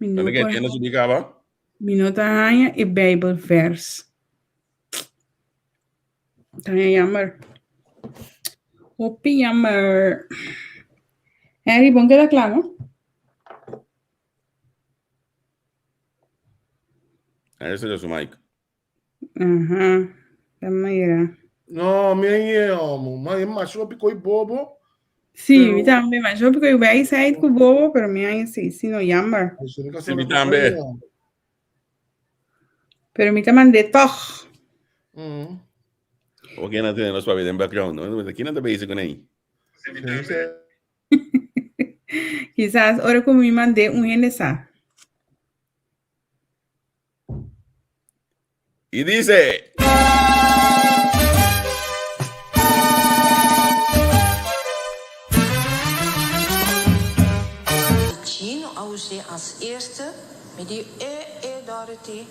Mi no Tanda por que subi caba? Mi no ta haña e Bijbelvers. Ta haña jammer. Hopi jammer. Henry, bon keda kla, no? Ahí está su mic. Aha, ta mira. No, mi a amo. Ma e macho hopi koi bobo. Sí, mi tambe, macho hopi koi wijsheid ku bobo, pero mi a sí, sí no jammer. Sí, mi tambe. Pero mi ta mand'é tòg. Mm. O ken a tene nos papia den background, no? Ken a ta bezig ku nei? Kisas ora ku mi mand'é un hende sa. Y dice... Chino a us'é as eerste mi di e e Dorothy.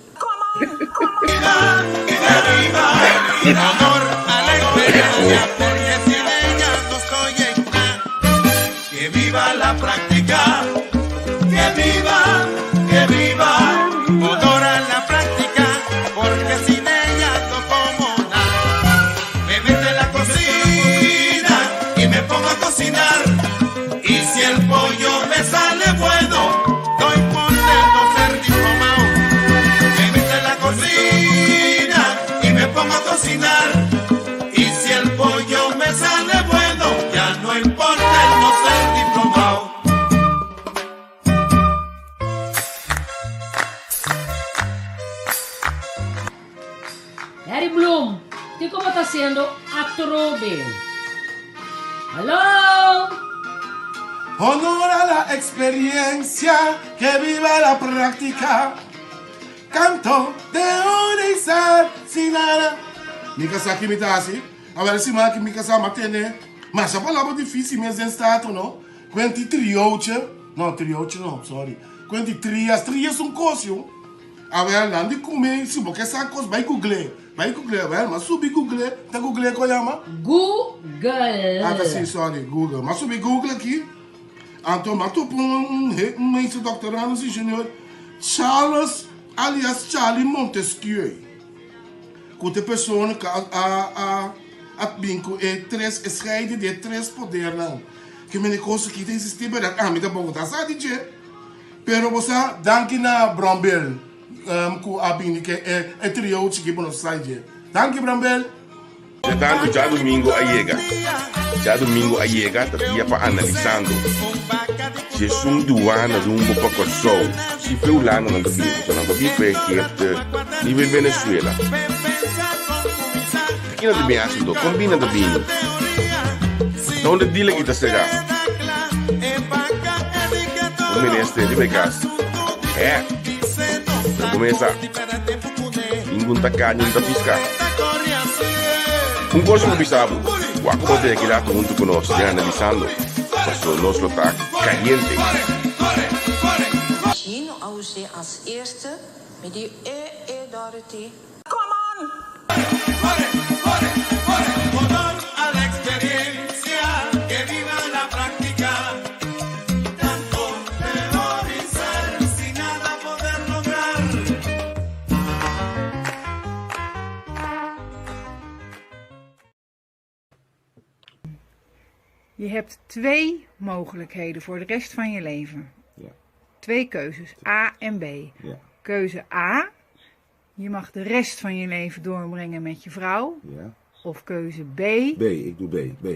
Harry Bloom, kiko bo ta hasiendo atrobe? Hallo! Honor a la experiencia, que viva la práctica. Canto teorizar sin nada. Mi casa ki mi ta hasi? Awel siman aki mi casa m'a tene masha palabra dificil mes den Staten no. Cuenti trioche, no trioche no, sorry. Cuenti trias, trias un cos yo. Awel nan di cume si bo ke sa cos bay google, bay google awel m'a subi google, ta google ko yama? Google. Ah ta si sorry google, m'a subi google aki anto m'a topa un un meester doctorandus ingenieur Charles alias Charlie Montesquieu cu ta e persona cu a a a bin cu e tres e scheiding di e tres podernan ke mene cos aki ta existi berdad ami tampoco ta sa di dje. Pero bo sa, danki na Brambel ku a bini ke e trio chiki bo nos sai dje. Danki Brambel! Dja tantu djadumingu a yega. Djadumingu a yega ta dia pa analisando. Djesun duana rumbo pa Kòrsou. Si fe Hulanda nan ta bini, pasobra nan ta bin fe Egipte ni fe Venezuela. Ta ki nan ta bin hasi anto? Kon bin nan ta bini? Ta unda deal aki ta será? Un minister riba e kas. Hè? Pero kumesa. Ningun ta ka, ningun ta piska. Un kos mi bisa bo, wak ku bo ta aki rato huntu ku nos den analisando, pasobra nos lo ta kayente. Chino a us'é as eerste mi di e e Dorothy. Je hebt twee mogelijkheden voor de rest van je leven. Ja. Twee keuzes, A en B. Ja. Keuze A, je mag de rest van je leven doorbrengen met je vrouw. Ja. Of keuze B. B, ik doe B. B.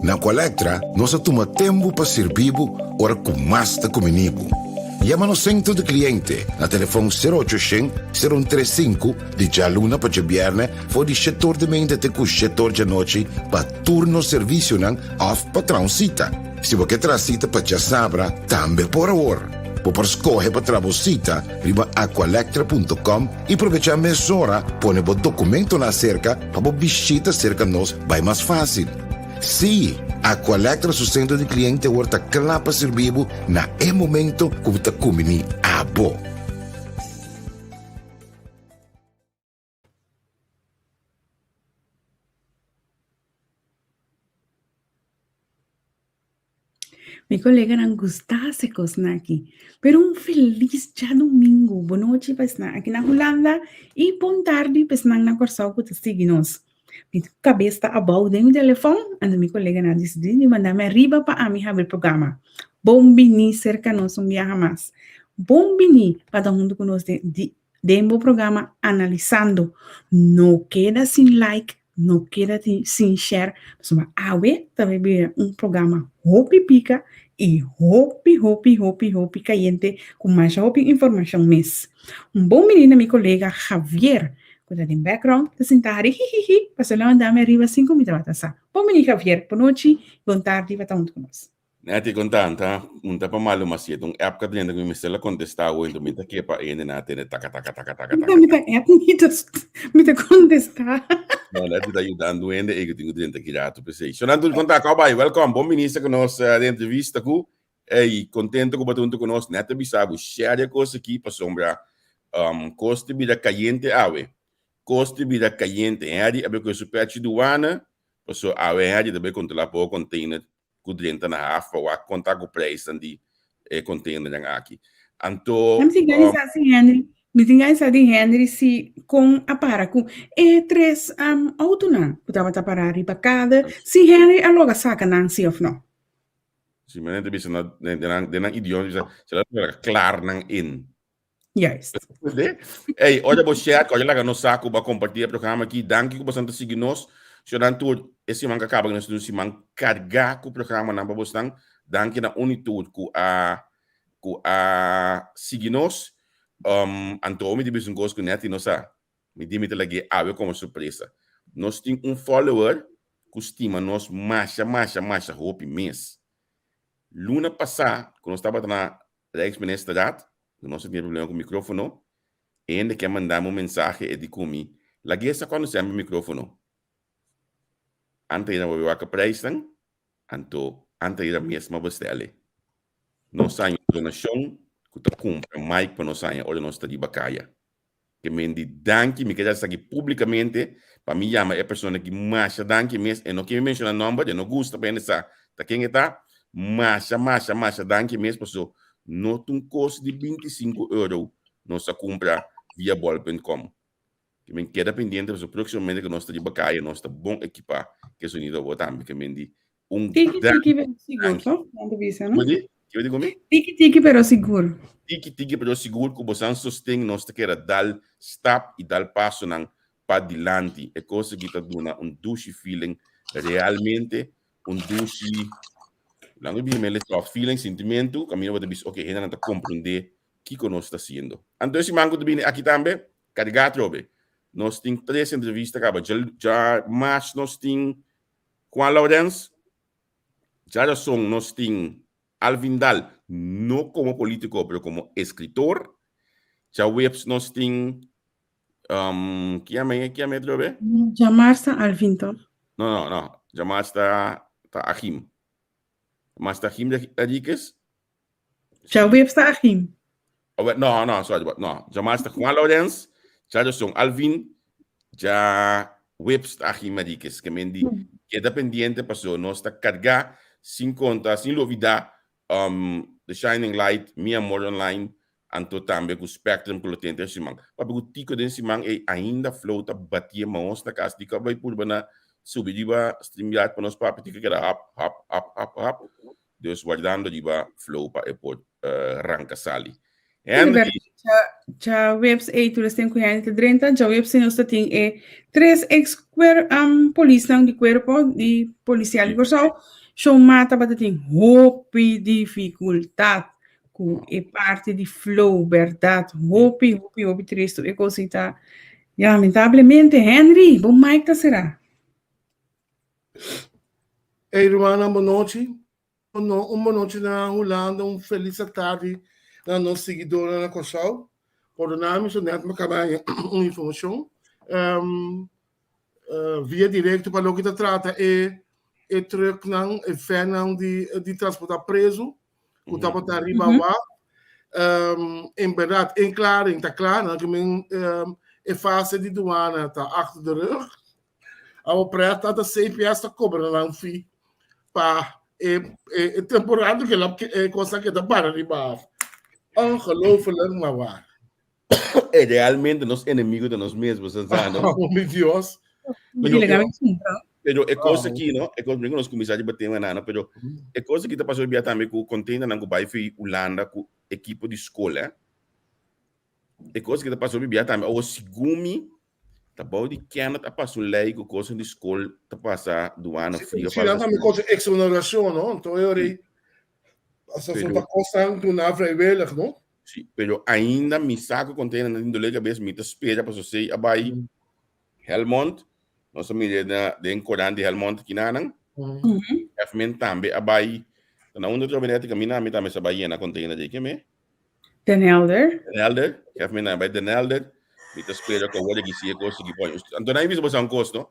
Na Aqualectra nos a tuma tempu pa sirbi bo ora ku mas ta kumini bo. Yama nos Sentro di Kliente na telefon sero ocho shen, sero un tres sinku di djaluna pa djabièrnè for di shetor di mente te ku shetor djanochi pa tur nos servisionan òf pa traha un sita. Si bo ke traha sita pa djasabra tambe por awor. Bo por skohe pa traha bo sita riba aqualectra punto com i probechá mesora pone bo dokumentonan aserka pa bo bishita serka nos bai mas fásil. Sí, Aqualectra su sentro di kliente awor ta kla pa sirbi bo na e momento ku bo ta kumbiní abo. Mi koleganan gusta hasi kosnan aki. Pero un felis djadumingu, bonochi pa esnan aki na Hulanda i bon tardi pa esnan na Kòrsou ku ta sigui nos. Mi kabes ta abou den mi telefòn, anto mi koleganan a disidí di manda mi ariba pa ami habri programa. Bon biní serka nos un biaha mas. Bon biní pa ta huntu ku nos den di Den bo programa Analisando no keda sin like, no keda sin share, pasobra awe ta bay bira un programa hopi pica y hopi hopi hopi hopi cayente cu masha hopi informacion mes. Un bon bini na mi colega Javier cu ta den background ta sinta hari hihihi pasobra el a manda mi ariba sin cu mi tabata sa. Bon bini Javier, bonochi, bon tardi pa ta hunto cu nos. Neti kontanta, un ta pa malu ma si e ta un app ka drenta ku mi mester la kontestá awe enton mi ta ke pa hende nan a tende taka taka taka taka Mi taka ta app mi ta mi ta kontestá. No, Neti ta yudando hende ei ku tin ku drenta ki ratu p'esei. So nan tur konta kòp bai, wèlkòm, bon minister ku nos den entrevista ku ei kontento ku bo ta huntu ku nos. Nèt ta bisa bo share e kos aki pasobra kos ta bira kayente awe. Kos ta bira kayente. Henry a bai kohe su pèchi duana pasobra awe Henry ta bai kontrolá poko container ku drenta na haf pa wak konta ku preisnan di e containernan aki. Anto Mi tin gana sa si Henry, mi tin gana sa di Henry si kon a para ku e tres autonan ku tabata para riba kade, si Henry a logra saka nan si of no. Si mi ta bisa na den nan idioma bisa se la logra klaar nan in. Juist. Hey, ora bo share, ora laga nos sa ku bo a kompartí e programa aki. Danki ku bosan ta sigui nos. Shonan tur, e siman ku a kaba nos tin un siman kargá ku programanan pa bosnan. Danki na un i tur ku a ku a sigui nos. Um, anto mi ta bisa un kos ku Netty no sa. Mi di mi ta lag'é awe komo sorpresa. Nos tin un follower ku stima nos masha masha masha hopi mes. Luna pasá ku nos tabata na Rijksministerraad, nos a tin problema ku mikrófono, e hende ke a manda mi un mensahe e di ku mi, Lag'é sa kuando sèn bo mikrófono. Anta ira bo wak prijsnan, anto anta ira mes ma bestèl'e. Nos haña un donashon ku ta kumpra mic pa nos haña ora nos ta riba kaya. Ke men di danki, mi ke dal esaki publikamente pa mi yama e persona ki masha danki mes, e no ke mi menshona nòmber, e no gusta pa hende sa ta ken e ta, masha masha masha danki mes paso no ta un kos di 25 euro nos a kumpra via bol punt com. Ke men keda pendiente paso próksimamente ku nos ta riba kaya nos ta bon ekipá ke sonido awor tambe ke men di un Tiki gran tiki pero sigur, danki. toch? Nan ta bisa, no? Como di? Kico di cu mi? Tiki tiki pero sigur. Tiki tiki pero sigur cu bosan sosten nos ta keda dal stap y dal pasonan pa dilanti. E cos aki ta duna un dushi feeling realmente un dushi nan ta bisa soft feeling, sintimento caminda bo ta bisa ok hendenan ta comprende kico nos ta haciendo. Anto e siman cu ta bini aki tambe carga atrobe. Nos tin tres entrevista caba dja mars nos tin Juan Laurens, djarason nos tin Alvin Daal, no komo politiko pero komo eskritor. Djaweps nos tin um, ki yama e, ki yama e otro be? Djamars ta Alvin toch? No, no, no. Djamars ta, ta Achim. Djamars ta Achim Henriquez. Djaweps ta Achim. Oh, no, no, sorry, no. Djamars ta Juan Laurens, djarason Alvin, djaweps ta Achim Henriquez. Ke men di, keda pendiente paso nos ta kargá sin konta, sin lubidá um, The Shining Light, Mi Amor Online, anto tambe ku Spectrum ku lo tin den siman. Papia ku Tico den siman ei ainda Flow ta batié maos na kas. Tico a bai purba na subi riba StreamYard pa nos papia. Tico a keda hap, hap, hap, hap, hap. Dus wardando riba Flow pa e por ranka sali. Henry. Djaweps ei tur esten ku hende ta drenta. Djaweps nos ta tin e tres ex kuer um, polisnan di kuerpo di polisial di Kòrsou. Showma tabata tin hopi difikultat ku e parti di flow, bèrdat. Hopi, hopi, hopi tristu e kosita. Lamentablemente, Henry, bo mic ta será. Ey rumannan bonochi. Un bonochi na Hulanda, un felis atardi na nos siguidornan na Kòrsou. Pordona mi, so nèt mi a kaba haña un informashon via direkto pa loke ta trata e e trùknan, e vènnan di di transportá prezu ku tabata riba waf. En bèrdat, en klaring ta kla, nan ke men e fase di duana ta achter de rug. Awor prèt ta CPS ta kobra nan fee pa. E, e, e temporada ku el e kos a keda para riba haf. Ongelooflijk, maar waar. E realmente nos enemigo ta nos mes, bo sa, no? Oh, mi Dios. Pero, Dile, gabi cumpra. pero e kos aki, no? E kos, brinco nos kuminsá riba tema na, no? Pero e kos aki ta pasa hoy bia tambe ku containernan ku bai fi Hulanda ku ekipo di skol, eh? E kos ki ta pasa hopi bia tambe, awor segun mi, ta bou di Kenneth a pasa un lei ku kosnan di skol ta pasa duana fria Si, nan tambe kos di exoneracion, no? Anto e ora ei, asa so ta kosnan duna vrijwillig, no? Si, pero ainda mi sa ku container nan tin dolor di kabes, mi ta spera pasobra esei a bai Helmond, nos a mira na den korant di Helmond kinanan. Efmen tambe a bai, ta na unda trobe nèt kaminda mi tambe sa bai yena container dje, ke me? Den Helder. Den Helder, chef mi nan bai Den Helder. Mi ta spera ku awor aki si e kos aki pon. Anto nan bisa boso un kos, no?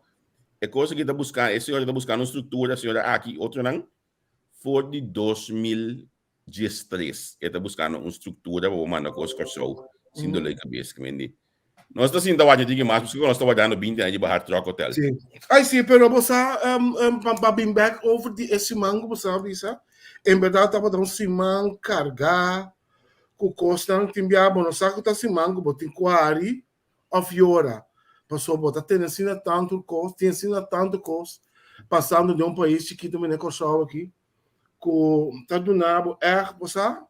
E kos aki ta buska, e señora ta buskando un struktura, señora aki i otronan, for di 2013 e ta buskando un struktura pa bo manda kos Kòrsou sin dolor di kabes. Ki men di, Nos ta sinta wak diki mas, pasobra nos ta wardando binti aña riba Hard Rock Hotel. Sí. Ay, sí, pero bo sa, um, um, pa, pa bin back over di e siman ku bo sa bisa, en berdad tabata un siman kargá ku kosnan. Tin bia bo no sa ku ta siman ku bo tin ku hari òf yora, pasobra bo ta tene asina tantu kos, tin asina tantu kos pasando den un pais chikitu manera Kòrsou aki, ku ta duna bo ègt, bo sa,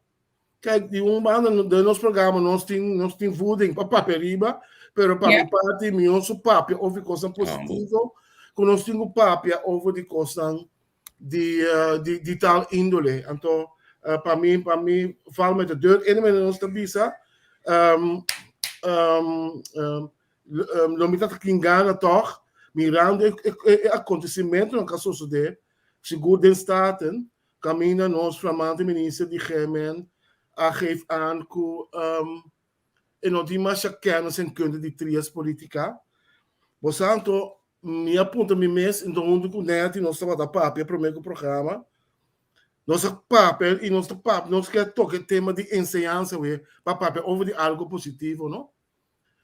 Kijk, di un banda den nos programa nos tin nos tin voeding pa papia riba, pero pa mi parti mi no su papia over di kosnan positivo, ku nos tin ku papia over di kosnan di di di tal índole. Anto pa mi pa mi val met de deur in manera nos ta bisa, lo mi ta tin gana tòg mirando e e akontesimentonan ku a sosodé sigur den Staten Caminda nos flamante minister di GMN a geef aan cu e no tin masha kennis en kunde di trias politica. Bo sa anto mi a puntra mi mes, enton hunto cu Netty nos tabata papia prome cu programa, nos a papia y nos ta papia, nos kier toca e tema di enseñansa we pa papia over di algo positivo no.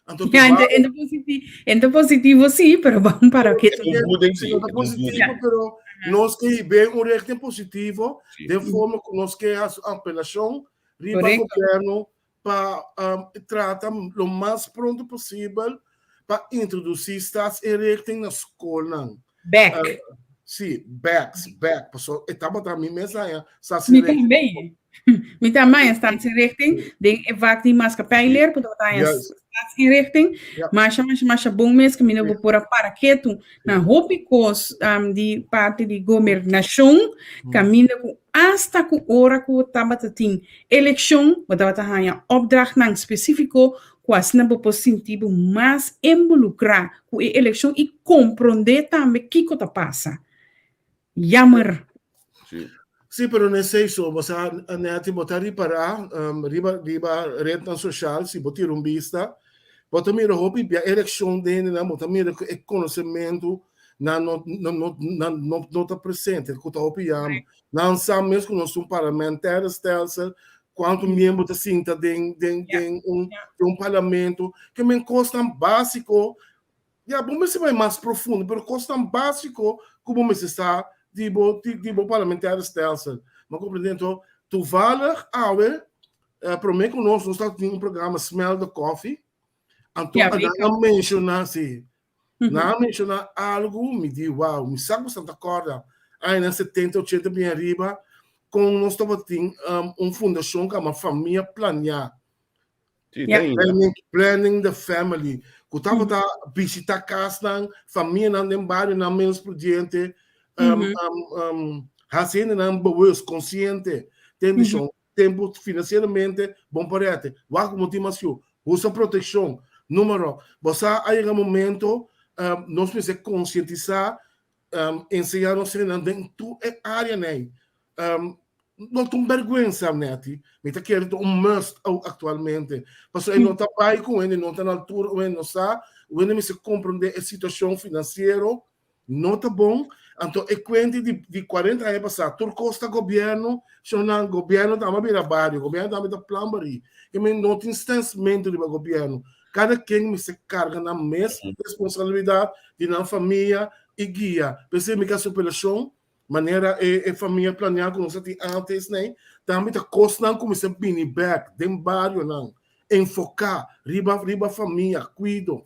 Anto Ja, ente, ente positivo, ente positivo sí, pero vamos para que Es un voeding, sí, No ta es un positivo, voeding. pero nos ke hib'é un richting positivo, Sí. den forma ku nos ke hasi apelashon riba Correcto. gobièrnu pa um, trata lo mas pronto posibel pa introdusí staatsinrichting na skolnan. Back. Sí, backs, back. Paso e tabata mi mes haña Mi staatsinrichting. tambe. Mi tambe haña staatsinrichting den e vak di maatschappijleer, ku tabata haña Juist. staatsinrichting. Ja. Masha, masha, masha bon mes ku mi no bo por a para ketu na hopi kos um, di parti di gobernashon, kaminda ku asta ku ora ku tabata tin elekshon, bo tabata haña opdrachtnan spesífiko ku asina bo por sinti bo mas involukrá ku e elekshon i komprondé tambe kiko ta pasa. Jammer. Sí. Sí, pero no esei so. Bo sa, Netty, bo ta ripará um, riba, riba rednan sosial, si bo tira un bista, bo ta mira hopi bia elekshon den hendenan, bo ta mira ku e konosementu nan no, no, no, nan no, no ta presente, ku ta hopi jammer. Nan sa mes ku nos un parlamentaire stelsel, kuantu miembro ta sinta den, den, den un, den un parlamento. Ke men kosnan básiko, ya, bo mester bai mas profundo, pero kosnan básiko ku bo mester sa di bo, di, di bo parlamentaire stelsel. Ma komprendé? Anto, toevallig awe, eh, promé ku nos, nos tabatin un programa Smell the Coffee, anto Ja, nan a menshoná, si, Nan a menshoná algu, mi di, wow, mi sa ku Santa Kòrda, añanan setenta, ochenta bin ariba, kon nos tabatin un fundashon ku yama Famia Planiá. Sí, ta ainda. Planning, planning the family, ku tabata bishitá kasnan, famianan den barionan menos prudente, hasi hendenan bewust, konsiente, ten dishon. Tempu finansieramente bon pa rete. Wak ku bo tin mas yu. Usa protekshon. Numero. Bo sa a yega momento nos mester konsientisá, enseñá nos hendenan den tur e áreanan ei. No ta un bèrgwensa, Netty. Mi ta kere ta un must aktualmente. Pasobra e no ta bai ku hende no ta na altura, un hende no sa, un hende mester komprondé e situashon finansiero. No ta bon, anto e kuenti di di 40 aña pasá tur kos ta gobièrnu, shonnan gobièrnu tambe a bira bario, gobièrnu tambe ta plan barí. Ke men no tin stensmentu riba gobièrnu. Kada ken mester karga nan mes responsabilidat di nan famia i guia. P'esei mi ke hasi apelashon. Manera e e famia planeá ku nos a tin ántes nei, tambe ta kosnan ku mester bini bèk den barionan, enfoká riba riba famia, kuido.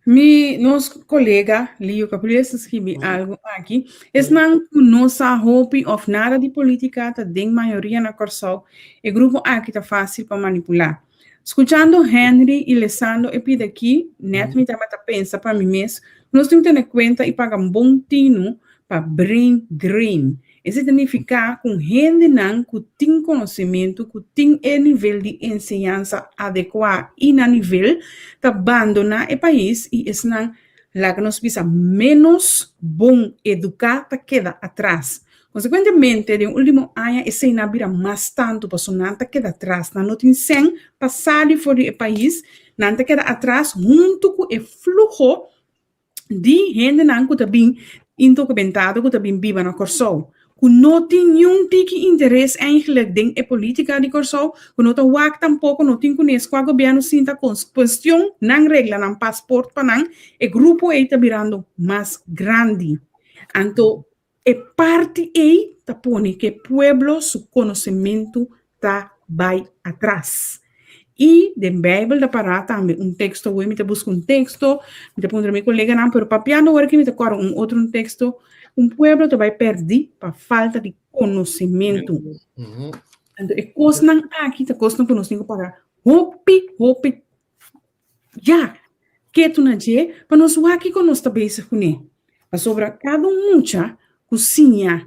Mi nos kolega Leo Capriles a skibi algu aki. Esnan ku no sa hopi òf nada di polítika ta den mayoria na Kòrsou. E grupo aki ta fásil pa manipulá. Skuchando Henry i lesando e pida aki, nèt mi tabata pensa pa mi mes, nos tin ku tene kuenta i paga un bon tinu pa brain drain. Esei ta nifiká ku hendenan ku tin konosementu, ku tin e nivel di enseñansa adekuá i na nivel, ta bandoná e pais i esnan, laga nos bisa, ménos bon eduká ta keda atras. Konsekuentemente, den último aña eseinan a bira mas tantu pasobra nan ta keda atras, nan no tin sèn pa sali for di e pais, nan ta keda atras huntu ku e fluho di hendenan ku ta bin indokumentado ku ta bin biba na Kòrsou, ku no tin niun tiki interes eigenlijk den e polítika di Kòrsou, ku no ta wak tampoko, no tin kunes kua gobièrnu sinta kuestion nan regla nan pasport pa nan, e grupo ei ta birando mas grandi. Anto E parti ei ta pone ku e pueblo su konosementu ta bai atras. I den Beibel ta pará tambe un teksto, awor mi ta buska un teksto, mi ta puntra mi koleganan, pero papiando awor aki mi ta kòrda un otro un teksto, un pueblo ta bai pèrdí pa falta di konosementu. Anto e kosnan aki ta kosnan ku nos tin ku para hopi, hopi Ya, ketu na dje pa nos wak kiko nos ta bezig kuné. Pasobra kada un mucha ku siña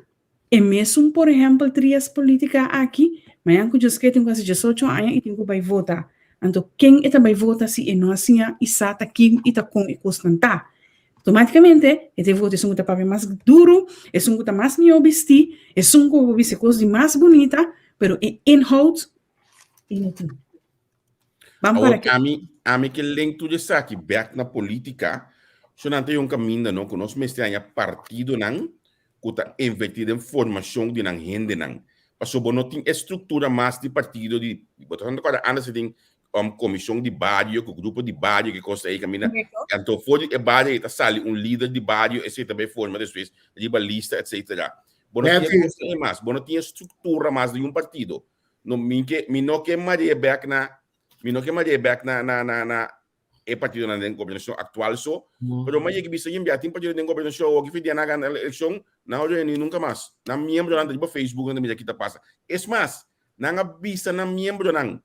e mesun por ehèmpel trias polítika aki, mañan ku djoske tin ku hasi diesocho aña i tin ku bai vota. Anto ken e ta bai vota si e no a siña i sa ta kin i ta kon e kosnan ta? Outomátikamente e ta e vota esun ku ta papia mas duru, esun ku ta mas mihó bistí, esun ku por bisa e kos di mas bunita, pero e inhoud e no tin. Ban Awor, para ke. ami, ami ke link tur esaki bek na politica, so nan ta yon kaminda no, ku nos mester haña partidonan ku ta inverti den formashon di nan hendenan. Paso bo no tin e struktura mas di partido di, bo ta kòrda antes tin um, komishon di bario ku grupo di bario ke kos ei kaminda. Correcto. Anto for di e bario ei ta sali un lider di bario, esei ta bai forma despues riba lista etcetera. Bo no tin e Matthew. kos ei mas, bo no tin e struktura mas di un partido. No, mi ke, mi no ke marie bek na, mi no ke marie bek na, na, na, na e partidonan den gobernashon aktual so, pero ma yega bisa yin bia tin partido den gobernashon awor ki fin dia nan a gana elekshon, nan a reuni nunka mas. Nan miembronan ta riba Facebook nan ta mira ki ta pasa. Es mas, nan a bisa nan miembronan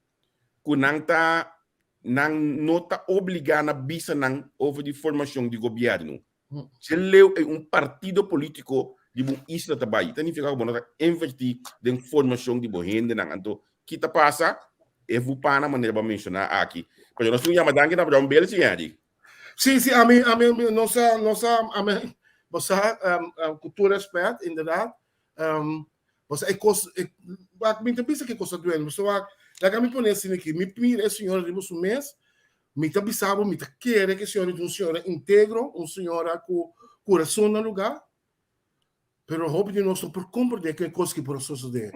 ku nan ta, nan no ta obliga na bisa nan over di formashon di gobièrnu. Si leu ei un partido politico di bo isla ta bai, ta nifica cu bo no ta inverti den formacion di bo hendenan. Anto, ki ta pasa? E vupana manera bo a menciona aki. Pero nos tin un yama danki na Brown Bell, si Henry. Si, si, ami, ami, mi no sa, no sa, ami, bo sa, cu tur respet, inderdaad, bo sa e cos, e, wak, mi ta bisa ki cos ta duele, bo sa wak, laga mi pone asina aki, mi mira e señora riba su mes, Mi ta bisa bo, mi ta kere ku e señora ta un señora integro, un señora ku kurason na lugá, pero hopi di nos no por komprendé ku e kos ki por a sosodé.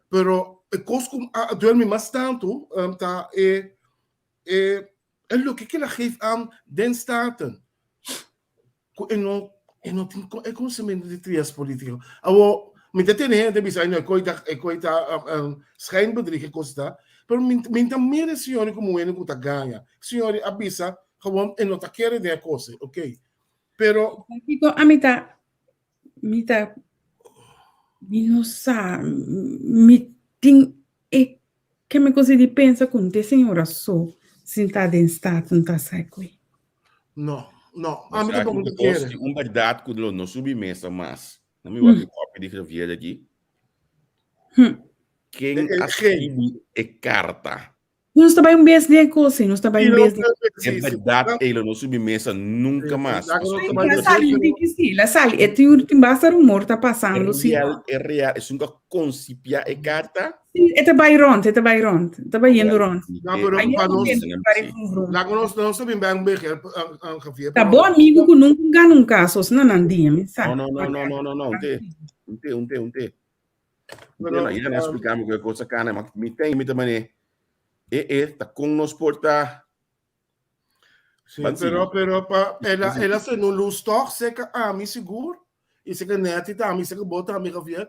Pero e kos ku a duel mi mas tantu ta e e e loke ku el a geef aan den Staten. Ku e no e no tin e konosementu di trias politiko. Awor mi ta tene hende ta bisa ay no e koi ta e koi ta schijnbedrieg e kos ta, pero mi mi ta mira e señor komo un hende ku ta gaña. Señor a bisa gewoon e no ta kere den e kos ei, ok. Pero. Kiko ami ta mi ta mi no sa mi tin e ke mi konsigi pensa ku no ta e señora so sinta den Staten ta sa e koi. No, no, Mas ami aki tampoco ta ta kos kere. tin un bèrdat ku lo no subi mesa mas. No mi wak e kòpi di Javier aki. Ken E- e- a geen. skibi e karta? Nos ta bai un bes den e kos ei, nos ta bai Sí, un no, bes den. E sí, sí. bèrdat ei lo no subi mesa nunka mas. Laga nos Pasobra ta bai La den sali un tiki sí, la sali. E tin, tin basta rumor ta e pasando, sí. real, e real, esun ku a konsipia e karta, Sí, e ta bai rond, e ta bai rond, e ta bai yendo rond. No, pero Ayer pa nos, también parece un rumor. laga nos, nos ta bin bij un beetje, Javier, Ta pero bo amigo ku nunca gana un caso, osina nan dia, mi sa. No, no, no, no, no, no, no, un te, un te, un te, un te. Un te, Pero, no, ya na um, explica mi ku cosa kana, ma mi ten mi ta mane, e e ta kon nos por ta Sí, Ban pero, sigui. pero pa, el a, el a sende un luz toch, seca ami sigur. i seka Netty tambe, i seka bo tambe, Javier,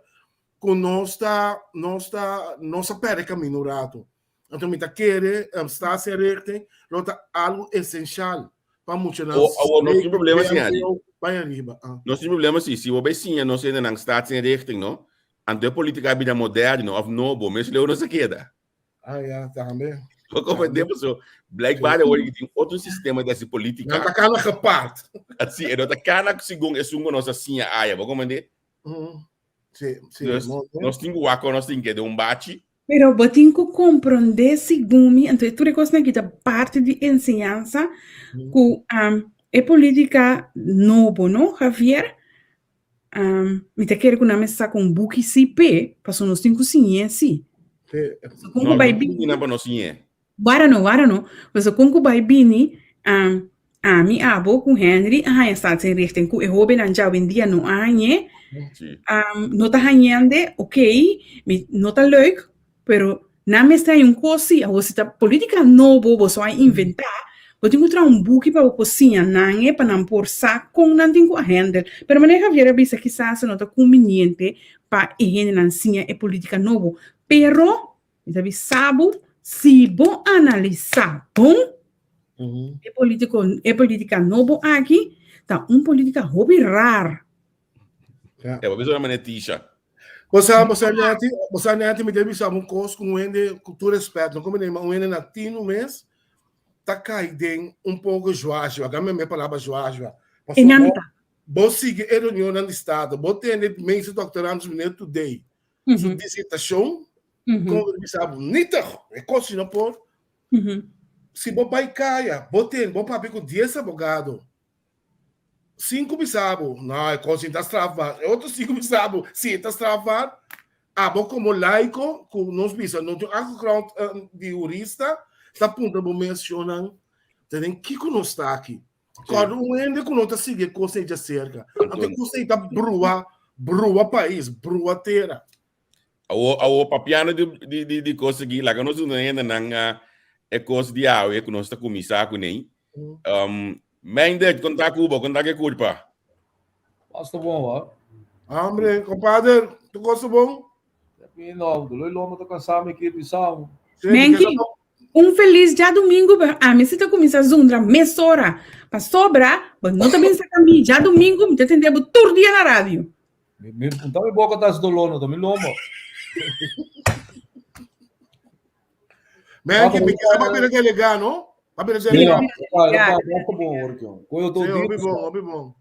ku nos ta, nos ta, nos a pèrdè kaminda un ratu. Anto mi ta kere staatsherrichting lo ta algu esenshal pa muchanan Awor, awor, no tin problema si, Andy. bai ariba. Ah. No tin problema si, si bo bai siña nos hendenan staatsinrichting, no? Anto e politica a bira moderno of nobo, mes leu nos a keda. Ah, ya, tambe. Bo comprende? Paso, blijkbaar awor tin otro sistema di hasi politica. Nan ta kana gepaard. Así, e no ta kana segun esun ku nos a siña aya, bo comprende? Mm. Sí, sí. Dus, nos tin ku wak nos tin keda un bachi. Pero bo tin ku komprondé segun mi, anto e tur e kosnan aki ta parti di enseñansa ku um, e polítika nobo, no, Javier? Um, mi ta kere ku nan mester saka un buki sí p'e, pasobra nos tin ku siñ'é sí. So, kon ku No, bai no bini, tin pa nos siñ'é. Wara no, wara no. Pasobra kon ku bai bini, um, ami, abo ku Henry a haña staatsinrichting ku e hóbennan djawendia no a hañ'é. Sí. Um, no ta hañende, ok, mi no ta leuk, pero nan mester haña un kos sí. Awor si ta polítika nobo boso a inventá, bo tin ku traha un buki pa bo por siña nan e, pa nan por sa kon nan tin ku a handle. Pero manera Javier a bisa kisas no ta kumbiniente pa e hendenan siña e polítika nobo. Pero Mi ta bisa bo, si bo analisá bon, e polítiko, e polítika nobo aki ta un polítika hopi rar. Ja. E, bo bisa una manera Tisha. Bo sa, bo sa neti, bo sa neti, mi ta bisa un kos ku un hende, ku tur respet, no komo ma un hende na tinu mes, ta kai den un poko zwaazwa. Gami mi palabra zwaazwa. E nan ta. Bo sigui e reunionnan di Staten, bo tende meeste doctorandus meneer Today, su disertashon, Kon bo bisa bo nietig, e kos si no por. Si bo bai kaya, bo ten, bo papia ku dies abogado, sinku bisa bo, no, e kos si ta strafbaar. E otro sinku bisa bo, si e ta strafbaar. Abo komo laiko, ku nos bisa no tin achtergrond di hurista, ta puntra bo mes, shownan, ta den kiko nos ta aki? Kòrda un hende ku no ta sigui e kos ei djaserka. Anto e kos ei ta brua, brua pais, brua tera. Awo, awo papiando di, di, di, di kos aki, laga nos duna hendenan uh, e kos di awe ku nos ta kuminsá kuné. Um, Meindert, konta ku bo, konta ke kurpa. Basta bon, wa. Hombre, compadre, tu kos bon? No, dolor lomba ta cansá mi ki pisá. Menki, un feliz djadumingu, pero ami si ta kuminsá zundra mesora. Pasobra, bo no ta bin saka mi djadumingu, mi ta tende bo tur dia na radio. Mi, mi, no ta mi boca ta haci dolor, no ta mi lomba. Men, que mi quer pa bira delegado, no? Pa bira delegado. Ja, ja, bon, hoor, jong. Koyo Sí, hopi bon, hopi bon.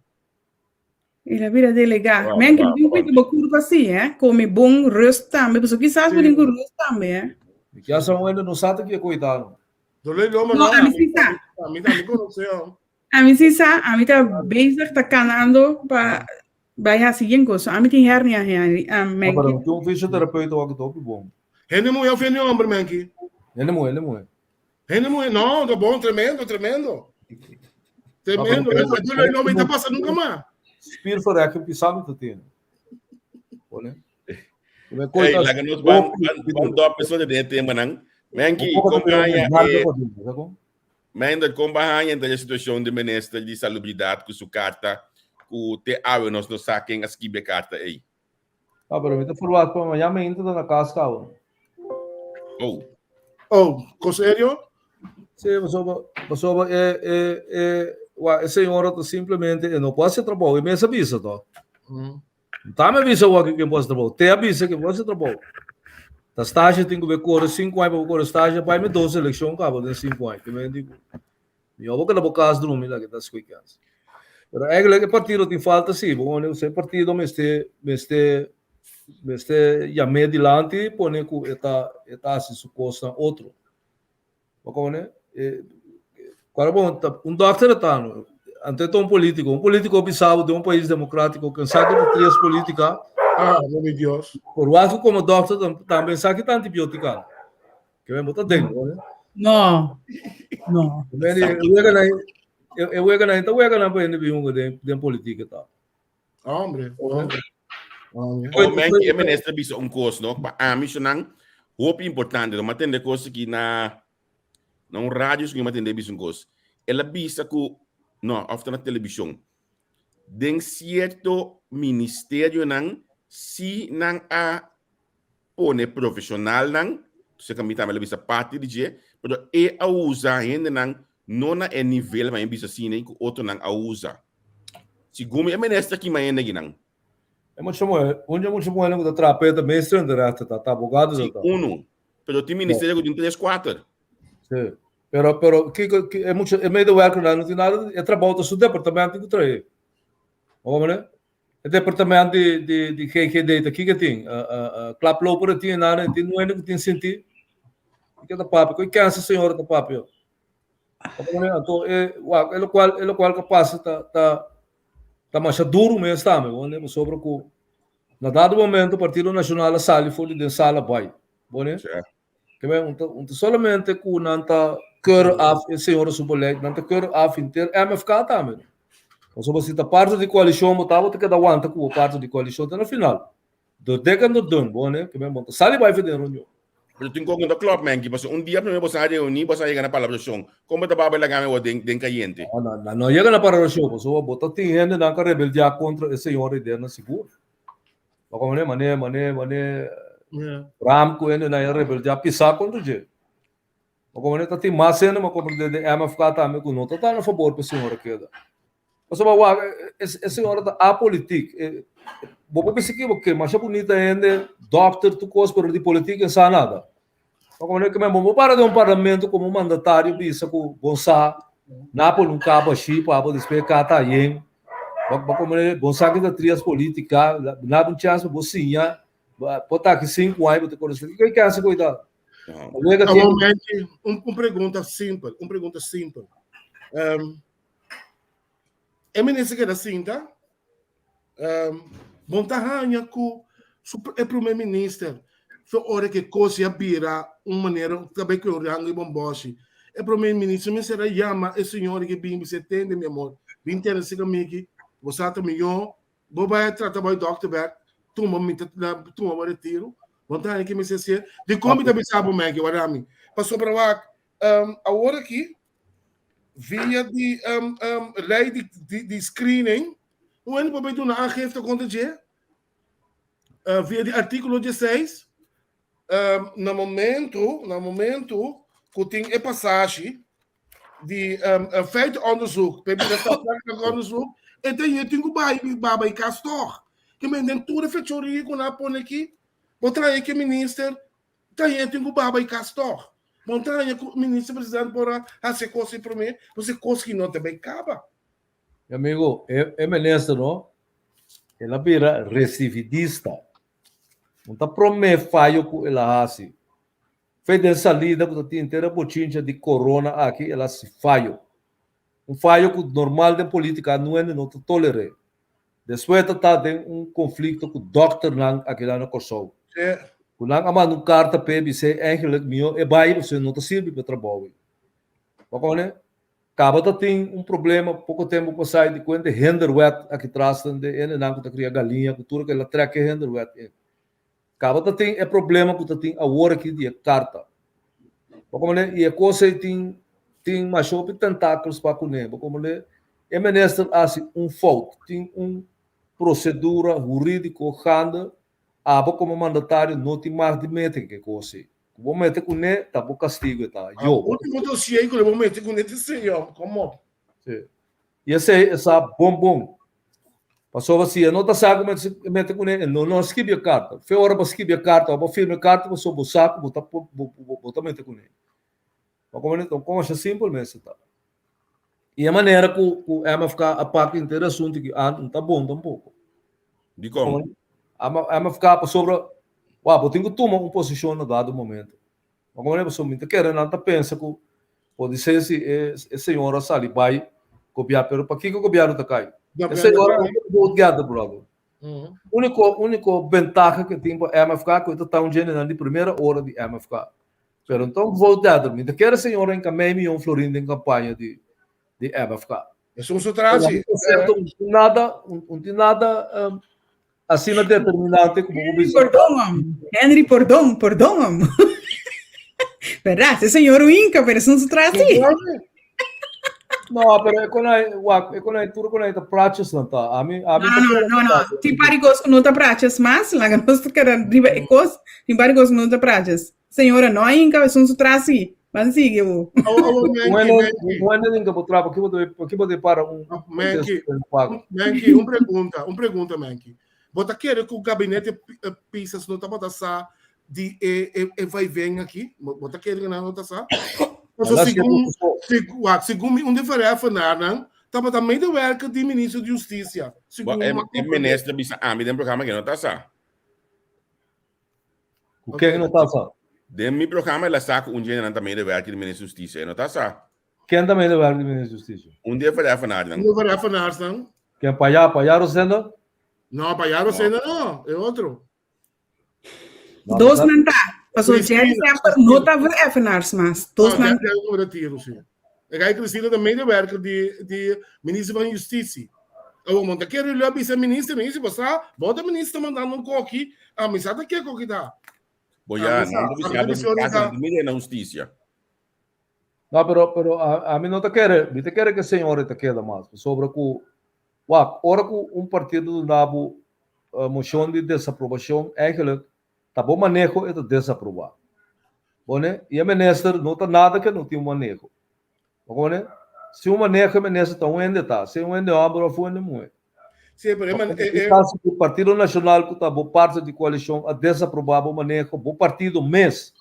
El a bira delegá. Wow, Men, que wow, tin cuida bo curpa sí, eh? Come bon, rust tambe. Paso quizás bo tin cu rust tambe, eh? Mi kia sa un no sa te kia koitado. Dolor lomba, No, no? ami sí sa. Ami, ami conoce, oh. Ami sí sa, ami ta bezig ta kanando pa bai hasi yen kos. So, ami tin hernia, Henry. Um, Ah, Menki. pero tin un fisioterapeuta wak topi bon. Hende muhé of hende homber, Menki? Hende muhé, hende muhé. Hende muhé, no, ta bon, tremendo, tremendo. Tremendo, Ah, pero- dolor lomba ta pasa nunca mas. Spierverrekking pisando te tiene. Pone. Me Hey, koita. laga nos ban, ban, ban dop eso de den temanan. Menki, kon haña e, Meindert, kon ba haña enta e situashon di minister di Salubridat ku su karta ku te awe nos no sa ken a skibi e karta ei? Ah, pero mi ta verwacht pa mañana mainta ta na kas kaba. Oh. Oh, ko serio? Sí, pasobra, pasobra e, e, e, wa, e señora ta simplemente e no por hasi trabou, e mes a bisa to. Mm. Ta me bisa awor ke por hasi trabou, te a bisa ke por hasi trabou. Ta stage tin ku be kore sinku aña pa bo kore stage, bai me dos elekshon kaba den sinku aña. Ke men di ku mihó bo keda bo kas drumi la ke ta skui kens. Pero eigenlijk e partido tin falta si, bo kone e partido mester mester mester yam'é dilanti pone ku e ta e ta hasi su kosnan otro. Bo kone? E, kora bon, ta, un dokter ta no. Ante ta un politico. Un politico bisa bo den un pais democratico ken sa ki ta tres politica. Ah, no mi Dios. Por wak como dokter tambe sa ki ta antibiotica. Ke men bo ta den, kone? No. No. Men e wega na e wega na ta wega na pa hende bi hunga den den politica ta. Hombre, hombre. Hombre. Oh, men, e minister bisa un kos, no? Pa ami shonan, hopi importante, no? Ma tende kos aki na na un radio, so ma tende bisa un kos. El a bisa ku, no, of ta na televishon. Den sierto ministerionan si nan a pone profesionalnan, se mi tambe lo bisa parti di dje, pero e a usa hendenan no na e nivel pa mi bisa asina ku otronan a usa. Segun mi e minister kima hende akinan. E mucha muher, un dje mucha muhernan ku ta traha p'e ta meester in de rechten ta, ta abogado Si, ta. unu. Pero tin ministerio ku tin tres, kuater. Si. Pero, pero kiko, e mucha, e medewerkernan no tin nada, e trabou ta su departamento ku trahe. Bo komprende? E departamento di, di, di GGD ta kiko tin? Uh, uh, uh, klaploper e tin nada, e tin nuende ku tin sinti. Kiko ta papia? Koi kensa señora ta papia? Bo komprende? Anto e, wak, e lokual, e lokual ku pasa ta, ta, ta masha duru mes tambe, bo komprende? Pasobra ku na dado momento Partido Nashonal a sali for di den sala bai. Bo komprende? Sè. Ke men, un ta, un ta solamente ku nan ta keur af e señora su beleid, nan ta keur af henter MFK tambe. Pasobra si ta parti di koalishon bo ta, bo ta keda wanta ku bo parti di koalishon te na final. Door dik en door dun, bo ne, ke men bo ta sali bai for den reunion. Pero tin kos ku no ta klòp, Menki, pasobra un dia promé boso a reuní, boso a yega na palabrashon. Kon bo ta bai laga mi awor den, den kayente? No, no, nan no yega na palabrashon, pasobra bo ta tin hendenan ku a rebeldiá kontra e señora ei den nan sigur. Bo komprende? Mane, mane, mane Bram ku hende nan a rebeldiá pisá kontra dje. Bo komprende? Ta tin mas hende, bo komprende, den MFK tambe ku no ta ta na fabor pa e señora keda. Pasobra wak, e e señora ta apolitik. E bo por bisa kibo ke masha bunita hende, dòkter, tur kos, pero di politik e no sa nada. Bo komprende? Ke men bo por para den un parlamento komo mandatario bisa ku bo sa Napoli un kabo ashi pa bo despues kata ayen. Bo bo komprende? Bo sa ki ta trias politika, nada un chance pa bo siña, bo ta aki sinku aña bo ta konosé. Kiko e kense ku e ta? Luego Awor, tiene Menchi, un, un pregunta simpel, un pregunta simpel. Um, e minister keda sinta, um, bon ta haña ku su, e primer minister, so ora ke kos ya bira un manera, ta bai ku rango i bomboshi. E primer minister mester a yama e señor ke bin bisa tende mi amor, bin tende sika miki, bo sa ta mihó, bo bai trata bai dokter bek, tuma mi ta tuma bo retiro. Bon ta haña ke mester hasié. Dikon mi ta bisa bo Maggie, wara mi? Pasobra wak, um, awor aki via di um, um, lei di, di, di screening, un hende por duna aangifte kontra dje, uh, via di artíkulo 16, um, na momento, na momento ku tin e pasashi di um, uh, feitenonderzoek, pe bira strafrechtelijk onderzoek, e te je tin ku bai baba i kas toch. Ke men den tur e fechoria ku na pone aki, bo trae ke minister Ta hende tin ku baba i kas tòg. Bo no ta haña ku minister president por a hasi e kos ei promé, pasobra e kos ki no ta bai kaba. Mi amigo, e e minister no, el a bira recividista. No ta promé fayo ku el a hasi. Fe den salida ku ta tin henter e bochincha di corona aki el a hasi fayo. Un fayo ku normal den politica nuende no ta toler'é. Despues ta ta den un konflikto ku dòkternan akinan na Kòrsou. Ku nan a manda un karta p'e bis'é eigenlijk mihó e bai pasobra e no ta sirbi pa e trabou ei. Bo koné? Kaba ta tin un problema poko tempu pasá di kuenta e hinderwet aki tras den e hendenan ku ta kria galiña ku tur kila trèk e hinderwet in. Kaba ta tin e problema ku ta tin awor aki di e karta. Bo komprende? I e kos ei tin tin masha hopi tentakels pa kuné. Bo komprende? E minister a hasi un fout. Tin un prosedura hurídiko gande. Abo komo mandatario no tin mag di mete ku e kos ei. Ku bo mete kuné, ta bo kastigu e ta. Yo. Último dosié ku bo mete kuné ta esei, yo. Kom op. Sí. I esei e sa bon bon. Pasobra si e no ta sa ku e mete kuné, e no no a skibi e karta. Fe ora bo skibi e karta òf bo firma e karta pasobra bo sa ku bo ta bo ta mete kuné. Bo komprende? Enton kon asha simpel mester ta. I e manera ku ku MFK a pak henter e asuntu aki antes no ta bon tampoko. Dikon? MFK pasobra wak bo tin ku tuma un posishon na dado momento. Ma como pasobra mi ta kere nan ta pensa ku podisé si e e señor a sali bai gobièrnu, pero pakiko gobièrnu ta kai? E señor no ta vote getter, brother. Úniko úniko bentaha ku e tin pa MFK ku e ta ta un djendenan di primera ora di MFK. Pero no vote getter. Mi ta kere señor hinka mei miyon florin den kampaña di di MFK. Esun su trasi. Un tin nada, un tin nada asina determinante ku bo por bisa. Pordon, Henry, pordon, pordon. Verdad, e señor un inca, pero esun su trasi. No, pero e konai, wak, e konai, tur konai ta praatjes nan ta. Ami, ami No, no, no, no. Tin par di kos ku no ta praatjes mas, laga nos keda riba e kos. Tin par di kos ku no ta praatjes. Señora, no hinka esun su tras si. Ban sigui bo. Bueno, bueno, ninka bo trapa, ki bo te, ki bo te para un Menki, Menki, un pregunta, un pregunta, Menki. Bo ta kere ku gabinete Pisas no tabata sa di e e e vaiven aki? Bo ta kere ku nan no ta sa? Paso segun, segun, segun mi un di verheffenaarnan tabata medewerker di minister di Hustisia. Segun e, e minister bisa ami den programa ke no ta sa. Ku ken no ta sa? Den mi programa el a sa ku un dje nan ta medewerker di minister di Hustisia. E no ta sa. Ken ta medewerker di minister di Hustisia? Un di e verheffenaarnan. Un di e verheffenaarnan. Ken payá, payá Rosenda? No, payá Rosenda no, e otro. Dos nan ta. Paso Jerry semper no ta vereffenaars mas. Dos nan. No, retiro, sí. E gai Cristina ta medewerker di di minister van Justitie. Awo mon ta kere lo bisa minister, minister basa, bo ta minister mandando un koki, a mi sa ta ke koki ta. Bo ya, no bisa bo casa di na justicia. No, pero pero a, a mi no ta kere, mi ta kere ke señor ta keda mas, pasobra ku wak, ora ku un partido duna bo uh, moshon di desaprobashon, eigenlijk ta bo maneho e ta desaprobá. Bone, i e minister no ta nada ke no tin un maneho. Bone, si un maneho e minister ta un hende ta, si un hende hòmber òf un hende muhé. Sí, pero e man, e, e... Kasi ku Partido Nashonal ku ta bo parte di koalishon a desaprobá bo maneho, bo partido mes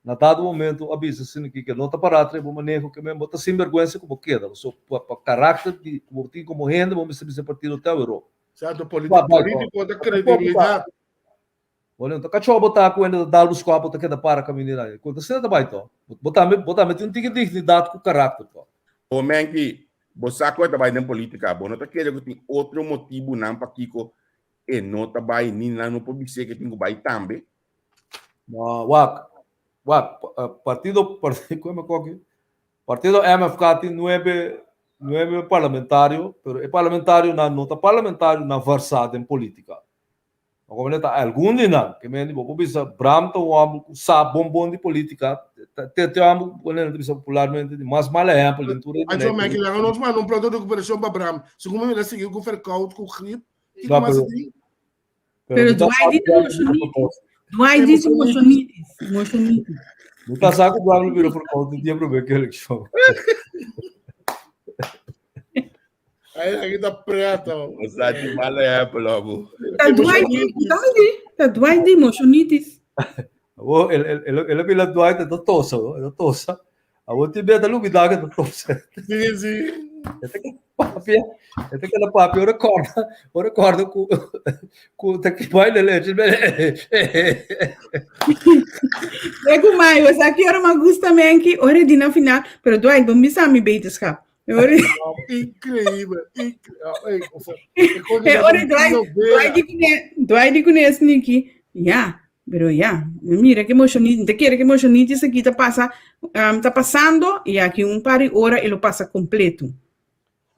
Na dado momento a bisa asina ki ke no ta para trae bo maneho ke men bo ta sinberguensa ku bo keda paso pa pa karakter di ku bo tin komo hende bo mester bisa partido te awero. Exacto, politico ta credibilidad. Bo no ta kachó bo ta ku hende ta dal bo skòp bo ta keda para kaminda nan. Ku asina ta bai to. Bo tambe bo tambe tin un tiki dignidat ku karakter to. O Menki, bo sa ku e ta bai den politica, bo no ta kere ku tin otro motibunan pakiko e no ta bai ni nan no por bis'é ku e tin ku bai tambe? No, wak, wak, partido, partido, partido MFK tin nuebe, nuebe parlamentario, pero e parlamentarionan no ta parlamentarionan versá den polítika. No komprende? Ta algun di nan, ke men di bo por bisa Bram ta un hòmber ku sa bon bon di polítika, te te hòmber ku nan ta bisa popularmente di mas mal ehèmpel den tur e Anto, men, laga nos manda un plan di rekuperacion pa Bram. Segun mi, mi ta sigui ku verkoud, ku griep. Kiko mas e tin? Pero Dwight di emotionitis. Dwight di emotionitis. Emotionitis. No ta sa ku Bram lo bira verkoud di dia promé ku elekshon. Ai, aki ta preto. O sa di mal ehempel, hobo. Ta Dwight di, ta Dwight di emotionitis. Abo, el, el, el, el a bila Dwight, e ta tosa, no? E ta tosa. Abo tin bia ta lubida ke ta tosa. Sí, sí. E ta keda papia, e ta keda papia, ora korda, ora korda ku ku ta ki bai na leche. E ku mai, o sa ki ora ma gusta menki, ora di na final, pero Dwight, bon bisa mi beterschap. Ora Increíble, increíble. E ora Dwight, Dwight di kuné, Dwight di kuné sneaky. Ya, Pero ya, mira ke emotionitis, ta kere ke emotionitis aki ta pasa, um, ta pasando y aki un par di ora e lo pasa completo.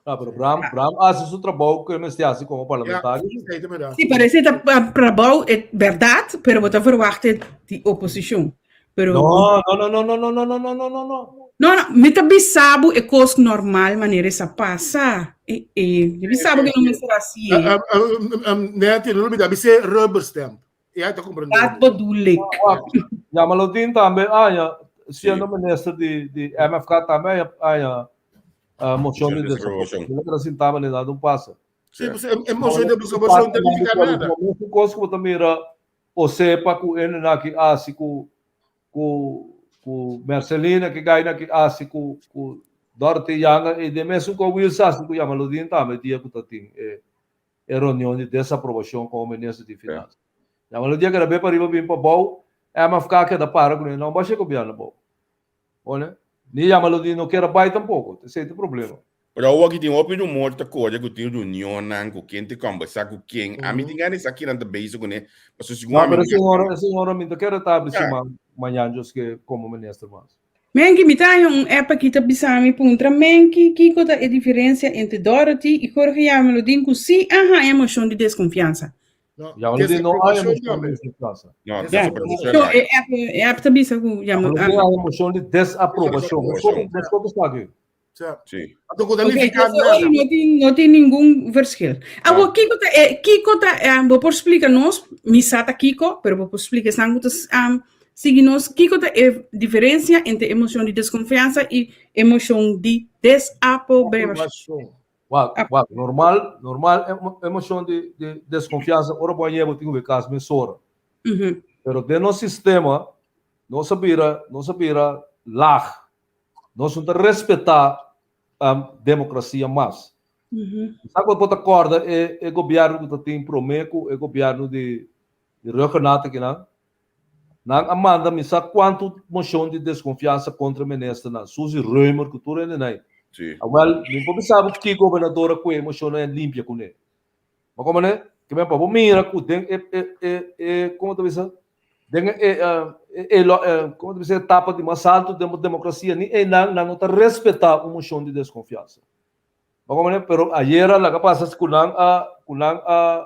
Ah, pero Bram, Bram hace su trabajo que mester hace como parlamentario. Ja, sí, parece ta trabajo es verdad, pero bo ta verwachten di oposición. Pero No, no, no, no, no, no, no, no, no, no, no. No, no, mi ta bisa bo e kos normal manera esa pasa. E, e, mi bisa bo ke no mester hasi. Um, um, um, Nettie, no olvida, bisa rubber stamp. Ja, ta comprende. Dat bedoel ik. Jamaloodin tambe aña, siendo minister di, di MFK tambe aña, aña uh, moción de desaprobación. Lo que sintaba ni dado un paso. Sí, pues e moción de desaprobación no significa nada. Un kos ku ta mira o sepa ku ene na ki asi ku ku ku Mercelina ki gai na ki asi ku ku Dorothy Yanga e de mesun ku Will Sassi ku Jamaloodin tambe dia ku ta tin e e reunion di desaprobacion como minister di Finansa. Yama lo dia keda be pariba bin pabou, MFK keda para cu no basha gobierno abou. One, ni yama lo di no kier a bay tampoco, esey ta e problema. Pero awor aki tin hopi rumor ta kore ku tin reunionnan ku ken ta kombersá ku ken. Ami tin gana di sa kinan ta bezig kuné, pasobra segun No, ami pero e señora, e señora mi ta kere ta habri su man mañan just ke como minister mas. Menki, mi ta haña un app aki ta bisa mi puntra Menki kiko ta e diferensia entre Dorothy i Jorge Jamaloodin ku si a haña moshon di deskonfiansa. No, Jamaloodin no haña moshon di deskonfiansa. No, Ya, desaprobacion so haña. e app, e app ta bisa ku Jamaloodin haña moshon di desaprobashon. Mes kos, mes kos ku esaki. Sí. Anto ku ta Ok, nifiká dus nada. oi no tin, no tin ningun verschil. Awo, kiko ta, eh, kiko ta, eh, bo por splika nos, mi sa ta kiko, pero bo por splika esnan ku ta um, sigui nos, kiko ta e diferensia entre emocion di deskonfiansa i emocion di desaprobacion? Wak, wak, normal, normal emocion di, di deskonfiansa, ora bo a yega bo tin ku bai kas mesora. Pero den nos sistema, nos a bira, nos a bira lag. Nos no ta respetá demokrasia mas. Sa ku bo ta kòrda e e gobièrnu ku ta tin promé ku e gobièrnu di di Rhuggenaath akinan? Nan a manda mi sa kuantu moshon di deskonfiansa kontra ministernan, Suzy Römer ku tur hendenan ei. Awèl, mi por bisa bo ki gobernador a kue e moshonnan ei limpia kuné. Ma como ne? Ke men pa bo mira ku den e e e e como ta bisa? Den e e e e como ta bisa etapa di mas alto den bo demokrasia ni einan nan no ta respetá un moshon di deskonfiansa. Ma como ne? Pero ayera laga pasa ku nan a ku nan a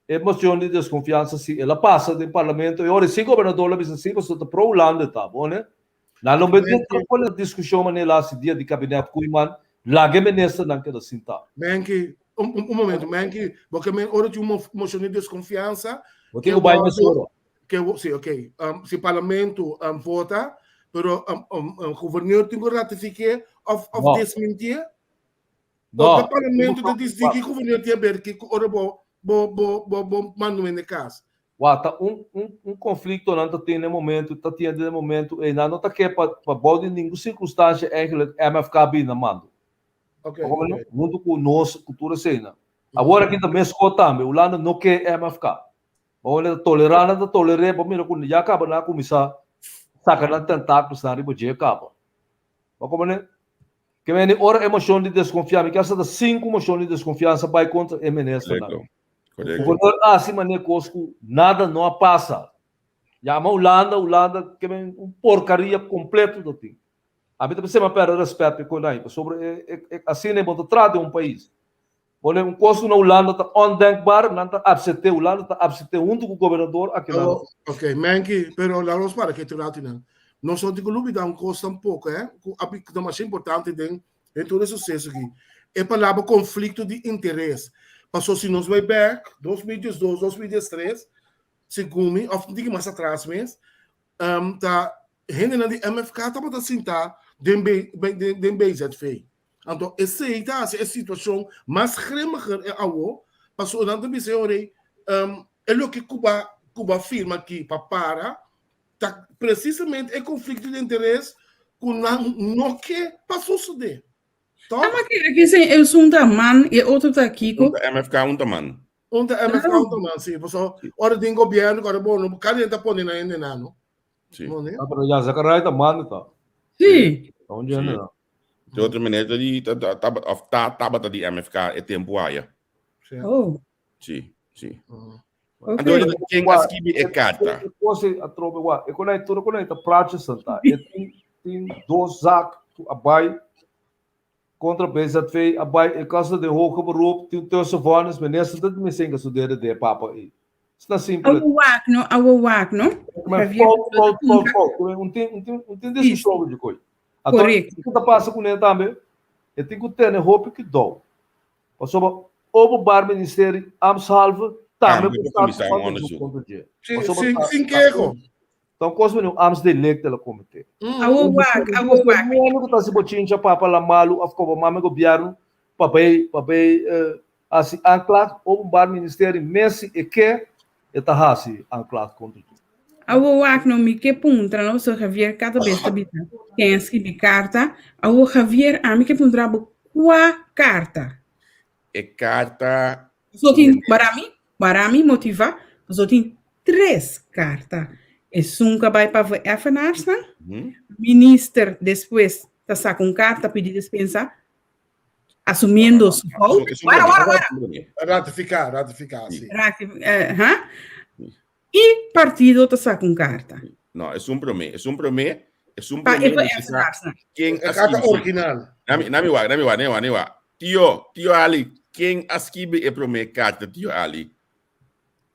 e moshon di deskonfiansa si el a pasa den parlamento e ora si gobernador lo bisa si pasobra ta pro Hulanda ta bo ne? Nan lo mete den e diskushon manera el a hasi dia di kabinet Koeiman, laga e ministernan keda sintá. Menki, un, un, un momento, Menki, bo ke men ora tin un moshon di deskonfiansa, Bo tin ku bai mesora. Ke, si, ok, um, si parlamento um, vota, pero um, um, um, gouverneur tin ku ratifiké of, of No. desmintié? No. Ora parlamento ta disidí ki gouverneur tin haber ki ora bo, bo, bo, bo, bo manda un hende kas. Wak, ta un, un, un konflikto nan ta tin na e momento, ta tin den e momento ei. Nan no ta ke pa, pa bou di ningun sirkunstansia eigenlijk MFK bin na mando. Ok, Bo ok. Huntu ku nos, ku tur eseinan. Awor aki ta meskos tambe, Hulanda no ke MFK. Bo ta tolerá, nan ta toler'é, bo mira ku ya kaba nan a kuminsá saka nan tentákulosnan riba dje kaba. Bo komprendé? Ke meni ora e moshon di deskonfiansa, mi ke hasta ta sinku moshon di deskonfiansa bai kontra e ministernan. Korekto. Korekto. Gobernador a hasi manera kos ku nada no a pasa. Yama Hulanda, Hulanda ke men un porkaria kompleto ta tin. Ami ta pensa mi a pèrdè rèspèt pa e konai, pasobra e e e asina e bo ta trata den un pais. Pone un kos ku na Hulanda ta ondenkbaar, nan ta apsept'é, Hulanda ta apsept'é huntu ku gobernador aki nan. Oh, ok, Menki, pero laat ons para ketu ratu nan. Nos no tin ku lubida un kos tampoko, eh, ku a bi ku ta masha importante den den tur e suseso aki. E palabra konflikto di interes. Paso si nos bai bek, 2012, 2013, segun mi, òf un tiki mas atras mes, um, ta hendenan di MFK tabata sintá den B, den, den BZV. Anto esei ta hasi e situashon mas gremiger e awo, pasobra nan ta bisa e ora ei, e loke ku ba ku ba firma aki pa para ta presisamente e konflikto di interes ku nan no ke pa sosodé. Tòg? Ama kere ki se esun ta man i e otro ta kiko? Un ta MFK, un ta man. Un ta MFK, un ta man, si. Pasobra ora tin gobièrnu ku ora bo no, kada hende ta pone nan hende nan, no? Si. Ah, pero ya Zachariah ta man ta. Si. Ta un hende nan. De otro meneer ta di ta ta ta of ta tabata di MFK e tempo aya. Sí. Oh. Sí, sí. Ok. Anto ora ken a skibi e karta? E kos ei atrobe wak. E konai tur konai ta praatjes santa. E tin tin dos zaak ku a bai kontra BZV a bai e kaso den hoger beroep tin tussenvonnis minister ta di mi su dede den e papa ei. Esna simpel. Awo wak no, awo wak no. Maar Javier, fout, fout, fout, fout. Un tin un tin un tin discusion over di koi. Anto, Correcto. kiko ta pasa kuné tambe? E tin ku tene hopi kuidou. Pasobra Openbaar Ministerie ambtshalve tambe Tambe por por start kuminsá un un onderzoek onderzoek. kontra dje. Sí, Pasobra sin, ta sin ta keho. un ta un kos manera un ambtsdelict el a kometé. Awo wak, awo wak. Ku ta hasi bochincha papa la malu òf koba mama gobièrnu pa bai pa bai hasi aanklacht, Openbaar Ministerie mes si e ke e ta hasi aanklacht kontra dje. Awo wak no mi ke puntra no so Javier kada bes ta bisa ken a skibi karta awo Javier ami ke puntra bo kua karta? E karta. Paso tin para mi para mi motiva paso tin tres karta esun ku a bai pa vereffenaarsnan minister despues ta saka un karta pidi dispensa asumiendo su fout. Wara, wara, wara. Ratifiká, ratifiká, si. Rati, eh, ha? I partido ta saka un karta. No, esun promé, esun promé, esun Pa promé e mi sa vereffenaarsnan. ken E a karta skibi. original. Nami, nami wak, nami wak, nami wak, nami wak. Tio, tio Ali, ken a skibi e promé karta, tio Ali?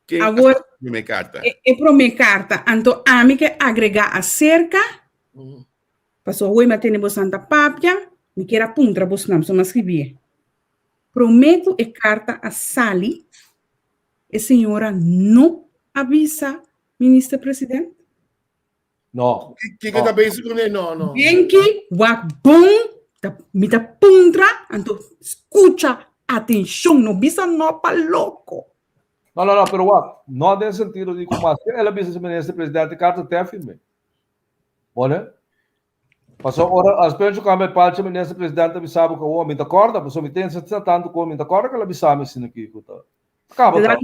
Ken a Awor, skibi e promé karta? e, e promé karta, anto ami ke agregá aserka, pasobra hoy mi a tene bo Santa Papia. Mi kier a puntra bosnan, pasobra mi a skribié. Promé ku e karta a sali, e señora no a bisa Minister President? No. Kiko ta bezig kuné? No, no. Benki, wak bon, ta, mi ta puntra, anto skucha, atenshon, no bisa no pa loko. No, no, no, pero wak, no den sentido di ku maske el a bisa si Minister Presidente karta te a firm'é. Bone? Paso ora as Pencho cambia e palcha minister presidente a bisa bo cu awor mi ta corda paso mi ten sa tanto cu mi ta corda cu el a bisa mi asina aki cu ta caba ta.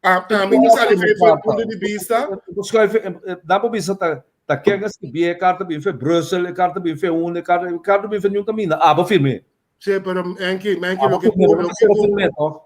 A mi ta sali fe for punto di bista. Schuif nan por bisa ta ta ken a scribi e carta bin fe Brussel e carta bin fe unda e carta e carta bin fe niun caminda abo firme. Sí, pero Enki, Enki loke cu loke cu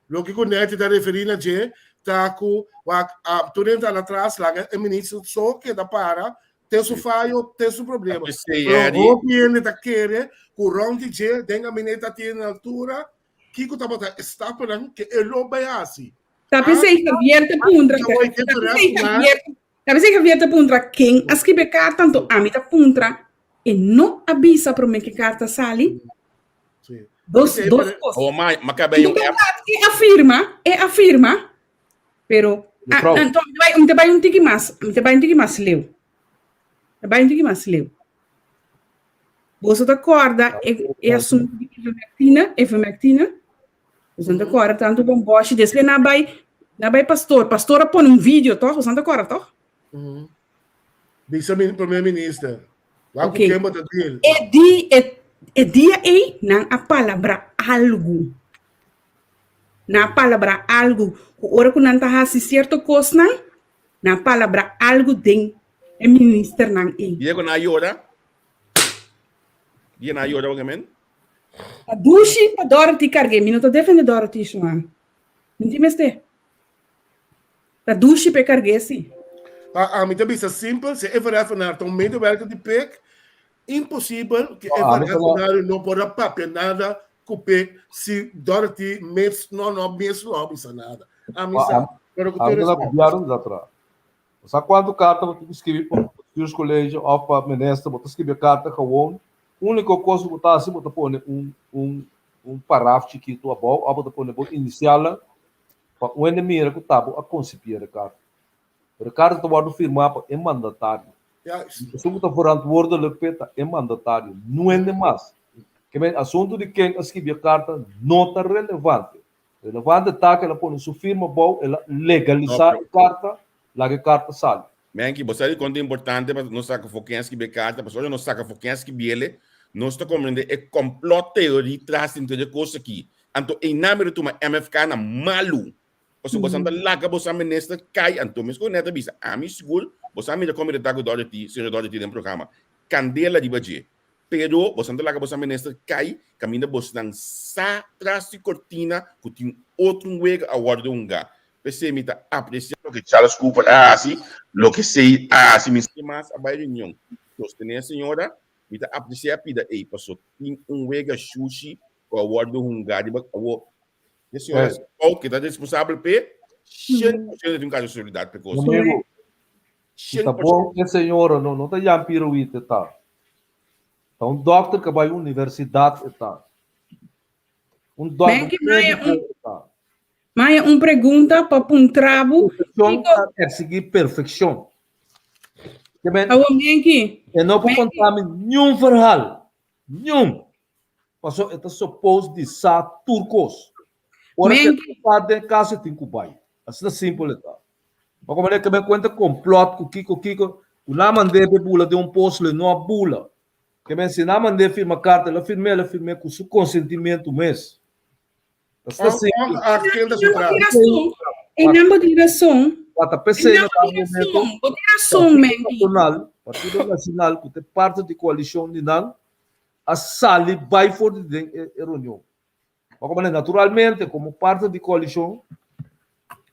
loke cu Netty ta referi na dje ta cu wak tur hende ta atras laga e minister so keda para Te su fayo, te su problema. Pero hopi hende ta kere ku rond di dje den gabinete a tene altura kiko tabata e stapenan ke e lo bai hasi. Ta p'esei Javier ta puntra, ta p'esei Javier, ta p'esei Javier ta puntra ken a skribi e karta, anto ami ta puntra e no a bisa promé ku e karta sali. Dos, dos kos. Oh, ma, ma ka bai un app. E afirma, e afirma Pero, ah, anto, mi ta bai, mi ta bai un tiki mas, mi ta bai un tiki mas leu. Ta bai un tiki mas leu. Boso ta korda e, e asunto di ivermectina, ivermectina? Boso ta korda tanto bomboshi, despues na bai, na bai pastor, pastor a pone un video, toch? Boso ta korda, toch? Mm. Bisa mi primer minister. Wak Ok. ken bo ta deal. E di, e, e dia ei, nan a palabra algu. Nan a palabrá algu ku ora ku nan ta hasi sierto kosnan, nan a palabrá algu den e ministernan ei. Diego na yora. Dia na yora wak men. Ta dushi pa Dorothy karg'é. Mi no ta defendé Dorothy, Shuan. Mi no tin mester. Ta dushi pa e karg'é si. A ami ta bisa simpel, si e verheffenaar ta un medewerker di pek, imposibel ku e verheffenaar no por a papia nada ku pek si Dorothy mes no no mes lo a bisa nada. Ami sa, pero ku tur respet. Bo sa kuantu karta bo tin ku skribi pa bestuurscollege òf pa minister, bo ta skribi e karta gewoon, úniko kos ku bo ta hasi bo ta pone un un un paraf chikitu abou òf bo ta pone bo inisialnan pa un hende mira ku ta bo a konsipia e karta. Pero e karta ta wòrdu firmá pa e mandatario. Esun ku ta verantwoordelijk p'e ta e mandatario, no hende mas. Ke men asuntu di ken a skibi e karta no ta relevante. Relevante ta ku el a pone su firma abou, el a legalisá e karta, laga e karta sali. Menki, bo sa dikon ta importante pa nos saka for ken a skibi e karta? Pasobra ora nos saka for ken a skibiel, nos ta komprendé e kòmplòt teorí tras di tur e kos aki. Anto einan mi ta tuma MFK na malu. Pasobra bosan ta laga bosan minister kai anto mes ku Ned a bisa ami sigur bosan mira kon mi ta ta ku Dorothy, señor Dorothy den programa. Kandela riba dje. Pero bosan ta laga bosan minister kai kaminda bosnan sa tras di kortina ku tin otro un wega a wòrdu hungá. P'esei mi ta apresia loke Charles Cooper a hasi, loke Seid a hasi. Mi mas a bai reunion sostené e señora, mi ta apresia e pida ei paso tin un wega shushi ku a wòrdu hungá riba awor. E señora Hey. Stout que ta responsabel p'e, 100% tin un caso de seguridad p'e cos. Amigo, si ta 100%. bon e señora no, no ta Jan Piruit e ta. Ta un dokter ke bai universidad e ta. Un dokter, Menki, un maya médico un, e ta. maya un pregunta pa puntra bo. Perfeccion Kiko, ta persiguí perfeccion. Ke men, awor Menki, e no por Menki, konta mi niun verhaal. Niun. Paso e ta suppose di sa tur kos. Ora ku e Menki, ta den kas e tin ku bai. Asina simpel e ta. Ma komo e keme kuenta komplòt ku kiko kiko, ku nan mand'é pa e bula den un pos lo e no a bula. Ke men si nan mand'é firma karta el a firm'é, el a firm'é ku su konsentimentu mes. Asina simpel. Ongeacht ken ta su Einan bo tin tras. rason. Einan bo tin rason. Wata p'esei Einan na bo tal tin momento rason. Bo tin rason, Partido Menki. Nacional, Partido Nacional ku ta e parti di koalishon di nan a sali bai for di den e reunion. Ma como naturalmente como parte di coalicion,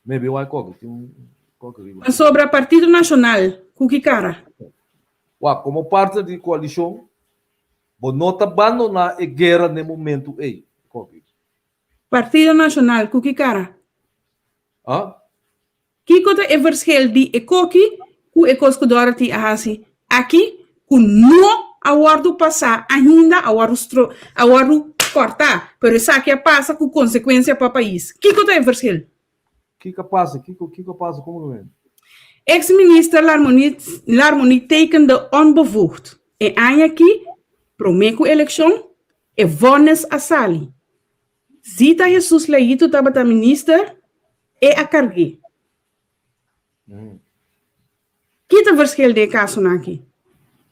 maybe why koki tin un koki riba. Pasobra Partido Nacional cu ki cara? Wak, como parte di coalicion, bo no ta bandona e guera n'e momento ey, koki. Partido Nacional cu ki cara? Ah? Kiko ta e verschil di e koki ku e kos ku Dorothy a hasi aki ku no a. a wòrdu pasá ainda, a wòrdu stro, a wòrdu kòrtá, pero esaki a pasa ku konsekuensia pa pais. Kiko ta e verschil? Kiko a pasa? Kiko kiko a pasa? Komo lo men? Ex-minister Larmonie Larmonie tekende onbevoegd. E aña aki, promé ku elekshon, e vonnis a sali. Zita Jesus Leito tabata minister, e a karg'é. Ki ta verschil den e kasonan aki?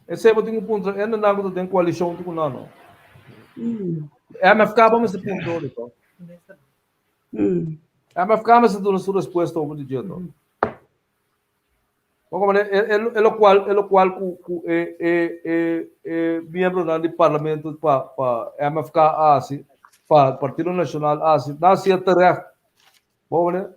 Esei bo tin ku puntra hendenan ku ta den koalishon ku nan no. MFK bo mester puntra ori to. MFK mester duna su respuesta over di dje to. Bo komprende? E e e lokual e lokual ku ku e e e e miembronan di parlamento pa pa MFK a hasi, pa Partido Nashonal a hasi, nan hasié terecht. Bo komprende?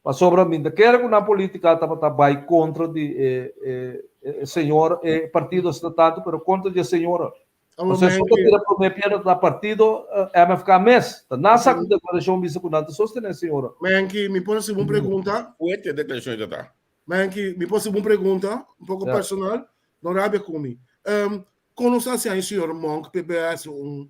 Pasobra mi ta kere ku nan politika tabata bai kontra di e e e señor, e partido asina tantu, pero kontra di e señora. Pasobra esun ta tira promé piedra ta partido MFK mes. Ta nan sa ku deklarashon bisa ku nan ta sostené e señora. Menki, mi por hasi un pregunta? Fuerte deklarashon e ta ta. Menki, mi por hasi un pregunta, un poko personal? No rabia ku mi. Kon nos ta hasi aña señor Monk p'e bai hasi un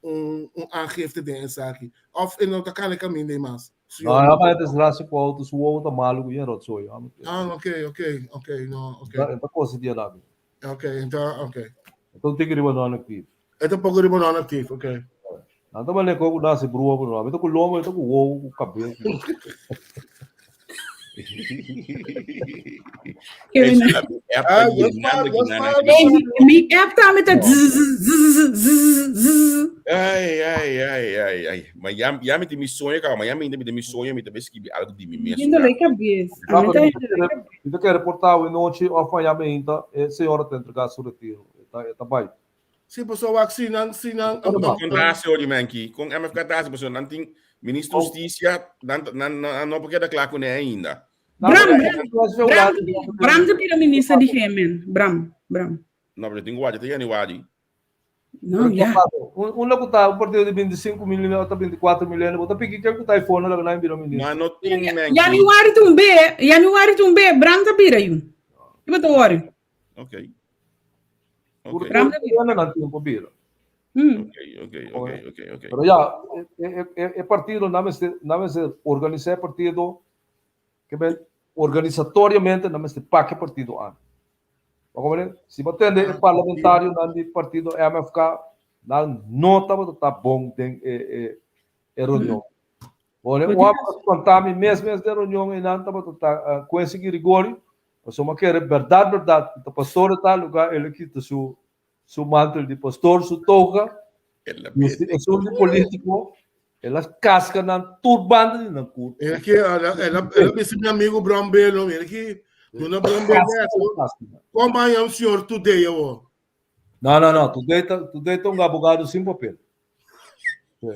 un un aangifte den esaki of e no ta kane kaminda ei mas? No, e bai desgracia ku auto, su wowo ta malu ku yen rotzooi. Ah, ok, ok, ok, no, ok. E ta kosa di adabi. Ok, enta, ok. E ta un tiki riba non actief. E ta poko riba non actief, ok. Nan ta bale ku nasi brua ku no. Mi ta ku lomo, mi ta ku wowo, ku kabes. Mi app tambe ta zzz. Ai, ai, ai, ai, ai. Ma ya, ya mi tin mi soño kaba, ma ya mi mi soño mi ta be skibi algo di mi mes. Lindo lei kabes. No, pero mi ta kere, mi ta kere por ta nochi of mañana mainta e señora ta entrega su retiro. E ta, e ta bai. Sí, pasobra wak si nan, si nan. Kon ta hasi ori menki? Kon MFK ta hasi? Pasobra nan tin ministro hustisia, nan nan nan no por keda kla kuné ainda. Bram, Bram, Bram, Bram ta bira minister di GMN. Bram, Bram. No, pero tin ku wak, ta januari. No, ya. Unda ku ta un partido di 25 mil o ta 24 mil hende, bo ta piki ken ku ta iPhone laga nan bira minister. Ma no tin menki. Januari ta un be, Januari ta un be, Bram ta bira yu. Ki bo ta wori? Ok. Ok. Bram ta bira. Nan tempo bira. Ok, ok, ok, ok, ok. Pero ya, e, e, e, e partido nan mester, nan mester organisa e partido, ke men organisatoriamente nan mester pak e partido aan. Bo comprende? Si bo tende e parlamentarionan di partido MFK, nan no tabata ta bon den e, e, e reunion. Bo ne, un a spanta mi mes mes den reunion einan tabata ta Quincy Girigory, Pasobra mi a kere bèrdat bèrdat ku ta pastor e ta lugá el a kita su su mantel di pastor, su toga, i esun di polítiko, el a kaska nan tur banda di nan kurpo. El ki el a el a bisa mi amigu Bron Belo, el ki duna Bron Belo kon baña un señor today awor? No, no, no, today ta today ta un abogado sin papel. A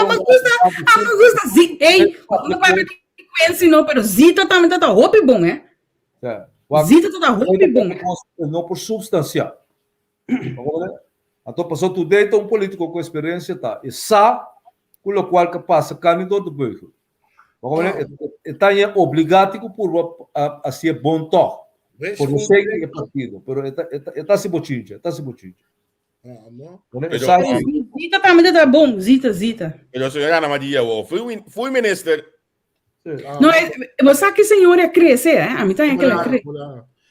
me gusta, a me gusta zi, ey, no papia di Quincy no, pero Zita tambe ta hopi bon, eh. Zita ta hopi bon. No por substancia. Anto paso today ta un politico cu experiencia ta e sa cu locual ka pasa kan ni door de beugel. E ta ñe obligati cu purba a hacié bon toch. Por no sake di e partido, pero e ta e ta haci bochincha, e ta haci bochincha. Zita tambe ta bon, Zita, Zita. Pero señora Ana Maria, wo, fui, fui minister. No, bo sa que señora crece, eh? A mí también que la crece.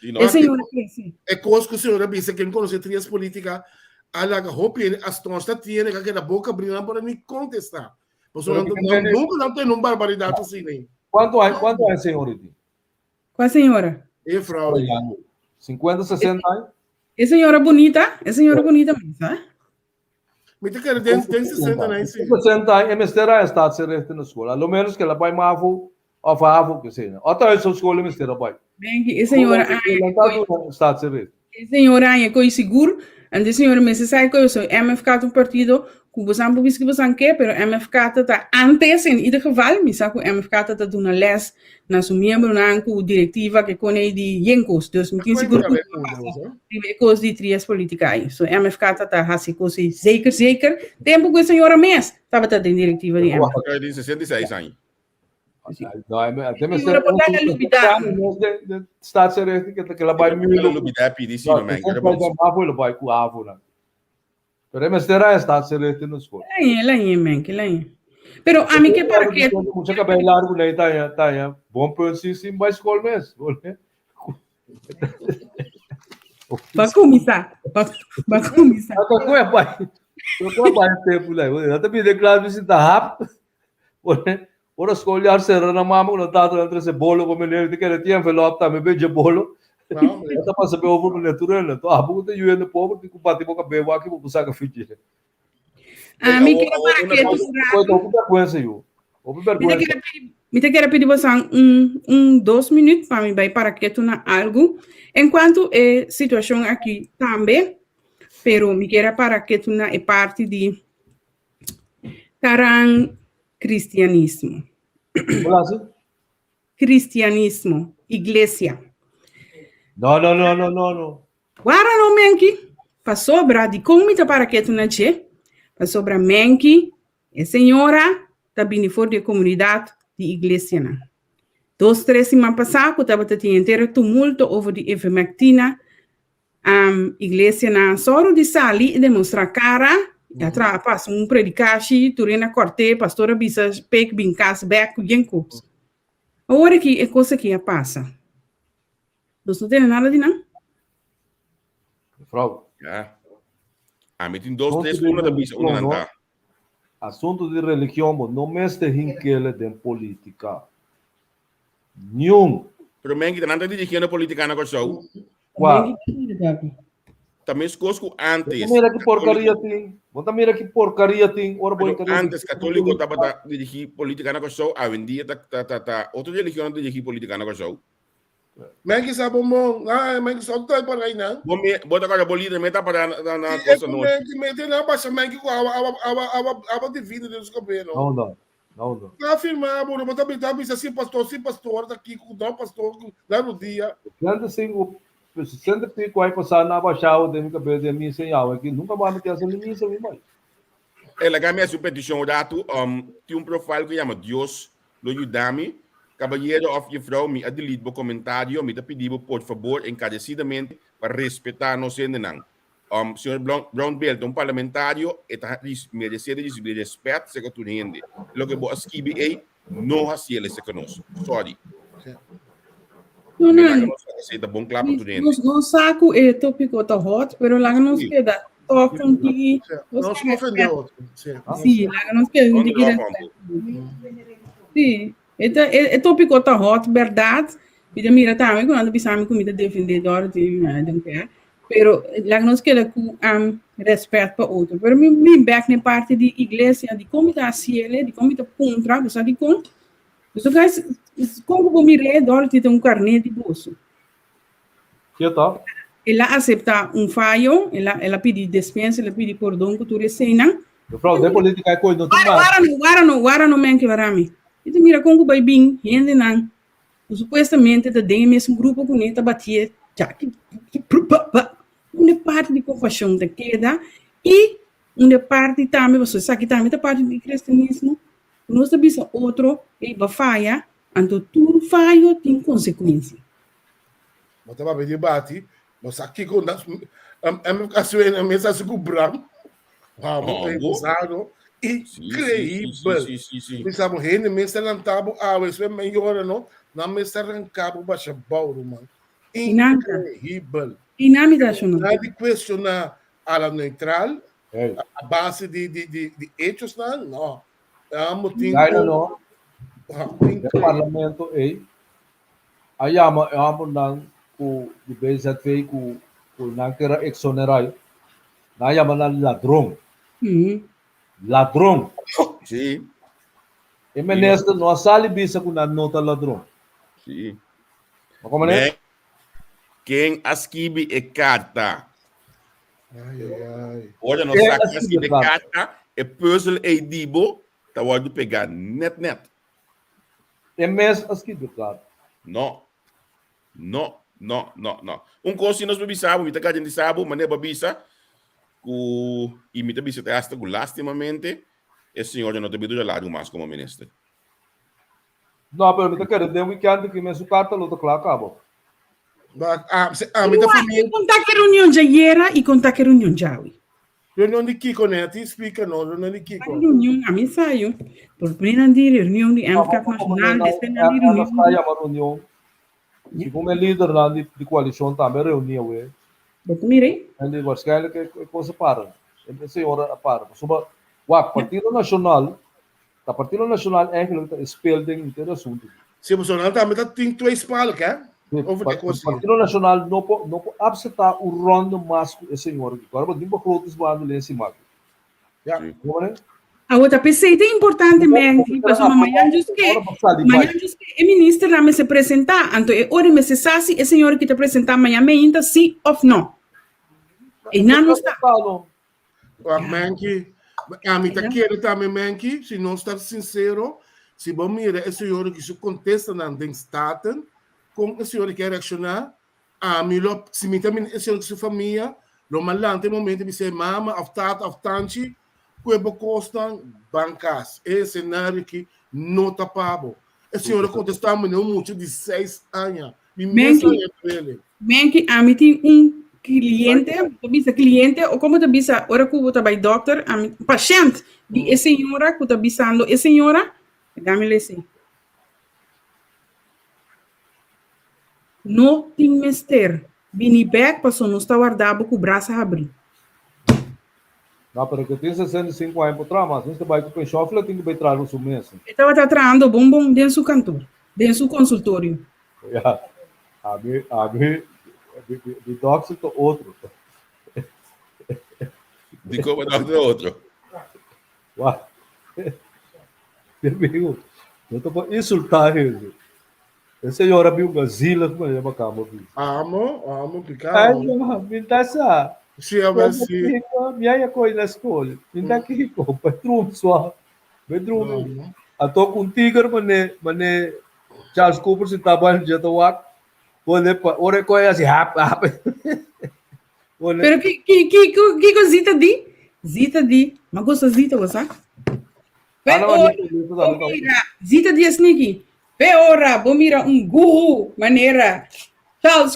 E señora crece. E cos que señora bisa, quien conoce trias política, a la hopi hasta tiene que la boca brinda por ni contestar. Pues no, nunca no tiene un barbaridad así, ne. ¿Cuánto hay, cuánto hay, señorita? Cuál señora? E vrouw. 50, 60 años. E señora bunita, e señora bunita mes, ha? Mi ta kere den den 60 na sí. 60 años, e mester a staatsrecht na school. A lo menos que la bai mavo of havo que sea. Ota uit zo'n school e mester a bai. Benki, e señora Staatsrecht. E señora aña koi sigur, en de señora mester sa koi so MFK ta un partido ku bosan por bisa ku bosan ke, pero MFK ta ta antes in ieder geval, mi sa ku MFK ta ta duna les na su miembronan ku direktiva ke kone di yen kos. Dus mi tin sigur ku riba e kos di trias politica ei. So MFK ta ta hasi kos ei zeker zeker, tempo ku e señora mes tabata den direktiva di MFK. Tin 66 aña. Ora bo ta lubida. Staatsrecht que la bai Milo lubida pidi si no men. Mavo bai ku avo na. Pero mester a staatsrecht na skol. Lañe, lañe men, ke lañe. Pero a mi ke para ke Mucha kabei largo nee tanya tanya. Bon punt si sin bai skol mes. Pa kuminsá, pa, pa kuminsá. Ako ko bai. Ko bai tempo lai. Ata bi de klas bi sinta hap. Ora skol yar sera na mama ku na tata na trese bolo pa meneer te kere ti envelop tambe beje bolo. Ata pasa be over meneer turele. To abu ku te yuende pobre ti ku bati boka be waki bo saka fichi. A mi ke para ke tu Ko to ku vergüenza yu. Hopi Mi ta vergüenza. kere pidi, mi ta kere pidi bosan un, un dos minuut pa mi bai para ketu na algu. En cuanto e situacion aki tambe, pero mi kere para ketu na e parti di taran cristianismo. Hola, si? Cristianismo, iglesia. No, no, no, no, no, no. Wara no menki, pasobra di kon mi ta para ketu na dje, pasobra menki e señora ta bini for di e komunidat di iglesianan. Dos tres siman pasá ku tabata tin henter e tumulto over di ivermectina, um, iglesianan sòru di sali i demostrá kara, i a traha pas un predikashi, tur hende a kòrt'é, pastor a bisa pek bin kas bèk ku yen kos. Awor aki e kos aki a pasa. Nos no tene nada di nan. Mevrouw. Ja. Ami tin dos, tres una ta bisa una nan ta. Asunto di religion bo no mester hinkele den politica. Niun. Pero men kita nan ta dirigiendo politica na Kòrsou. Kua? Ta meskos ku antes. Bo ta mira ki porkaria tin. Bo ta mira ki porkaria tin ora bo Pero antes katoliko tabata dirigi politica na Kòrsou, awendia ta ta ta ta otro religion ta dirigi politica na Kòrsou. Men ki sa bonbon, ah, men ki sa toy por aí nan. Bo me, bo ta kaya bo líder me ta para na na E cosa ku nochi. men ki mete na basha men ki ku awa awa awa awa awa divino den su kabelo. No, no. No, no. Ta afirma bo, bo ta bisa bisa si pastor, si pastor ta kiko, no pastor na rodia. 65, 60 e pico aí passar na baixada de minha cabeça de missa em aula aqui nunca mais me tinha essa missa mi mãe. E laga mi hasi un petishon un ratu. Um, tin un profile ku yama Dios lo yuda mi. Kabayero òf jefrou, mi a delete bo komentario. Mi ta pidi bo por fabor enkaresidamente pa respetá nos hendenan. Um, señor Brown, Brownbill ta un parlamentario, e ta meresé di risibí rèspèt serka tur hende. Loke bo a skibi ei, no hasiel esei nos. Sorry. No, Mi no, laga nos esei ta bon kla pa tur hende. Nos no sa ku e tópiko ta hot, pero laga nos keda tòg un tiki. No se ofende otro. Sí. Sí, laga nos keda un tiki respet. Sí, e, ta, e, e tópiko ta hot, bèrdat. Mi ta mira tambe ku nan ta bisa mi ku mi ta defendé Dorothy, I don't care. Pero laga nos keda ku um, respet pa otro. Pero mi mi bek na e parti di iglesia, di kon mi ta hasiele, di kon mi ta puntra, bo sa di kon? Boso guys, kon ku bo mir'é, Dorothy ta un karné di boso. Cierto. El a aseptá un fayo, el a, el a pidi despensa, el a pidi pordon ku tur eseinan. Mevrouw, den politica e koe no tin Wara, mas. wara no, wara no, wara no men ke wara mi. Mi ta mira kon ku bai bin hendenan ku supuestamente ta den e mesun grupo kuné ta batié ja ki ki pru pa pa. Unda e parti di kompashon ta keda i unda e parti tambe, pasobra esaki tambe ta parti di kristianismo, Ku nos ta bisa otro, ey bo a faya, anto tur fayo tin konsekuensia. Bo ta papia di bati, bo sa kiko na MFK suena mes asi ku Bram. Wow, bo Oh, ta bo. gozado. Sí, sí, sí, Increíbel. sí, sí, sí. Mi sa bo hende mes ta lanta bo awe, so men yora no, nan mes ta ranka bo basha bou, ruman. I nan ta. Increíbel. I nan mi ta shona. Na di cuestiona a la neutral, Hey. a base di, di, di, di hechosnan, no. Amo tin Daina ku no, ah, den parlamento ei a yama e hombernan ku di BZV ku ku nan kera exonerai, nan a yama nan ladron. Ladron. Sí. E minister no a sali bisa ku nan no ta ladron. Sí. Ma komo ne? Ken a skibi e karta? Ai, ai, ai. Ora nos Ken sa a ken a skibi skibi e e karta? karta, e puzzel ei di bo ta wòrdu pegá nèt nèt. E mes a skibi e karta. No. No, no, no, no. Un kos si nos por bisa bo, mi ta garantisa bo, manera bo a bisa, ku, i mi ta bisa te hasta ku lastimamente, e señor ya no ta bira dura largu mas komo minister. No, pero mi ta kere den weekend aki mes su karta lo ta kla kaba. Ba, ah, se, ah, mi ta familia. Kon ta ke reunion djayera i kon ta ke reunion djawe? Reunion di kiko, Netty? Splika no, reunion di kiko? Reunion, a mi sa yo. Por primer nan di reunion di MFK Nacional, despues nan di reunion. MFK yama reunion. Segun e lidernan di, di coalicion tambe reuní awe. Bo ta mira ei? En di waarschijnlijk e, e cosa para. E señora a para. Pasobra, wak, Partido Nacional, ta Partido Nacional eigenlijk ta e spel den henter asunto. Sí, pasobra nan tambe ta tin twee spalk, hè? Over de cos hier. Partido Nacional no por, no por acepta un ronde mas cu e señora aki. Ahora bo tin begrotingsbehandeling encima aki. Ja. Hoor? Awo ta p'esei ta importante Mendy, pasobra mañan djus ke, mañan djus ke e ministernan mester presentá, anto e ora mester sa si e señor ki ta presentá mañan meinta sí òf nò. Einan nos ta. Wak Menky, ami ta kere tambe Menky, si nos ta sincero, si bo mira e señor ki su contestanan den Staten, kon e señor ki a reacciona, Ami lo, si mi ta mira e señor ku su famia, lo mi a lanta e momento i bisa e mama òf tata òf tanchi ku e bo kosnan ban kas. E esenario aki no ta pa bo. E señor a kontestá mi na un mucha di seis aña. Mi mes aña duele. Menki, ami tin un cliente, bo ta bisa cliente o como ta bisa ora ku bo ta bai dokter, ami pashent di e señora ku ta bisando e señora, dami lesi. No tin mester bini bek paso nos ta warda bo ku brasa habrí. No, pero ke tin 65 aña por traha mas. Mester bai ku penshon of lo tin ku bai traha riba su mes? E tabata trahando bon bon den su kantor, den su konsultorio. Ya, ami, ami, mi dòkter ta otro. Dikon bo dòkter ta otro? Wak, mi amigo, no ta por insultá hende. E señora bi un zielig manera pa cama bi. Amo, amo pica. Ay, no, mi ta sa. Si, a ver si. Mi ay koy na school. Mi ta kiko, bedroom swa. Bedroom. Ato kun tiger mane, mane Charles Cooper si taba en jeta wak. Pone pa ore koy asi hap hap. Pero ki ki ki kiko Zita di? Zita di, ma gosta Zita, bo sa? Pe ora bo mira, Zita di esniki, pe ora bo mira un guru manera Charles,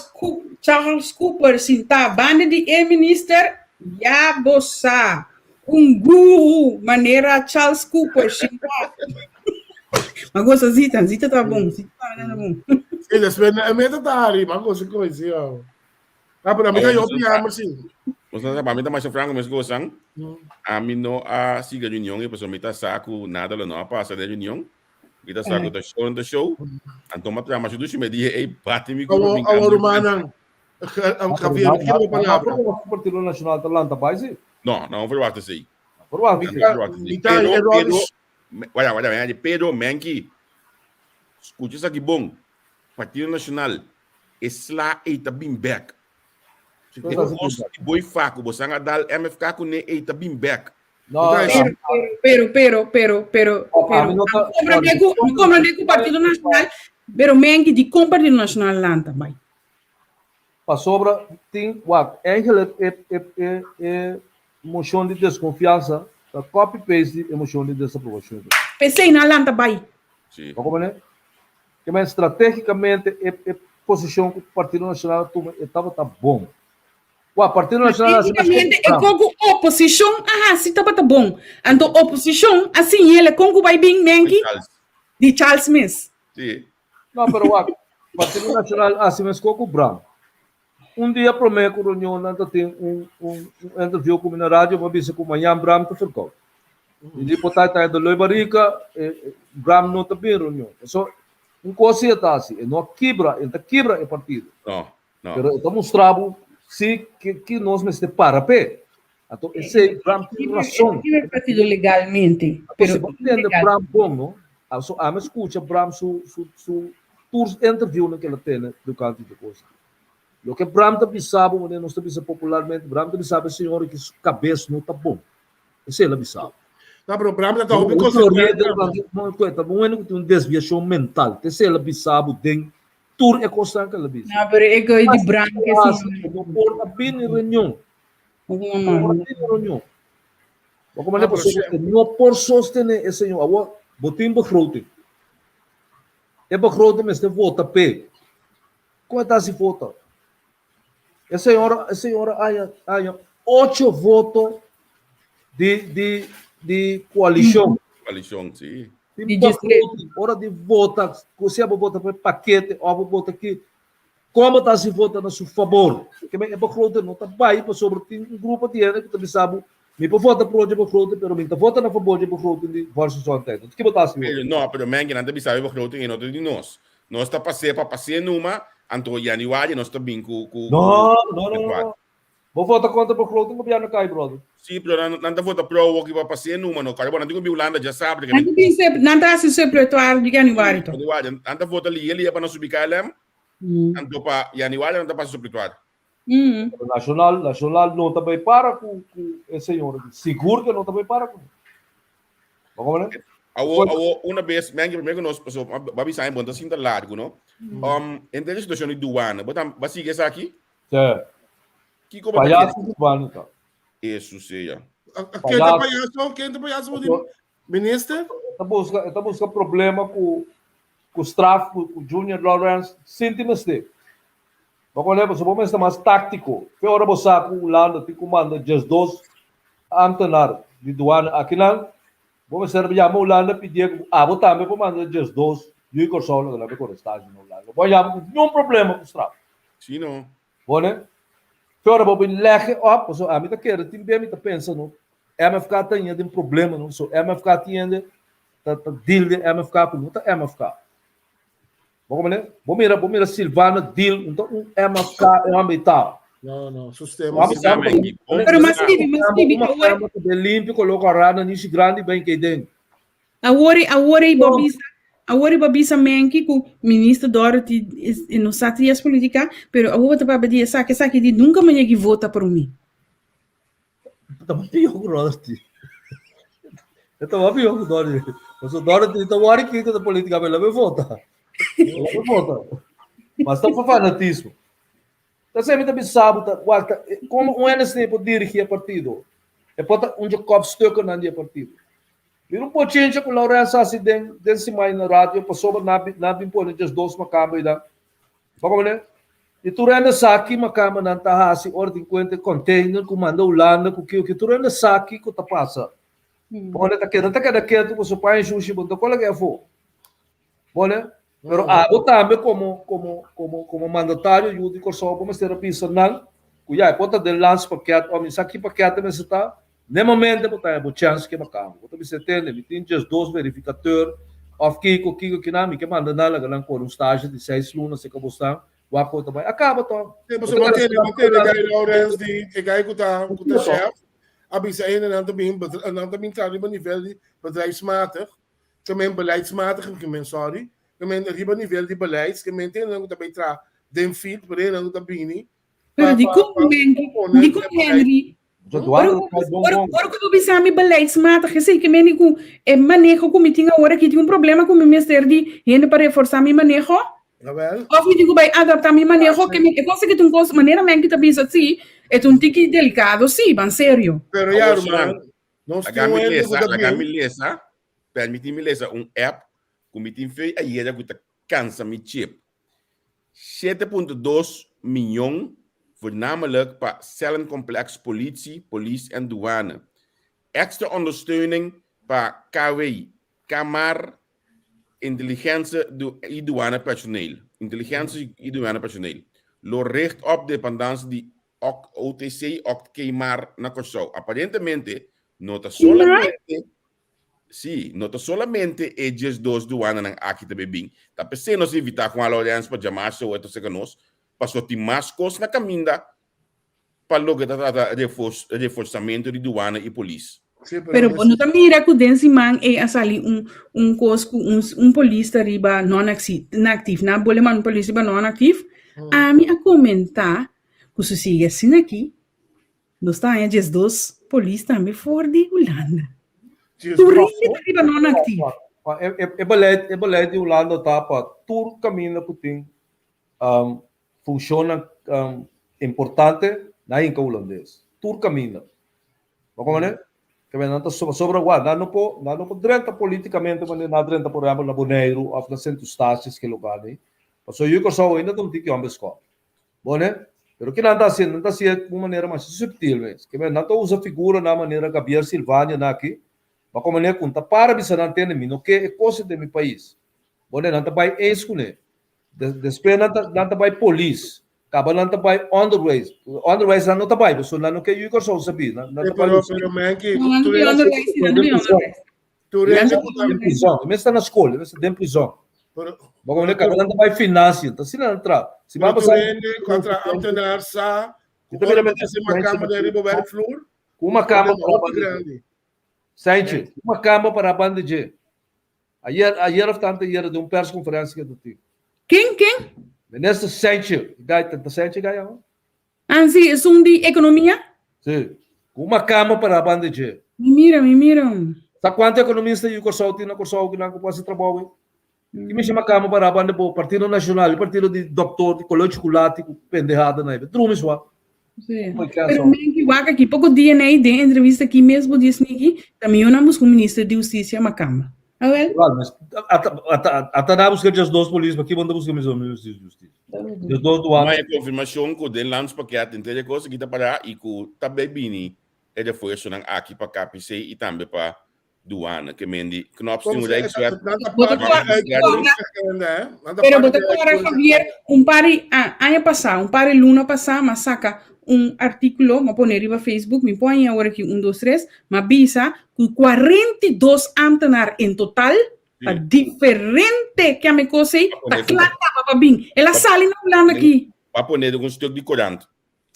Charles Cooper sintá banda di e minister, ya bo sa. Un guru manera Charles Cooper sintá. Ma gosta Zita, Zita ta bon, Zita ta bon. Sí, después na meta ta hari, ma gosta koe sí. Ah, pero ami ta yo jammer sí. Nos ta pa mi ta masha franco mes gosan. Ami no a siga reunion e pasobra mi ta sa ku nada lo no a pasa den reunion. Mi ta sa ku ta show ta show. Anto mi a traha masha dushi mi dije ey bati mi Awor, awor rumannan, Javier, mi kere bo palabra. Partido Nacional ta lanta bai sí. No, no verwacht esei. Verwacht esei. Mi ta Pero, e pero, waya, waya, pero, Menki, skucha esaki bon. Partido Nacional E sla ei ta bin bek. E kos di boi faku bo san a dal MFK kuné ei ta bin bek. No, Pero, pero, pero, pero, pero, no ta- mi komprende ku Partido Nacional, pero menki di kon Partido Nacional lanta bai. Pasobra tin, wak, eigenlijk e, e, e, e moshon di deskonfiansa ta copy paste di e moshon di desaprobashon. P'esei nan lanta bai. Sí. Bo komprende? Ke men strategicamente e e posicion ku Partido Nacional a tuma e tabata bon. Wak, Partido Nacional a hasi meskos Strategicamente ku e Trump. kon ku oposishon a hasi tabata bon. Anto oposishon a siñ'el e kon ku bai bin menki Charles. di Charles mes. Sí. No, pero wak, Partido Nacional a hasi meskos ku Bram. Un dia promé ku reunionnan ta tin un un un interview ku mi na radio, mi a bisa ku mañan Bram ta ferkout. Mi di por ta ta de loi barika, e Bram no ta bin reunion. Paso un kos si e ta hasi, e no a kibra, e no ta kibra e partido. No, no. Pero e ta mustra bo si ki ki nos mester para p'e. Anto esei Bram tin rason. E kibra e partido legalmente, Anto pero si bo tende Bram bon, no? Anto ami a skucha Bram su su su tur interviewnan ku el a tene tokante di kos aki. Loke Bram ta bisa bo, manera nos ta bisa popularmente, Bram ta bisa bo e señor aki su kabes no ta bon. Esei el a bisa bo. No, pero Bram ta ta hopi konsekuente tambe. Ta un hende ku tin un desviashon mental. Ta esei el a bisa bo den tur e kosnan ku el a bisa. No, pero e koi di Bram ke si. No por a bini reunion. No por a bini reunion. Bo komprende? Pasobra no por sostené e señor. Awor, bo tin begroting. E begroting mester vota p'e. Kon e ta hasi vota? E señora, e señora haña, haña ocho voto di, di, di koalishon. Koalishon, si. Tin begroting, ora di vota, ku sea bo vota pa e pakete òf bo vota ki, kon bo ta hasi vota na su fabor? Ke men e begroting no ta bai pasobra tin un grupo di hende ku ta bisa bo, mi por vota pro dje begroting, pero mi no ta vota na fabor dje begroting di Volksgezondheid. Ki bo ta hasi? Pero no, pero men, nan ta bisa bo e begroting ei no ta di nos. Nos ta pas'é pa pas'é numa, anto yanüari nos ta bin ku ku No, no, no, no. Bo vota kontra begroting gobierno kai, brother. Sí, pero nan nan ta vota pro awor ki pa pas'é numa no. Kòrda bo nan tin ku bin Hulanda djasabra. Nan ta bin sep, nan ta hasi suppletoire di yanüari to. Yanüari, nan ta vota lihe lihe pa nan subi KLM, anto pa yanüari nan ta pasa suppletoire. Nacional, Nacional no ta bay para cu cu e señor aki. Sigur que no ta bay para cu. Bo comprende? Awo, awo, una vez, men que primero que nos pasó, ba bisa bon ta sinta largo, no? Entre e situación di douane, bo tam, ba sigue esaki? Sí. Kiko bo ta Payaso di douane ta. Eso sea. Ken ta payaso? Ken ta payaso? Minister? E ta busca, e ta busca problema cu cu straf cu cu Junior Lawrence sinti mester. Bo kone pasobra bo mester mas tactico. Fe ora bo sa cu Hulanda tin cu manda 12 ambtenaar di douane akinan, bo mester yama Hulanda pidié cu abo tambe por manda 12 yu Corsou laga nan be kore stage na Hulanda. Bo a yama cu niun problema cu straf. Si no. Bo ne? Fe ora bo bin leg e op, pasobra ami ta kere tin bia mi ta pensa no, MFK ta haña den problema no, so MFK tin hende ta ta deal den MFK ku no ta MFK. Bo komprende? Bo mira, bo mira Silvano deal, no ta un MFK e homber ei ta. No, no, su sistema. Bo sa Pero mas skibi, mas skibi, Uma kama ta ben limpio, koloka rana nishi grandi ben kei den. Awor awor ei bo bisa, awor ei bo bisa Menki ku minister Dorothy e no sa trias politica, pero awor bo ta papia di esaki, esaki di nunca mi yegi vota por mi. Ta mas pior ku Dorothy. E ta mas pior ku Dorothy. Pasobra Dorothy ta wòri kiko ta politica, pero el a bai vota. El a bai vota. Mas ta pa fanatismo. Ta esei mi ta bisa bo ta wak ta komo un hende asina por dirigi e partido? E por ta un dje kopstukkennan di e partido. Mira un bochincha ku Laurens a hasi den den siman na radio pasobra nan a nan a bin pone 12 makamba einan. Bo komprende? I tur hende sa ki makamba nan ta hasi ora tin kuenta e container ku manda Hulanda ku kiko ki tur hende sa kiko ta pasa. Bo ta keda ta keda ketu ku su paña shushi bo no ta kola ke afó. Bo ne? Pero abo tambe komo komo komo komo mandatario yu di Kòrsou bo mester a bisa nan ku ya e por ta den landspakket òf mi sa ki pakèt e mester ta, n'e momento bo ta haña bo chèns kema kamba. Bo ta bisa tende mi tin 12 verifikateur òf kiko kiko kinan mi ke manda nan laga nan kore un stage di seis luna seka bo stan wak ku bo ta bai. A kaba tò. Sí, pasobra bo tende bo tende Guy Lawrence di e guy ku ta ku ta chef a bisa hende nan ta bin nan ta bin traha riba nivel di bedrijfsmatig Ke men beleidsmatig, ke men sorry, ke men riba nivel di beleids, ke men tin nan ku ta bai traha den field, pero nan ku ta bini Pero di kon men, di kon Henry, ora ora ku bo bisa mi beleidsmatig, esei ke men di ku e maneho ku mi tin awor aki tin un problema ku mi mester di hende pa reforsá mi maneho? Of mi tin ku bai adaptá mi maneho? Ke men e kos aki ta un kos manera men ki ta bisa si, e ta un tiki delikado si, ban serio. Pero ya ruman, Nos Laga tin mi un hende ku lesa, ta laga mi bin. lesa, permiti mi lesa un app ku mi tin fe ayera ku ta kansa mi chip. 7.2 miyon voornamelijk pa cellencomplex politie, polis en douane. Extra ondersteuning pa KW, Kamar Intelligence y Douane Personeel. Intelligence y Douane Personeel. Lo richt op dependance di OTC òf Kmart na Kòrsou. Aparentemente no ta solamente Sí, no ta solamente e 12 duananan aki ta bay bin. Ta p'esei nos a invitá Juan Lorenz pa djamá Soweto serka nos, pasobra tin mas kos na kaminda pa loke ta trata reforsamentu di duana i polis. Pero bo no ta mira ku den siman ei a sali un un kos ku un un polis ta riba non-actief. Nan a bole manda un polis riba non-actief. Ami a komentá Ku su sigui asina aki, nos ta haña 12 polis tambe for di Hulanda. Tur hende ta riba non actief. E beleid, e beleid di Hulanda ta pa tur kaminda ku tin funshonnan importante nan hinka hulandes. Tur kaminda. Bo komprende? Ke men nan ta pasobra wak nan no por nan no por drenta politikamente manera nan a drenta por ehempel na Boneiru of na Sint Eustatius ke lugar ei. Pasobra yu Kòrsou ainda ta un tiki hòmber skòp. Bo ne? Pero ke nan ta hasiendo? Nan ta hasié ku un manera masha subtil mes. Ke men nan ta usa figuranan manera Gabriel Silvania nan aki pa ku manera ku ta para bisa nan tende mi no ke e kos den mi pais. Bo ne? Nan ta bai eens kuné. Despues nan ta nan ta bai polis. Kaba nan ta bai onderwijs. Onderwijs nan no ta bai, pasobra nan no ke yu Kòrsou sabí. Nan nan ta bai Pero, pero Menki, No, nan no bai onderwijs, nan no bai onderwijs. Tur hende ku ta. Den prizòn. E mes ta na skol, e mes ta den prizòn. Pero, Bo komo kaba nan ta bai financiën. Ta asina nan tra. Si pero bo tur hende ku a traha ambtenaar sa ku ora bo ta hasi makamba den riba werkvloer, Ku makamba problema hopi grandi. Saintje, ku makamba para banda dje. Ayer, ayer of tanto ayer, den un persconferencia que tin. Ken, ken? Minister Saintje, gai, ta Saintje gai awo? Ah, si, esun di economia? Si, ku makamba para banda dje. Mi mira, mi mira. Sa kuantu ekonomista yu Kòrsou tin na Kòrsou ku nan ku por hasi trabou ei? Ki mishi makamba para banda bo Partido Nashonal, e partido di dòktor, di koló chukulati ku pendehada na ei. Drumi swa. Sí. Pero men ki wak aki poko DNA den entrevista aki mes bo di esniki, ta mihó nan buska un minister di hustisia makamba. Awel. Ata na buska just dos polis, pa ki bo no ta buska mes un minister di hustisia? Just dos duana. Maya konfirmashon ku den landspakket henter e kos aki ta pará i ku ta bai bini e refuersonan aki pa KPC i tambe pa Duana ke men di Knops tin un rijkswet. Bo ta Pero bo ta kora Javier, un par di aña pasá, un par di luna pasá, m'a saka un artíkulo, m'a pone riba Facebook, mi por haña awor aki un dos tres, m'a bisa ku 42 ámtenar en total pa diferente kiame kos ei ta kla kaba pa bin. El a sali na Hulanda aki. Pa pone den un stuk di korant.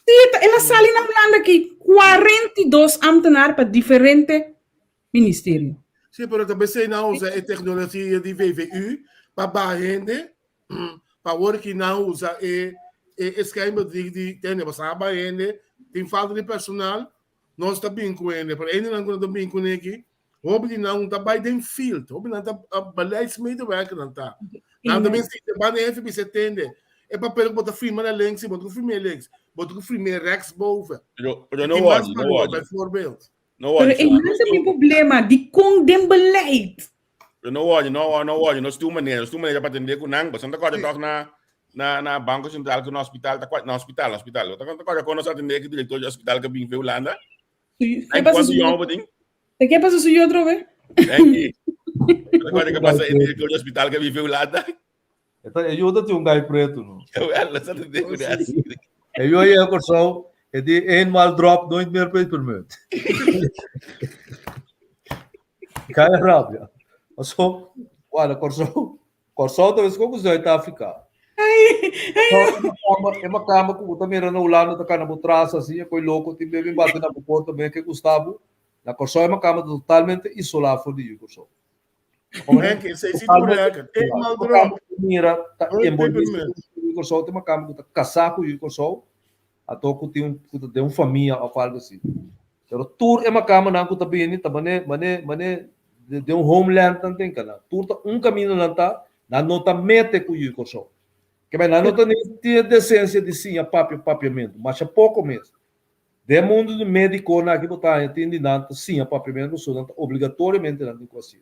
Sí, el a sali na Hulanda aki 42 ámtenar pa diferente ministerio. Sí, pero ta besei nan usa e tecnologia di VVU pa baha hende, pa awor ki nan usa e e schijnbedrieg di tende, pasobra a baha hende, tin falta di personal, nos ta bin ku hende, pero hendenan ku nan ta bin kuné aki, hopi di nan ta bai den field, hopi nan ta beleidsmedewerker nan ta. Nan ta bin sinti banda hefe bisa tende, e papel ku bo ta firma na links, bo ta ku firma links, bo ta ku firma rechts boven. Pero, pero no worry, no worry. Bijvoorbeeld. No worry, Pero e nan ta mi problema, dikon den beleid? Pero no worry, no, no worry, nos tin un manera, nos tin un manera pa atendé ku nan. Boso no ta kòrda tòg na, na, na Banko Sentral ku na hospital, ta na hospital, hospital. Bo ta kòrda kon nos atendé ku direktor di hospital ku a bin fe Hulanda? Ke pasa su yòn bo tin? Te ke pasa su otro be? Thank you. Ta kòrda ke pasa e direktor di hospital ku a bin fe Hulanda? E yu ta tin un gai pretu, no? Jawel, nos atendé ku nan. E yu a yega Kòrsou, e di eenmaal drop, nooit meer pepermunt. Kai rabia. Paso, wala Kòrsou, Kòrsou ta meskos ku Zuid-Afrika. E makamba ku bo ta mira na Hulanda ta kana bo tras asi, e koi loko tin bebe bate na bo porta ben ke gusta bo. Na Kòrsou e makamba ta totalmente isolá for di yu Kòrsou. Henk, esei si tur lekker. Eenmaal drop. Mira, ta enbolbí yu Kòrsou, tin makamba ku ta kasá ku yu Kòrsou, ato ku tin ku ta den un famia òf algu asi. Pero tur e makambanan ku ta bini ta mane mane mane den un homeland nan tin kana. Tur ta un kaminda nan ta, nan no ta mete ku yu Kòrsou. Ke men nan no ta ni tin e desensia di siña papia papiamentu, masha poko mes. Den mundu di medikonan aki bo ta haña tin di nan ta siña papiamentu pasobra nan ta obligatoriamente nan tin ku hasié.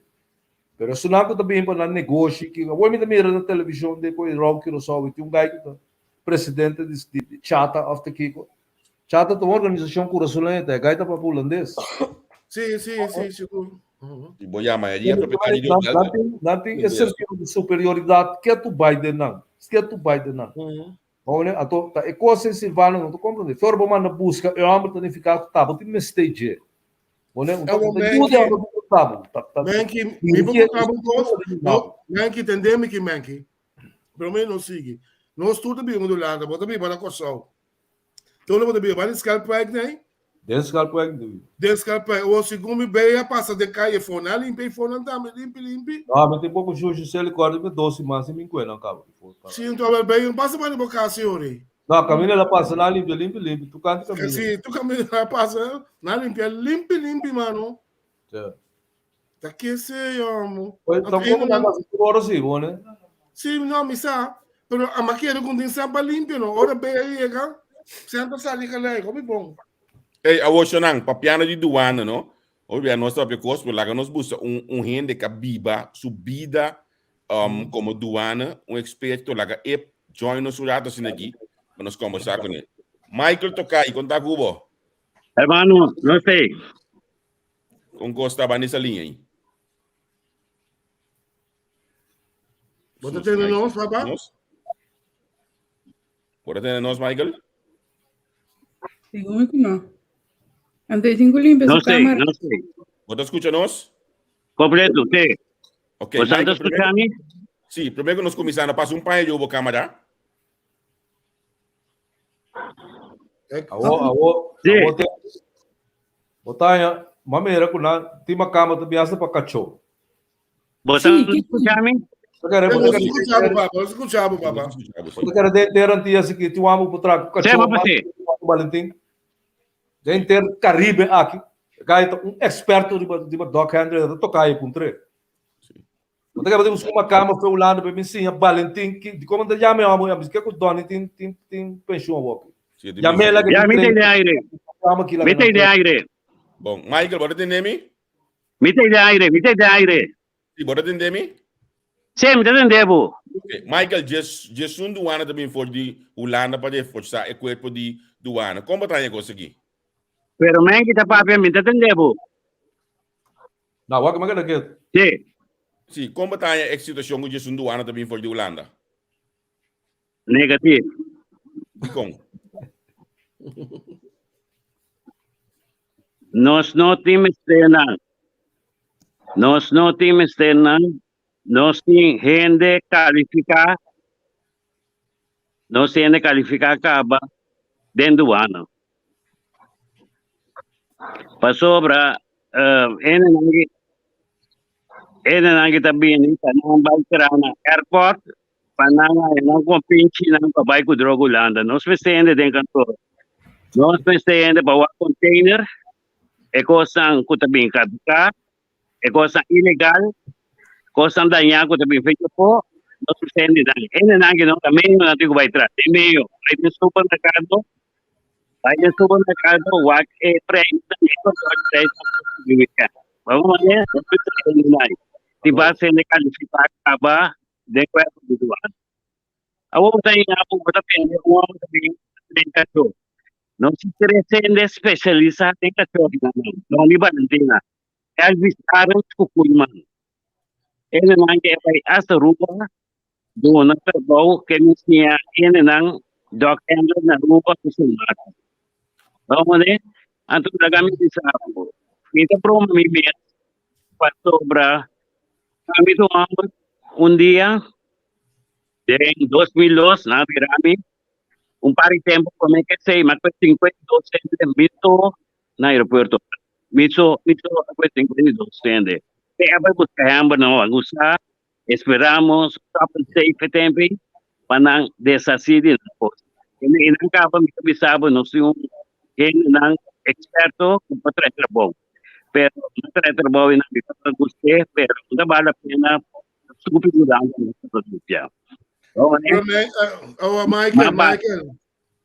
Pero esunnan ku ta bini pa nan negoshi ki awor mi ta mira na televishon den ku e Rob Curaçao i tin un gai ku ta presidente di di Chata òf ta kiko. Chata ta un organisashon kurasoleño ta e gai ta papia hulandes. Sí, sí, sí, sigur. I bo yama e dia propietario di hotel. Nan tin nan tin e sentido di superioridat ketu bai den nan, ketu bai den nan. Hone, anto ta e kos ei Silvano no ta komprendé. Flor bo manda buska e hòmber ta nifiká ku ta bo tin mester dje. Hone, un ta Ewo, ta yuda e Menki, hòmber ku ta bo. Ta ta Menki, mi por dirigí konta bo un kos? No, Menki, tendé mi ki, Menki. Promé nos sigui. Nos tur ta biba na Hulanda, bo ta biba na Kòrsou. Tur bo ta biba den Schelpwijk, nee? Den Schelpwijk mi ta biba. Den Schelpwijk. Awor, segun mi bay a pasa den kaya e for, nan a limpia e fornan tambe, limpi, limpi. No, mi tin poko shushi selicordia mi dos siman sin mi kuenan kaba di for para. Si, enton awor bay no pasa mas na bo kas, señor rey. No, kaminda el a pasa nan a limpia limpi, limpi, tur kanti kaminda. Si, tur kaminda el a pasa nan a limpia limpi, limpi, mano. Sí. Ta kese yomo. Pues tampoco nan hasi tur ora si, bo ne? Si, no, mi sa. Pero a ma kere ku tin semper limpio no. Ora bea yega, semper sali gelijk. Hopi bon. Ey, awor shonan, papiando di duana, no? Hopi bia nos ta papia kos, pero laga nos buska un un hende ku a biba su bida um, komo duana, un eksperto, laga e join nos un rato asina aki pa nos kombersá kuné. Michael Tokai, kon ta ku bo? Hermano, no sé. Kon kos ta banda esa liña ahí? Bo ta tende nos, papa? Nos? Bo ta tende nos, Michael? Digo ku no. Anto e tin ku limpia No su sé, cámara. no sé. Bo ta skucha nos? Completo, sí. Ok, Bo Michael, ta skucha mi? Sí, promé ku nos kuminsá, no pasa un paña yo bo cámara. Awo, awo, Sí. awo te. Botaña, ma mira ku nan tin makamba ta biasta pa kachó. Bo ta skucha mi? Bo ta kere, bo ta kere, Skucha bo, papa. Skucha bo, papa. bo ta kere den tera antia si ki tin wambu por traha ku Sí, kachó papa, mas sí. ku Valentin. Den ter Caribe aki, kai ta un eksperto riba riba dog handler, ta toka e puntre. Bo ta kere bo tin un makamba fe Hulanda pa bin siña Valentin ki di komo ta yama e homber, ya ke ku Donny tin tin tin penshun awor ki. Sí, tin Yam'é la ke Ya, tin mi ta tren. den aire. Yama ki la Mi ke ta nan den aire. Bon, Michael, bo ta tende mi? Mi ta den aire, mi ta den aire. Sí, bo ta tende mi? Sí, mi ta tende bo. Ok, Michael, djes, djesun duana ta bin for di Hulanda pa reforsá e kuerpo di duana. Kon bo ta haña e kos aki? Pero men ki ta papia, mi ta tende bo. Na, wak, mi a keda ketu. Sí. Sí, kon bo ta haña e situashon ku djesun duana ta bin for di Hulanda? Negatief. Dikon? Nos no tin mester nan. Nos no tin mester nan. Nos tin hende kalifiká. Nos tin hende kalifiká kaba den duana. Pasobra eh, hendenan ki hendenan ki ta bini pa nan bai traha na airport pa nan haña nan kompinchinan pa bai ku droga Hulanda. Nos mester hende den kantor. Nos mester hende pa wak container, e kosnan ku ta bin kaduká, e kosnan ilegal, kosnan dañá ku ta bin fecha afó, nos mester hende nan. Hendenan ki no ta medio nan tin ku bai tras. Den medio, bai den supermerkado, bai den supermerkado wak e prijsnan, e control prijsnan ku ta subi. Bo manera, nos mester hende nan. Tin base hende kalifiká kaba den kuerpo di duana. Awor bo ta yega bo ta tende un hòmber ta bin den kachó. No si tres hende spesialisá den kachó nan, Donny Valentina, Elvis Arends ku Koeiman. Hendenan ke bai hasta Aruba duna trabou ke mi siña hendenan dog handler na Aruba ku Sint Maarten. Bo mane? Anto laga mi bisa bo, mi ta broma mi mes pasobra ami ta un hòmber un dia den 2002 nan a bira mi un par di tempu promé ke esei mi a kue 52 hende mi so na aeropuerto. Mi so mi so a kue 52 hende. Te a bai buska hèmber nan a gusta Esperamos stop and safe e tempo ei pa nan deshasí di nan kos. I nan kaba mi ta bisa bo nos tin un hendenan eksperto ku por trae trabou. Pero no trae trabou i nan bisa pa gust'é, pero no ta bal la pena supi mudansa nos ta producia. Pero me, oh, Michael, Michael,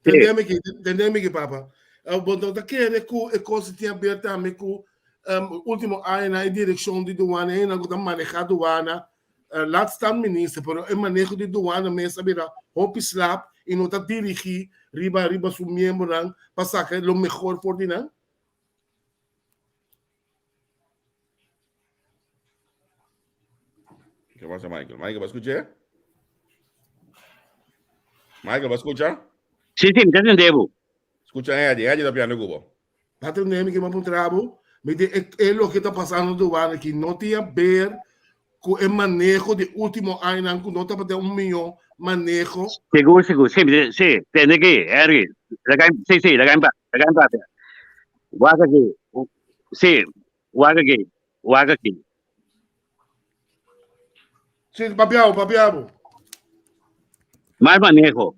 tende mi ki, tende mi ki, papa. Uh, bo no ta kere ku e kos tin a ber tambe ku um, último añanan e direkshon di douane, hendenan ku ta manehá douane, uh, laat staan minister, pero e maneho di douane mes a bira hopi slap i no ta dirigí riba riba su miembronan pa saka lo mehor for di nan? Ke pasa, Michael? Michael, ba escuché? Michael, ba escucha? Sí, sí, mi ta tende bo. Escucha Eddie, Eddie ta piando ku bo. Ta tende mi ke ma puntra bo, mi di e, e loke ta pasando douane aki no tin a ber ku e maneho di último añanan ku no tabata un mihó maneho. Sigur, sigur, sí, sí, tende aki, Eddie, laga, sí, sí, laga laga papia. Wak aki, sí, Wak aki, wak aki. Sí, papiabo, papiabo. Mal maneho.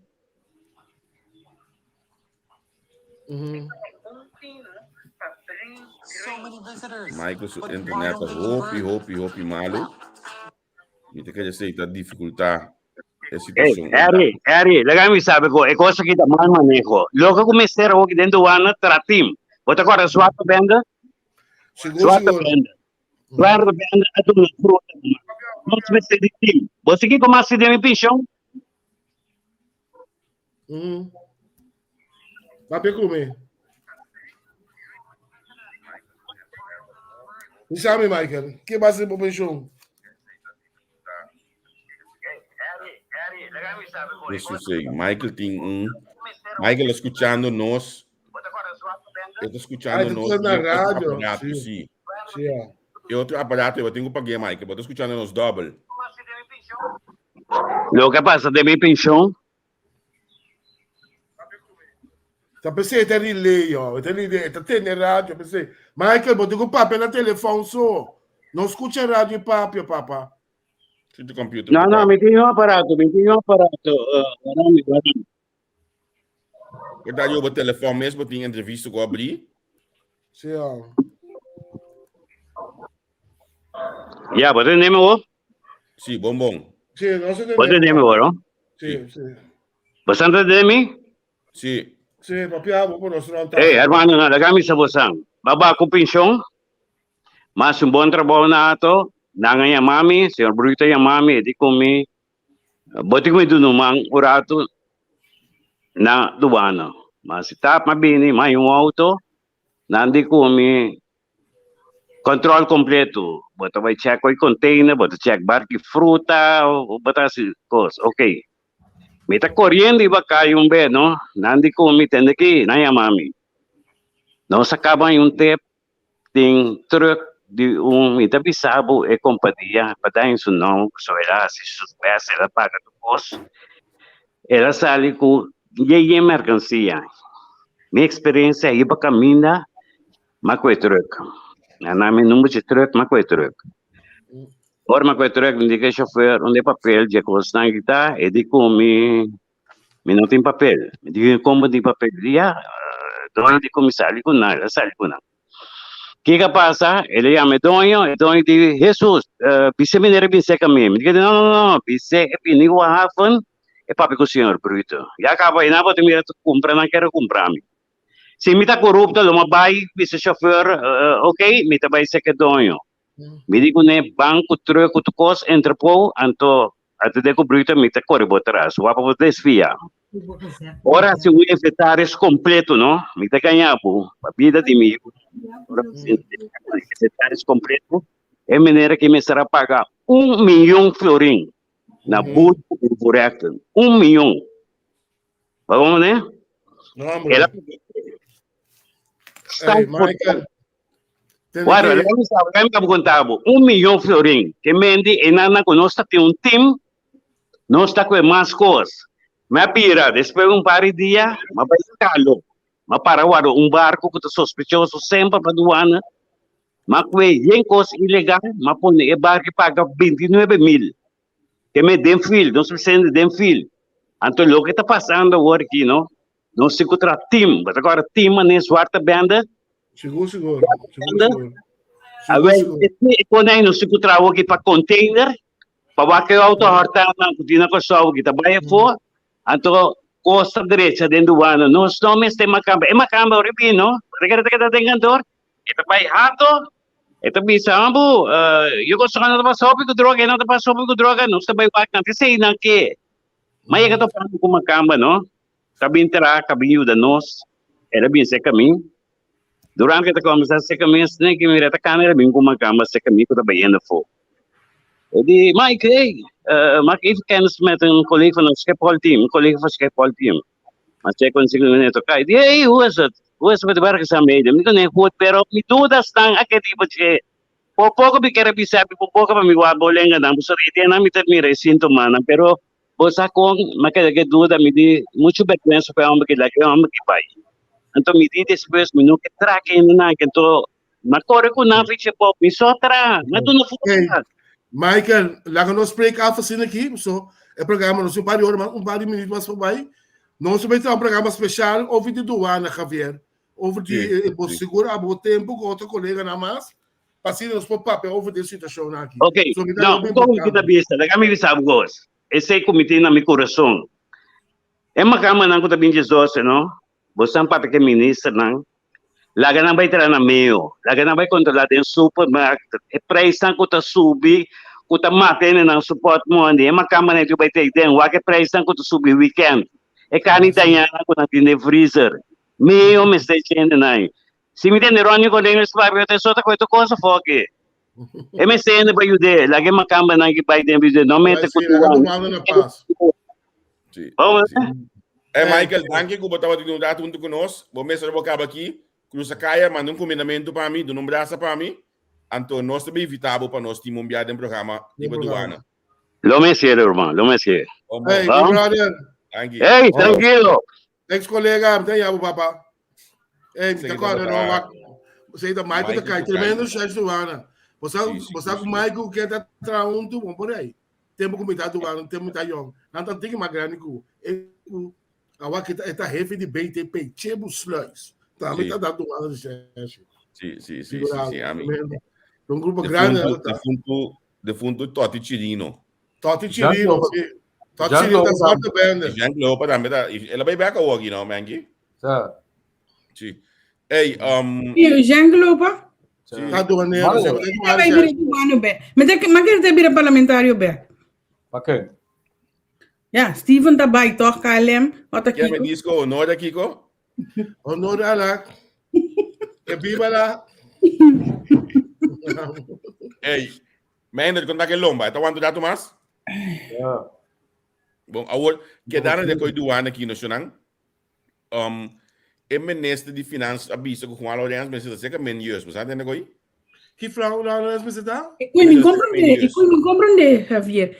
Michael su internet ta hopi, hopi, hopi malu. Mi ta kere esei ta difikultá e Hey, situashon. Harry, Harry, laga mi sabe ko, e cosa aki ta mal maneho. Loke ku mester hoki den douane tratim. Bo ta kòrda Zwarte Bende? Sigur, Zwarte sigur. bende. Zwarte bende a duna fruta. Nos mester di team. Bo sa kiko mas den mi penshon? Mm. Papia ku mi. Bisa mi, Michael, ke base bo penshon? Jesus, eh, Michael tin un Michael escuchando nos. Está escuchando Ah, nos. está na via otro radio, aparato, sí. sí. Sí, ja. E otro aparato, eu tenho que pagar, Michael, pero escuchando nos double. Loke a pasa den mi penshon. Ta pensei ta relay, yo. Ta relay, ta tene radio, pensei. Michael, bo tin ku papia na telefon so. No skucha radio i papia, papa. Sinti computer. No, no, mi tin un aparato, mi tin un aparato. Uh, warami, warami. Por dar yo telefon mes, bo tin entrevista ku abri. Sí, ja. Ja, bo tende mi hoor? Sí, bon bon. Sí, no se Bo tende mi hoor, no? Sí, sí. Bo san tende mi? Sí. Sí, papia, bo por nos ronta. Hey, hermano, no, laga mi sa bo san. Baba ku pension, mas un bon trabou na ato, nan a yama mi, señor Bruto a yama mi, e di ku mi, bo tin ku mi duna un man un rato na Duana. Ma si tap ma bini, ma hay un auto, Nan di ku mi control completo. Bo ta bai check oi container, bo ta check barki fruta, bo ta hasi kos. Ok. Mi ta koriendo iba kai un be, no? Nan di ku mi tende ki, nan yama mi. Nos a kaba un tep tin truck di un, mi ta bisa bo e kompania pa daña su nom, so el a hasi su best, el a paga tur kos. El a sali ku yeye merkansia. Mi eksperensia riba kaminda m'a kohe trùk. Na mi number dje trùk m'a kohe trùk. Ora m'a kohe trùk mi di ku e shofèr unda e papel dje kosnan aki ta, e di ku mi mi no tin papel. Mi di kon bo tin papel? E di ya, doño di ku mi sali ku nan, el a sali ku nan. Kiko a pasa? El a yama e doño, e doño di, Hesus, bis'é manera e bin seka mi. Mi di, no, no, no, bis'é e bini ku haven, e papia ku señor Bruto. Ya kaba einan bo ta mira ta kumpra nan kere kumpra mi. Si mi ta korupto lo mi bai bisa shofèr, ok, mi ta bai seka e doño. Mi di kuné, ban ku trùk ku tur kos, entra pou, anto Atendé ku bruta mi ta kore bo tras, wak pa bo desvia. Ora hasi un inventaris kompleto no, mi ta gaña bo pa bida di mi yu. Ora hasi un inventaris kompleto, e manera ki mester a paga un miyon florin na boete i voorrechten. Un miyon. Bo wak manera? No, El a hombre. Hey, Michael. Bueno, laga mi sa, laga mi kaba konta bo. Un miyon florin. Ke mende e nan ku nos ta tin un team, nos ta kue mas kos. Mi a bira, despues un par di dia, mi a bai Skalo. Mi a para warda un barko ku ta sospechoso semper pa duana. Mi a kue yen kos ilegal, mi a pone e barko paga bintinuebe mil. Ke me den fil, nos presente den fil. Anto loke ta pasando awor aki, no? Nos tin ku traha team. Bo ta kòrda team manera Zwarte Bende? Sigur, sigur. Sigur, sigur. Awel, e konai nos tin ku traha awor aki pa container, pa wak e auto hòrtá nan ku tin na Kòrsou aki ta bai afó, anto kos ta drecha den duana. Nos no mester makamba. E makamba ora e bini, no? Bo ta kere ta keda den kantor? E ta bai hato, e ta bisa, Ambu, yo kòrsou no ta pasa hopi ku droga, e no ta pasa hopi ku droga, nos ta bai wak nan. P'esei nan ke. Ma yega topando ku makamba, no? Ta bin traha, ka bin yuda nos. El a bin serka mi. Durante ku e ta kòmbersá serka mi, asina ki mira ta kana el a bin ku makamba serka mi ku ta bayendo afó. E di, Mike, hey, maak even kennis met een collega van het Schiphol team, een collega van Schiphol team. Ma che con cinco minutos toca. E di, hey, hoe is het? Hoe is het met de werkzaamheden? Mi di, goed, pero mi dudas tan a ke tipo che por poco mi ker a bisa mi por poco pa mi wak bo lenga nan, pasobra e dianan mi ta mira e sintomanan, pero Bo sa kon m'a keda ke duda, mi di muchu bèrgwensa pa e hòmber ki laga e hòmber ki bai. Anto mi di despues mi no ke traha ke hende nan, anto m'a kore ku nan ficha pòp, mi so traha, m'a duna Hey, forsa. Michael, laga nos break af asina aki, so e programa nos tin un par di ora mas, un par di minuut mas pa bai. Nos ta bai traha un programa special over di douane, Javier. Over di, Sí, eh, bo sí. sigur abo tempo ku otro koleganan mas, pa asina nos por papia over di e situashon aki. Ok, So mi ta no, hopi un kos mi ta importante. bisa, laga mi bisa bo kos. Esei ku mi tin na mi kurason. E makamanan ku ta bin diesdoce, no? Bo san papia ku e ministernan. Laga nan bai traha na meo, laga nan bai kontrolá den supermarkt e preisnan ku ta subi, ku ta mata hendenan su pòtmòni. E makambanan ku bai ta den, wak e preisnan ku ta subi wikènt, e karni dañanan ku nan tin den freezer. Meo mester echa hendenan. Si mi tende Ronnie Cornelius papia, ta esota ku e tur kos afó aki. E mester hende pa yud'é, laga e makambanan ki bai den yud'é, no mete ku Laga duana na pas. Sí. Vamos, sí. Eh, Michael, danki ku bo tabatin un rato huntu ku nos. Bo mes ora bo kaba aki, krusa kaya, manda un kumindamentu pa mi, duna un brasa pa mi. Anto nos ta bin invitá bo pa nos tin un bia den programa Den riba programa. Duana. Lo mester, hermano, lo mester. Omo, Hey, mi Vamos. brother. danki. Hey, tranquilo. Ex colega, mi ta yabo papa. Hey, mi ta Sei kòrda tabata no wak. Sei ta Michael ta Michael kai ku tremendo kai. shèsh Duana. Bo sa Sí, bo sa sigur, ku sigur. Michael ke ta traha huntu, bon por ahí. Tempo ku mi ta Duana, tempo mi ta yòn. Nan ta tiki mas grandi ku e ku awa ki ta e ta hefe di BTP, Chebu Sluis. Tambe Sí. ta da Duana di shèsh. Sí, sí, sí, sí, Figurado, sí, ami. tremendo. Un grupo grandi Defuntu, nan ta. defuntu, defuntu Toti Chirino. Toti Jean Chirino, Glover. sí. Toti Jean Chirino ta Glover zwarte bende. Jean Glover tambe ta. El a bai bek awor aki, no, Menki? Sa. Sí. Hey, E Jean Glover? sí. Ta duanero, Vale. se ta Ta duanero. bai bira duano bek. Maar te, maar kere te bira parlamentario bek. Pa ken? Ja, Steven ta bai toch, KLM. Wat ta Ken me Kiko? disco honor a Kiko? Honor a la. Que viva la. Hey, Meindert, kon ta ke lomba? E ta wanta un ratu mas? Ja. Bon, awor, keda na de koi duana aki, no, shonan. E minister di Finanzas a bisa ku Juan Lorenz mester ta seka min jeus. Bo sa tende koi? Ki Juan Lorenz mester ta? E koi mi comprende, e koi mi comprende, Javier.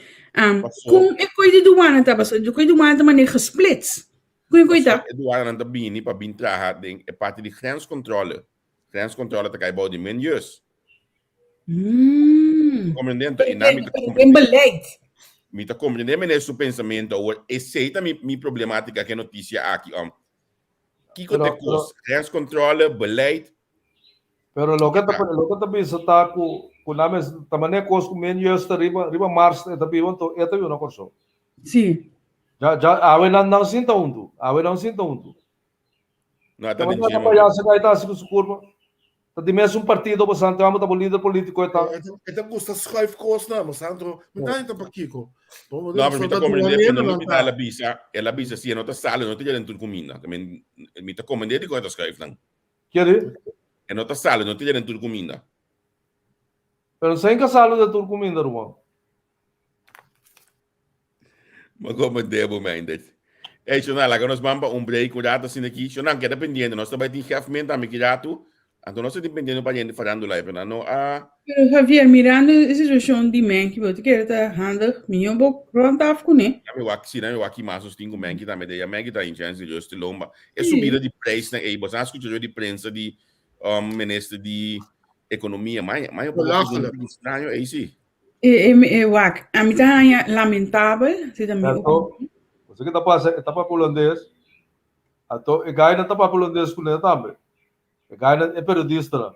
Kon e koi di duana ta paso? E koi duana ta manera gesplits. Kon e koi ta? E duananan ta bini pa bin traha den e parti di grenscontrole. Grenscontrole ta kai bou di min jeus. Comprende? Anto, e nan mi ta Pero den beleid. Mi ta comprende meneer su pensamento awor. Esey ta mi, mi problematica ke noticia aki. Kiko Pero, te kos? Grenscontrole, beleid. Pero loke ta, loke ta bisa ta ku, ku nan mes, ta manera kos ku men juist ta riba, riba Mars e ta biba, anto e ta biba na Kòrsou. Sí. Ja, ja, awe nan, nan sinta huntu. Awe nan sinta huntu. No, ta Pero den ta gym. payaso ku ta hasi ku su kurpa. Ta di mes un partido bo santo amo ta bo lider politico e ta. E ta gusta schuif kosnan, bo santo. Mi ta ta pakiko. No, pero mi ta comprende pero no mi ta la bisa, el a bisa si e no ta sale, no ta yega den tur kuminda. Mi mi ta comprende di kon e ta schuif nan. Keri? E no ta sale, no ta yega den tur kuminda. Pero sen ka sale den tur kuminda, ruman. Ma como debo, Meindert. Hey, Shonan, laga nos ban pa un break un rato asina aki. Shonan, keda pendiente. Nos ta bai tin gef men tambe ki rato. Anto nos ta tin pendiente pa gente farándula, pero nan no a... Pero Javier, mirando e situacion di Menki, bo ta kere ta handig, mihó bo rond af kuné. Nami wak, si, nami wak ki mas nos tin ku Menki tambe. Deja Menki ta hincha en serieus te lomba. E subida di prijsnan, ey, bo sa skucha yo di prensa di um, minister di economia. Maña, maña poko Belachelijk. extraño, ey, si. E, e, e wak, a mi ta haña lamentabel, si ta mi Anto, opinion. bo sa ke ta pasa, e ta papia hulandes, anto e gainan ta papia hulandes kuné tambe. E gainan, e periodistanan.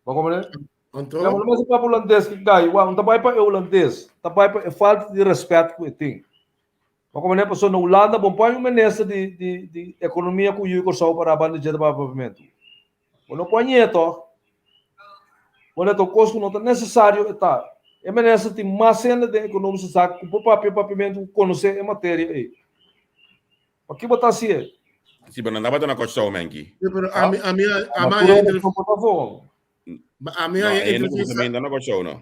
Bo komprende? Anto? Ya, bo no mester papia hulandes ku e gai, wak, no ta bai pa e hulandes, ta bai pa e falta di rèspèt ku e tin. Bo komprende? Pasobra na Hulanda bo no por haña un minister di, di, di ekonomia ku yu di Kòrsou pará banda dje ta papia papiamentu. Bo no por hañ'é tòg. Bo na ta un kos ku no ta nesesario e ta. E minister tin mas hende den ekonomische zaken ku por papia papiamentu ku konosé e materia ei. Pakiko bo ta hasié? Si, pero nan tabata na Kòrsou, Menki. Sí, pero ami, ami, Ma ami tur haña hende entrevista. no por ta afó. Ami No, haña e hende ku entrevista. ta na Kòrsou, no.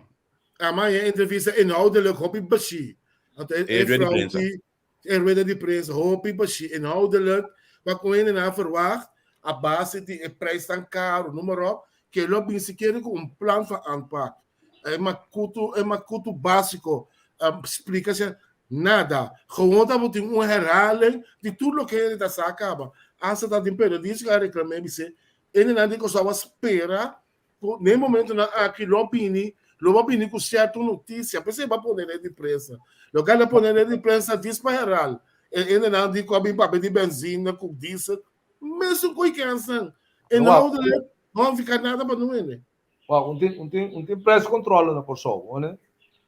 Ami haña entrevista inhoudelijk hopi bashí. Anto e, E e rueda di vrouw prensa. ki E rueda di prensa hopi bashí inhoudelijk pa ku hende nan a verwacht a base di e prijsnan karu, noem maar op, ke lo bin sikiera ku un plan van aanpak. E makutu, e makutu básiko, splika si nada. Gewoon tabatin un herhaling di tur loke hende ta sa kaba. Asta ta tin periodista ku a reklam'é bis'é, hendenan di Kòrsou a spera Ku na e momentonan aki lo bini, lo bo bini ku sierto notisia, p'esei bo a pone red di prensa. Loke a pone red di prensa dis pa heral. E hendenan di ku a bin papia di benzina ku diesel, mesun ku e kensnan. E no no a fika nada pa no hende. Wak, un tin, un tin, un tin prijs controle na Kòrsou, hoor.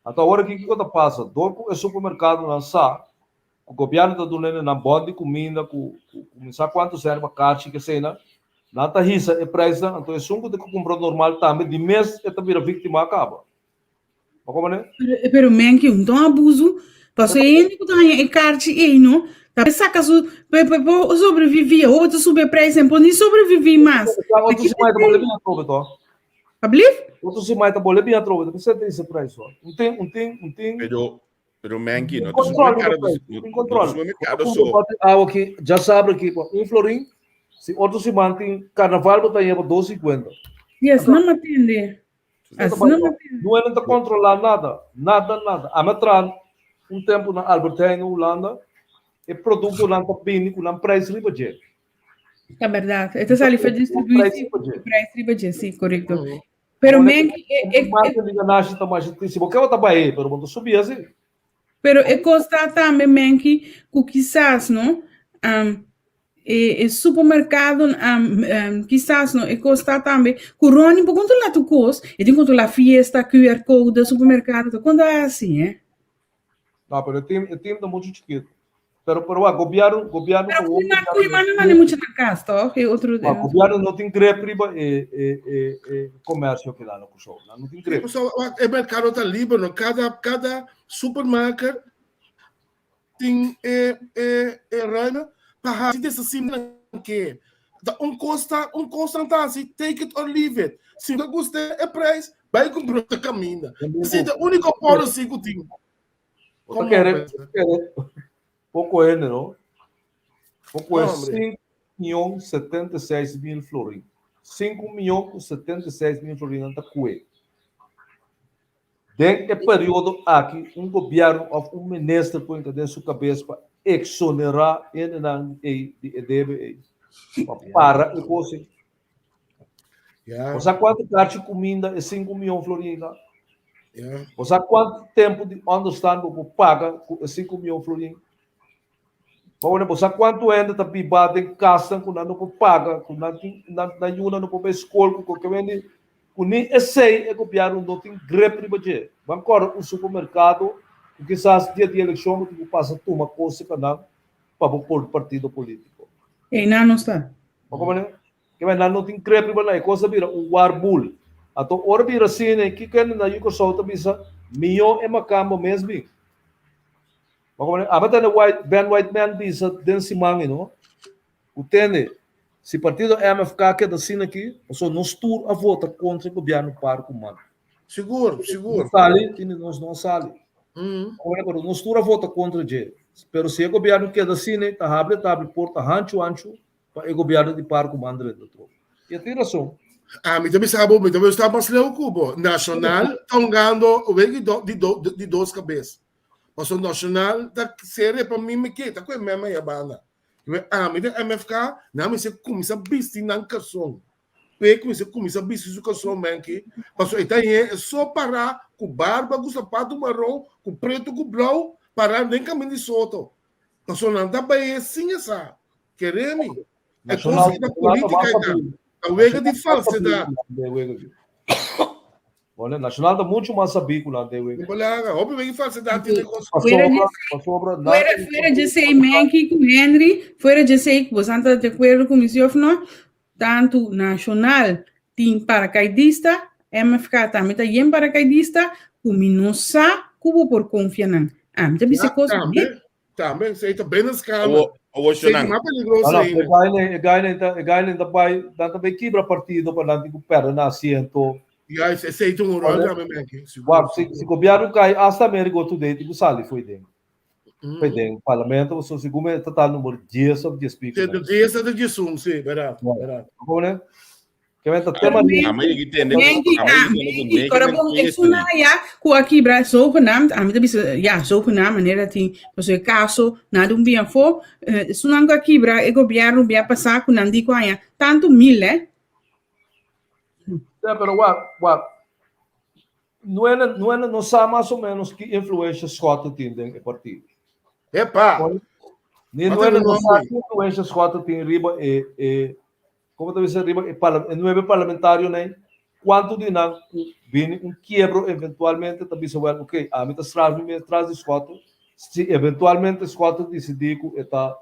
Anto awor aki kiko ta pasa? Dor ku e supermerkadonan sa ku gobièrnu ta duna nan bòn di kuminda ku ku mi sa kuantu sèn pa karchi ke eseinan. Nan ta hisa e prijsnan, anto esun ku ta kumpra normal tambe di mes e ta bira víktima kaba. Bo komprende? Pero, pero menki un ton abuso. Paso e hende ku ta haña e karchi ei no, ta pe saka su pe pe po sobrevivi. Hopi ta subi e prijs en por ni sobrevivi mas. Otro siman ta bole bin atrobe to. Ablief? Otro siman ta bole bin atrobe, ta pesei ta hisa prijs to. Un tin, un tin, un tin. Pero, pero menki, no ta Control, supermercado, tin no control. ta supermercado so. Awa ki, ja sabra ki, pa un florin, si otro siman tin carnaval bo ta haña pa dos cincuenta. Yes, no me atende. Asina no tin. No ta controla nada, nada, nada. Ami a traha un tempo na Albert Heijn na Hulanda, e productonan ta bini cu nan prijs riba dje. Ta berdad. E ta sali for distributie prijs riba dje, si, correcto. Pero men, e, e, Margem di ganashi ta masha triste. Bo ke bo ta bai, pero bo ta subi asi. Pero e kos ta tambe menki ku kisas no um, e, e supermerkado um, um, kisas no e kos ta tambe ku Ronnie por kontrola tu kos e tin kontrola fiesta QR code supermerkado ta konta asi eh. No, pero e team, e team ta mucho chiquito. Pero, pero wa, gobierno, gobierno, Pero ku ma ku ma no mucho na kas toch? E otro Wa, gobierno no tin grip riba e, e, e, e comercio ki nan kusou. Nan no tin grip. So, wa, e mercado ta liber, no? Cada, cada supermarket tin e, e, e ruimte pa hasi desasina ke. Ta un kosta, un kosta ta hasi, take it or leave it. Si no gusta e prijs, bai kumpra otro kaminda. Esei ta úniko policy ku tin. Bo ta kere, bo ta kere poko hende, no? Poko e 5 mion 76 mil florin. 5 mion ku 76 mil florin nan ta kue. Den e periodo aki un gobièrnu òf un minister por hinka den su kabes pa eksonerá hendenan ei di e debe ei. Pa para e kos ei. Ja. Bo sa kuantu karchi kuminda e 5 mion florin ta? Ja. Bo sa kuantu tempu di onderstand bo por paga ku e 5 mion florin? Bo bo sa kuantu hende ta biba den kasnan ku nan no por paga, ku nan tin nan nan yunan no por bai skol, ku koke hende ku ni esei e gobièrnu no tin grip riba dje. Ban kòrda un supermerkado ku kisas dia di elekshon bo tin ku pasa tuma kos ka nan pa bo por partido polítiko. Einan no sta. Bo komprende? Ke men nan no tin krep riba nan, e kos a bira un warbul. Anto ora bira asina, kiko hende na yu Kòrsou ta bisa, Mihó e makambo mes bin. Bo komprende? Aba tende White, Ben Whiteman bisa den siman ei no, ku tende, si partido MFK keda asina aki, pasobra nos tur a vota kontra e gobièrnu par ku man. Sigur, sigur. Nos sali, tende nos no a sali. Ora pero nos tur a vota kontra dje. Pero si e gobièrnu keda asina, ta habri ta habri porta hanchu hanchu pa e gobierno di par ku man drenta tro. I e tin rason. Ah, mi ta bisa bo, mi ta bisa mas leu ku bo. Nacional ta hungando wegi do, di, do, di dos kabes. Paso Nacional ta sere pa mi me ke, ta ku e meme ya banda. Me a mi den MFK, na mi se kumisa bisti nan karson. Pe kumisa kumisa bisti su karson menki. Paso e ta ye so para ku barba, ku sapato maron, ku preto, ku blauw, para den kamin di soto. Paso nan ta bai sin esa. Kere mi. E kos ki ta politika e ta. Ta wega di falsedad. Bueno, Nacional ta mucho mas sabí ku nan den wega. Balaga, hopi wega di falsedad tin den kos. Pasobra, pasobra nan. Fuera, fuera dje sei Menki ku Henry, fuera dje sei ku bosan ta de akuerdo ku mi si of no, tantu Nacional tin parakaidista, MFK tambe ta yen parakaidista, ku mi no sa ku bo por konfia nan. Ami ta bisa kos. Tambe, Tambe, esei ta binnenskamer. Awo, awo Esei ta shonan. mas peligroso No, no, ainda. e gaine, e gaine ta, e gaine ta bai, nan ta bai kibra partido pa nan tin ku perde nan asiento. Ja, esei ta un rol tambe, Menke. Sigur, Wak, si, sigur. si gobierno kai, hasta America Today tin ku sali foi den. Foi den parlamento, so segun mi ta ta numero 10 of 10 pico. Sí, de 10 ta 11, sí, verdad, verdad. Como ne? Ke men ta tema di Ama yegi tende ku Menki, ama ah, yegi tende ku Menki, negen ora en bon, twee e suna drie. ya ku a kibra zogenaamd, ami ta bisa, ja, zogenaamd, manera tin, paso e kaso na dun bien fo, eh, sunan ku a kibra e gobierno bia pasá ku nan di ku aña tantu mil, eh. Ja, pero wak, wak. Nuene, nuene no sa mas o menos ki influencia Schotte tin den e partido. Epa! Ni Wat nuene een no sa nombre. ki influencia Schotte tin riba e, e Como ta bisa riba e parla e nuebe parlamentarionan, cuanto di nan cu bini un kiebro eventualmente ta bisa wel ok, ami ta stras mi mes tras di Schotte, si eventualmente Schotte dicidi cu e ta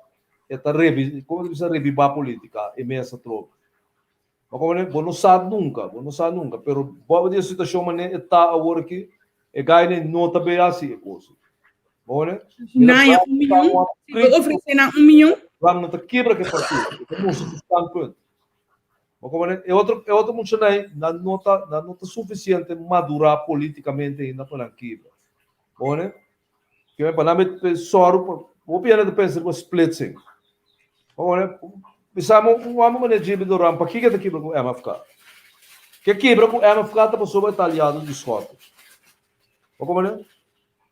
e ta revi como ta bisa reviba politica e mes atrobe. Bo komprende? Bo no sa nunka, bo no sa nunka, pero bo di e situashon manera e ta awor aki, e gaine no ta bay hasi e kos. Bo komprende? Naya un miyon, si bo ofrece nan un miyon. Ram no ta kibra ku e partido, e ta mustra su standpunt. Bo komprende? E otro, e otro muchanan nan no ta, nan no ta sufisiente madurá politikamente ainda pa nan kibra. Bo komprende? Ke pa nan be sòru pa hopi hende ta pensa riba splitsing. Bo bisa mi un hòmber manera Jimmy Duran pakiko e ta kibra ku MFK? Ke kibra ku MFK ta pasobra e ta aliado di Schotte. Bo komprende?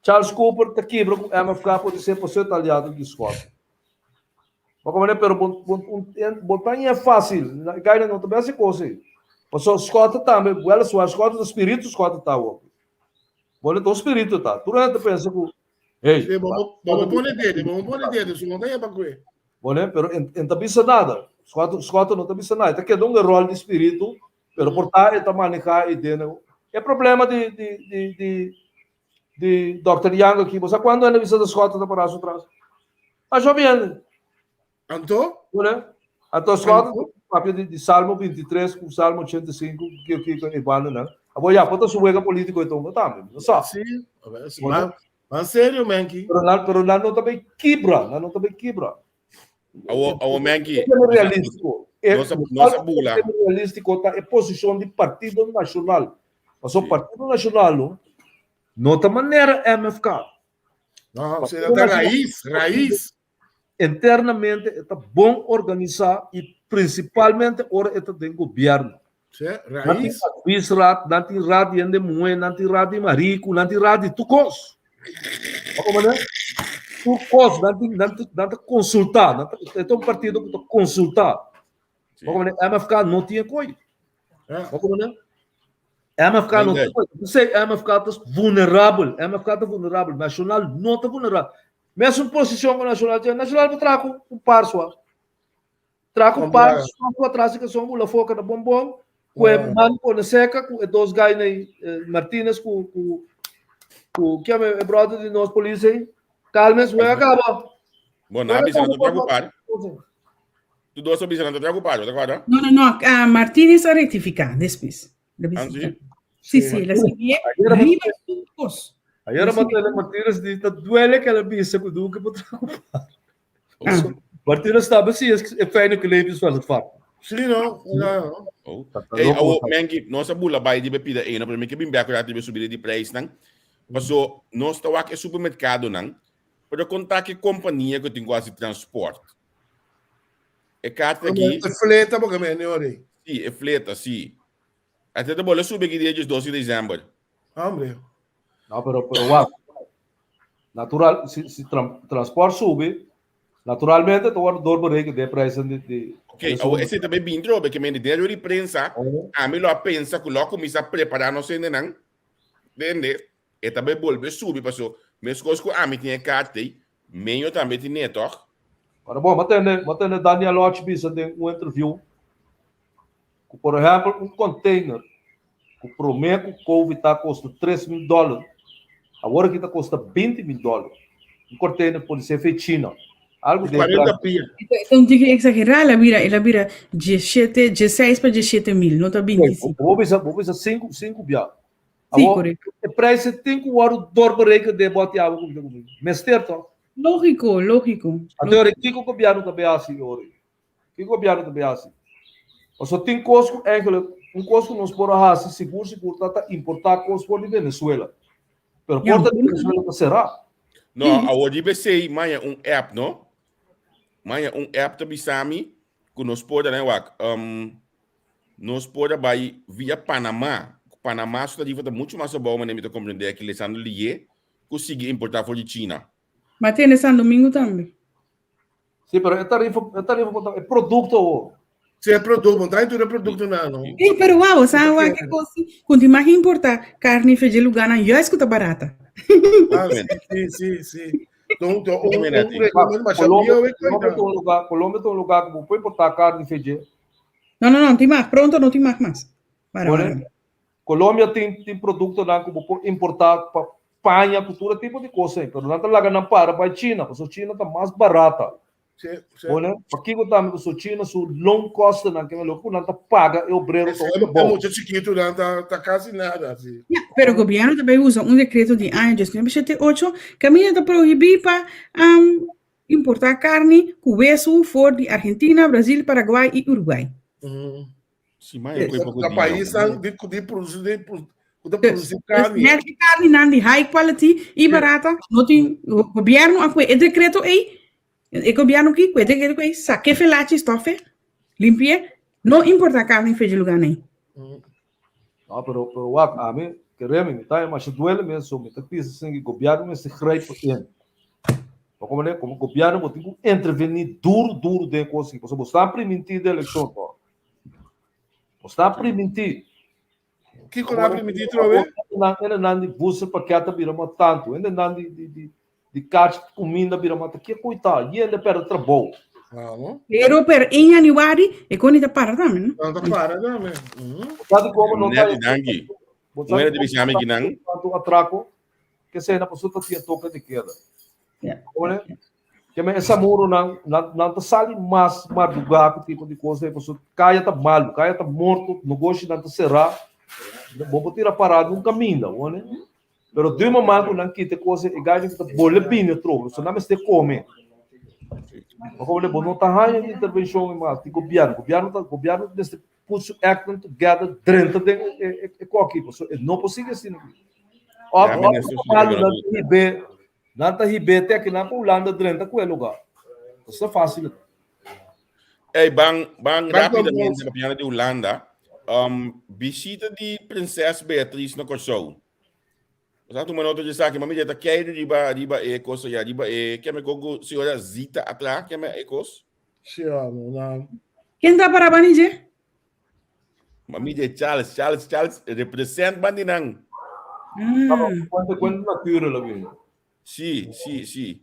Charles Cooper ta kibra ku MFK podisé pasobra e ta aliado di Schotte. Bo komprende? Pero bo bo bo ta ñe fásil. Gaina no ta bes e kos ei. Pasobra Schotte tambe, wèliswaar Schotte ta spiritu Schotte ta awor. Bo no ta un spiritu ta. Tur hende ta pensa ku, hey. Sí, bo bo pone dede, bo pone dede, su no ta yeba kue. Bo ne, pero en en ta bisa nada. Schotte Schotte no ta bisa nada. E ta keda un ròl di spiritu, pero por ta e ta manehá e dene. E problema di di di di di dòkter Yang aki, bo sa kuantu hende bisa ta Schotte ta pará su tras? Masha hopi hende. Anto? Bueno, anto Schotte papia di, di Salmo 23 ku Salmo 85, kiko kiko e banda nan. Abo ya, por ta su wega politico e tongo tambe, no sa. Sí, ma, ma serio, Menki. Pero nan, pero nan no ta bay kibra, nan no ta bay kibra. Awo, awo Menki. E realístico. E, Nos a, nos a bula. realístico ta e posicion di Partido Nacional. Paso Partido Nacional no, no ta manera MFK. No, se ta raíz, raíz. Internamente e ta bon organisá i prinsipalmente ora e ta den gobièrnu. Nan tin adviesraad, nan tin raad di hende muhé, nan tin raad di mariku, nan tin raad di tur kos. Bo komprendé? Tur kos nan tin, nan nan ta konsultá. Nan ta, e ta un partido ku ta konsultá. Bo komprendé? MFK no tin e koi. Bo komprendé? MFK no tin e koi. P'esei MFK ta vulnerabel. MFK ta vulnerabel. Nashonal no ta vulnerabel. Mesun posicion cu Nacional tin. Nacional por traha cu un par sua. Traha cu par sua cu atras di cason bula foca na bon bon. Cu e man pone seca cu e dos guy na Martinez cu cu cu kiami e brother di nos polis ey. Calmes wega caba. Bon, nan a bisa nan ta traha cu par. Tu dos a bisa nan ta traha cu par, bo ta corda? No, no, no. Martinez a rectifica despues. Ah, sí? Sí, sí, la escribí riba su kos. Ayera Martínez Martínez di ta duele que la bisa ku Duque por preocupar. Ah. Martínez tambe sí es e fijne kleedjes van het vak. Sí, no? No. Oh. Hey, awo, Menki, nos a bula bai di bepida eno, pero mi ke bin bek rato di subida di prijsnan. Paso, nos ta wak e supermercadonan, pero konta ke kompania ku tin ku hasi transport. E karta aki. E fleta porque me ore. Sí, e fleta, sí. Ate ta bola subi aki dia 12 di december. Hombre. No, pero pero wak. Natural, si, si tra, transport subi, naturalmente ta word doorbereken de prijzen di, di Ok, awo ese tambe bin trobe, ke men den di prensa, ami lo a pensa ku lo a kuminsá prepará nos hendenan, dende, e ta bai bolbe subi paso meskos ku ami tin e kaart ei, Meño tambe tin'é tòg? Ora bon, bo tende, bo tende Daniel Och bisa den un interview ku por ehèmpel un container ku promé ku covid ta kosta 3000 dòler, awor aki ta kosta 20000 dòler. Un container por ser fe China. Algu den 40 pia. E ta un tiki exagerá, el a bira, el a bira diesshete, diesseis pa diesshete mil, no ta bintisinko. Bo bisa, bo bisa sinku, sinku bia. Sí, Awor, korekto. e prijs e tin ku wòrdu doorberekend den e bòt di awa ku mi ta kumpra. Mester tòg? Lógiko, lógiko. Anto ora kiko gobièrnu ta bay hasi e ora ei? Kiko gobièrnu ta bay hasi? Pasobra tin kos ku eigenlijk, un kos ku nos por a hasi sigur sigur ta ta importá kos for di Venezuela. Pero Ja. porta di Venezuela ta será. No, awor di besei maya un app, no? Maya un app ta bisa mi ku nos por da wak. Nos por a bai via Panamá. Panamá su tarifa ta muchu mas abou manera mi ta komprendé aki Lesandro Lié ku sigui importá for di China. Ma tene San Domingo tambe. Sí, pero e tarifa, e tarifa por ta e produkto awor. Sí, e produkto, bo ta tur e produktonan, no? Ey, pero wou, sa wou ke kos si, ku tin mag importá karni fe dje lugánan juist ku ta barata. Ah, sí, sí, sí, sí. Don, don, un, un, Nati. un, un, Colombia, Colombia ta un lugá, Colombia ta un lugá ku bo por importá karni fe dje. No, no, no, tin mag, pronto no tin mag mas. Para, Bueno, para. Colombia tin tin produktonan ku bo por importá pa paña ku tur e tipo di kos ei, pero nan ta laga nan para bai China, pasobra China ta mas barata. Bueno, pakiko tambe ku China su loonkostennan ke loke ku nan ta paga e obrero ta hopi abou. Mucha chikitu nan ta ta kasi nada si. Ja, pero gobierno ta bay usa un decreto di aña 1978 caminda ta prohibí pa um, importá carni cu wesu for di Argentina, Brasil, Paraguay y Uruguay. Si, maar e Ta ta paisnan di di produci di ku ta produci carni. Net e carninan di high quality y barata, no tin gobierno a kue e decreto ei E gobierno ki ku e decreto ku ei sake felachi stofe, limpie, no importa carne fe di lugar nei. No, pero, pero wak, ami, keremi, mi ta masha duele mes, so mi ta pisa sin ki gobierno mester grijp in. Pa como ne, como gobierno bo tin ku interveni duro, duro den kos aki, pasobra bo sta primintí den elekshon to. Bo sta primintí. Kiko nan a primintí trobe? Nan, ene nan di voedselpakket a bira mas tantu, ene nan di, di, di, di kachi kuminda a bira mas tantu. Ke koitá? Yende perde trabou. Vamos. Pero per 1 januari e koni ta para tambe, no? Nan ta para tambe. Bo sa di komo no ta. Neti danki. Bo sa Un di di bisa mi kinan. Tantu atrako ke sena pasobra ta tin toke di keda. Ja. Ora, ke men esa muro nan, nan, nan ta sali mas madrugá ku tipo di kos ei, pasobra kaya ta malu, kaya ta morto, negoshi nan ta será, bo por tira pará nun kaminda, wone. Pero di un momento ku nan kita e kos ei, e gainan ta bole bini atrobe, pasobra nan mester kome. Bo komo bo no ta haña intervenshon mas di gobièrnu, gobièrnu ta, gobièrnu mester put su acten together, drenta den e, e, e koki, pasobra e no por sigui asina. Òf, Ya, òf minister, malu nan ta hib'é Nan ta hib'é te akinan pa Hulanda drenta ku e lugá. Esei ta fásil. Ey, ban, ban Ban rápidamente con papiando di Hulanda. Um, visita di Prinses Beatriz na Kòrsou. Nos a tuma nota di esaki, ma mi ta keiru riba riba e kos allá, riba e keme kon ku señora Zita atrás, keme e kos? Sí, amo, na. Ken ta para bani dje? Ma mi de Charles, Charles, Charles represent ban di nan. Ah. Cuenta, cuenta natura la bien. Sí, sí, sí.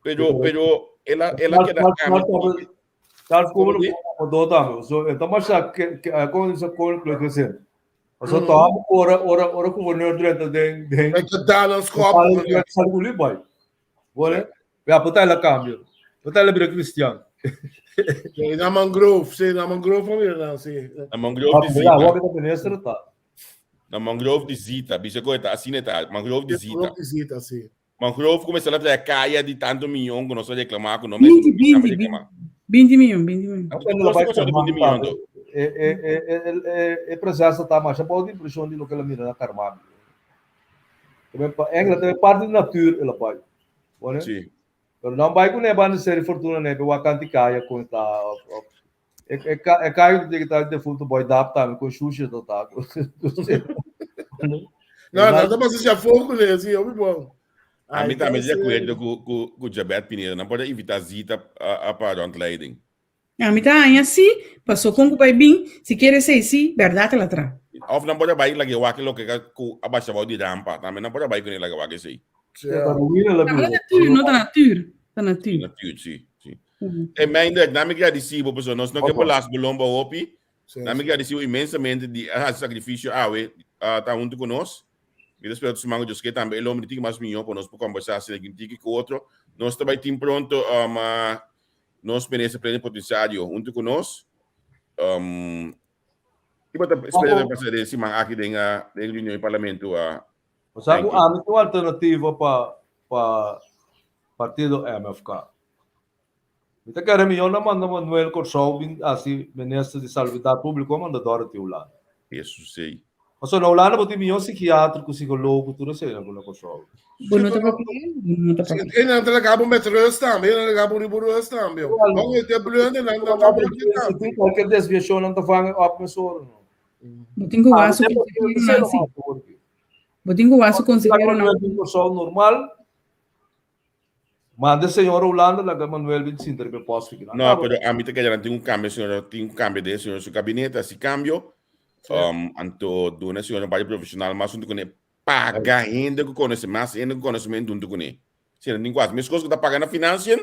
Pero, pero, ela, ela queda Charles como no do tambe. So, eta masha que que con esa con lo que ser. So, ta ora ora ora gouverneur drenta den den. Het gedaan schop. Salguli boy. Bole? Ja, pota ela cambio. Pota ela bira cristian. Sí, na mangrove, sí, na mangrove van weer dan, sí. Na mangrove di Ja, Zita. wat de minister ta. Na mangrove di Zita. Bisa ko eta, asina eta, mangrove di Zita. Mangrove di Zita, sí. Mangrove kumesa la trae kaya di tanto milyon ku nos a reklama ku no 20, 20, 20, 20 milyon, 20 milyon. Ela vai 20 milyon do. E e e e e presença tá mas a boa impressão de lo que ela mira na Carmami. Também pa Engla também parte de natuur ela vai. Bom, Sí. Pero não vai com neba de série fortuna nebe wakanti kaya com tá. E e e kaio de que tá de fundo boy dap tá com xuxa tá tá. Não, não, não passa já fogo né, assim, eu me bom. A mim também de acordo com com com Jabet Pineda, não pode evitar Zita a a para rondleiding. A mi ta haña si, paso con cu bay bin, si kier esey si, berdad el a tra. Of nan por a bay laga wak loke ka cu a basha bao di rampa, tambe nan por a bay cune laga wak esey. Ta ruina la Ta bida. natuur, no ta natuur. Ta natuur. Natuur, si, si. E Meindert, na mi gradisi bo pasobra nos no ke belas bo lomba hopi. Na mi gradisi bo inmensamente di a hasi sacrificio awe ta hunto cu nos. Mi ta spera siman cu Dios ke tambe e lo mi tiki mas miyo pa nos por combersa asina aki un tiki cu otro. Nos ta bay tin pronto Nos minister plenipotenciario hunto cu nos. Um, ki bo ta spera den pasa den siman aki den uh, den reunion di parlamento? Uh, O sea, ku ami tin un alternativa pa pa partido MFK. Mi ta kere mihó na manda Manuel Kòrsou bin hasi minister di Salubridat Públiko manda Dorothy Hulanda. Eso sei. Pasobra na Hulanda bo tin mihó sikiatro ku sikologo ku tur esei na ku na Kòrsou. Bo no ta papia? Bo no ta papia. E nan ta laga bo met rust tambe, e nan laga bo riba rust tambe. Bo e te blende nan nan ta blende Si tambe. tin kualke desviashon nan ta vang op mesora. Bo tin ku wak su konseheronan si. Bo tin ku wak su konseheronan. Kòrsou normal. Manda e señora Hulanda laga Manuel bin sinta riba e post aki. No, pero ami ta kere nan tin un cambio, señora, tin un cambio den señora su gabinete, hasi cambio. Um, anto duna señora un par di profesional mas hunto kuné. Paga hende ku konoce, mas hende ku konosementu hunto kuné. Si nan tin ku hasi. Meskos ku ta paga na financiën,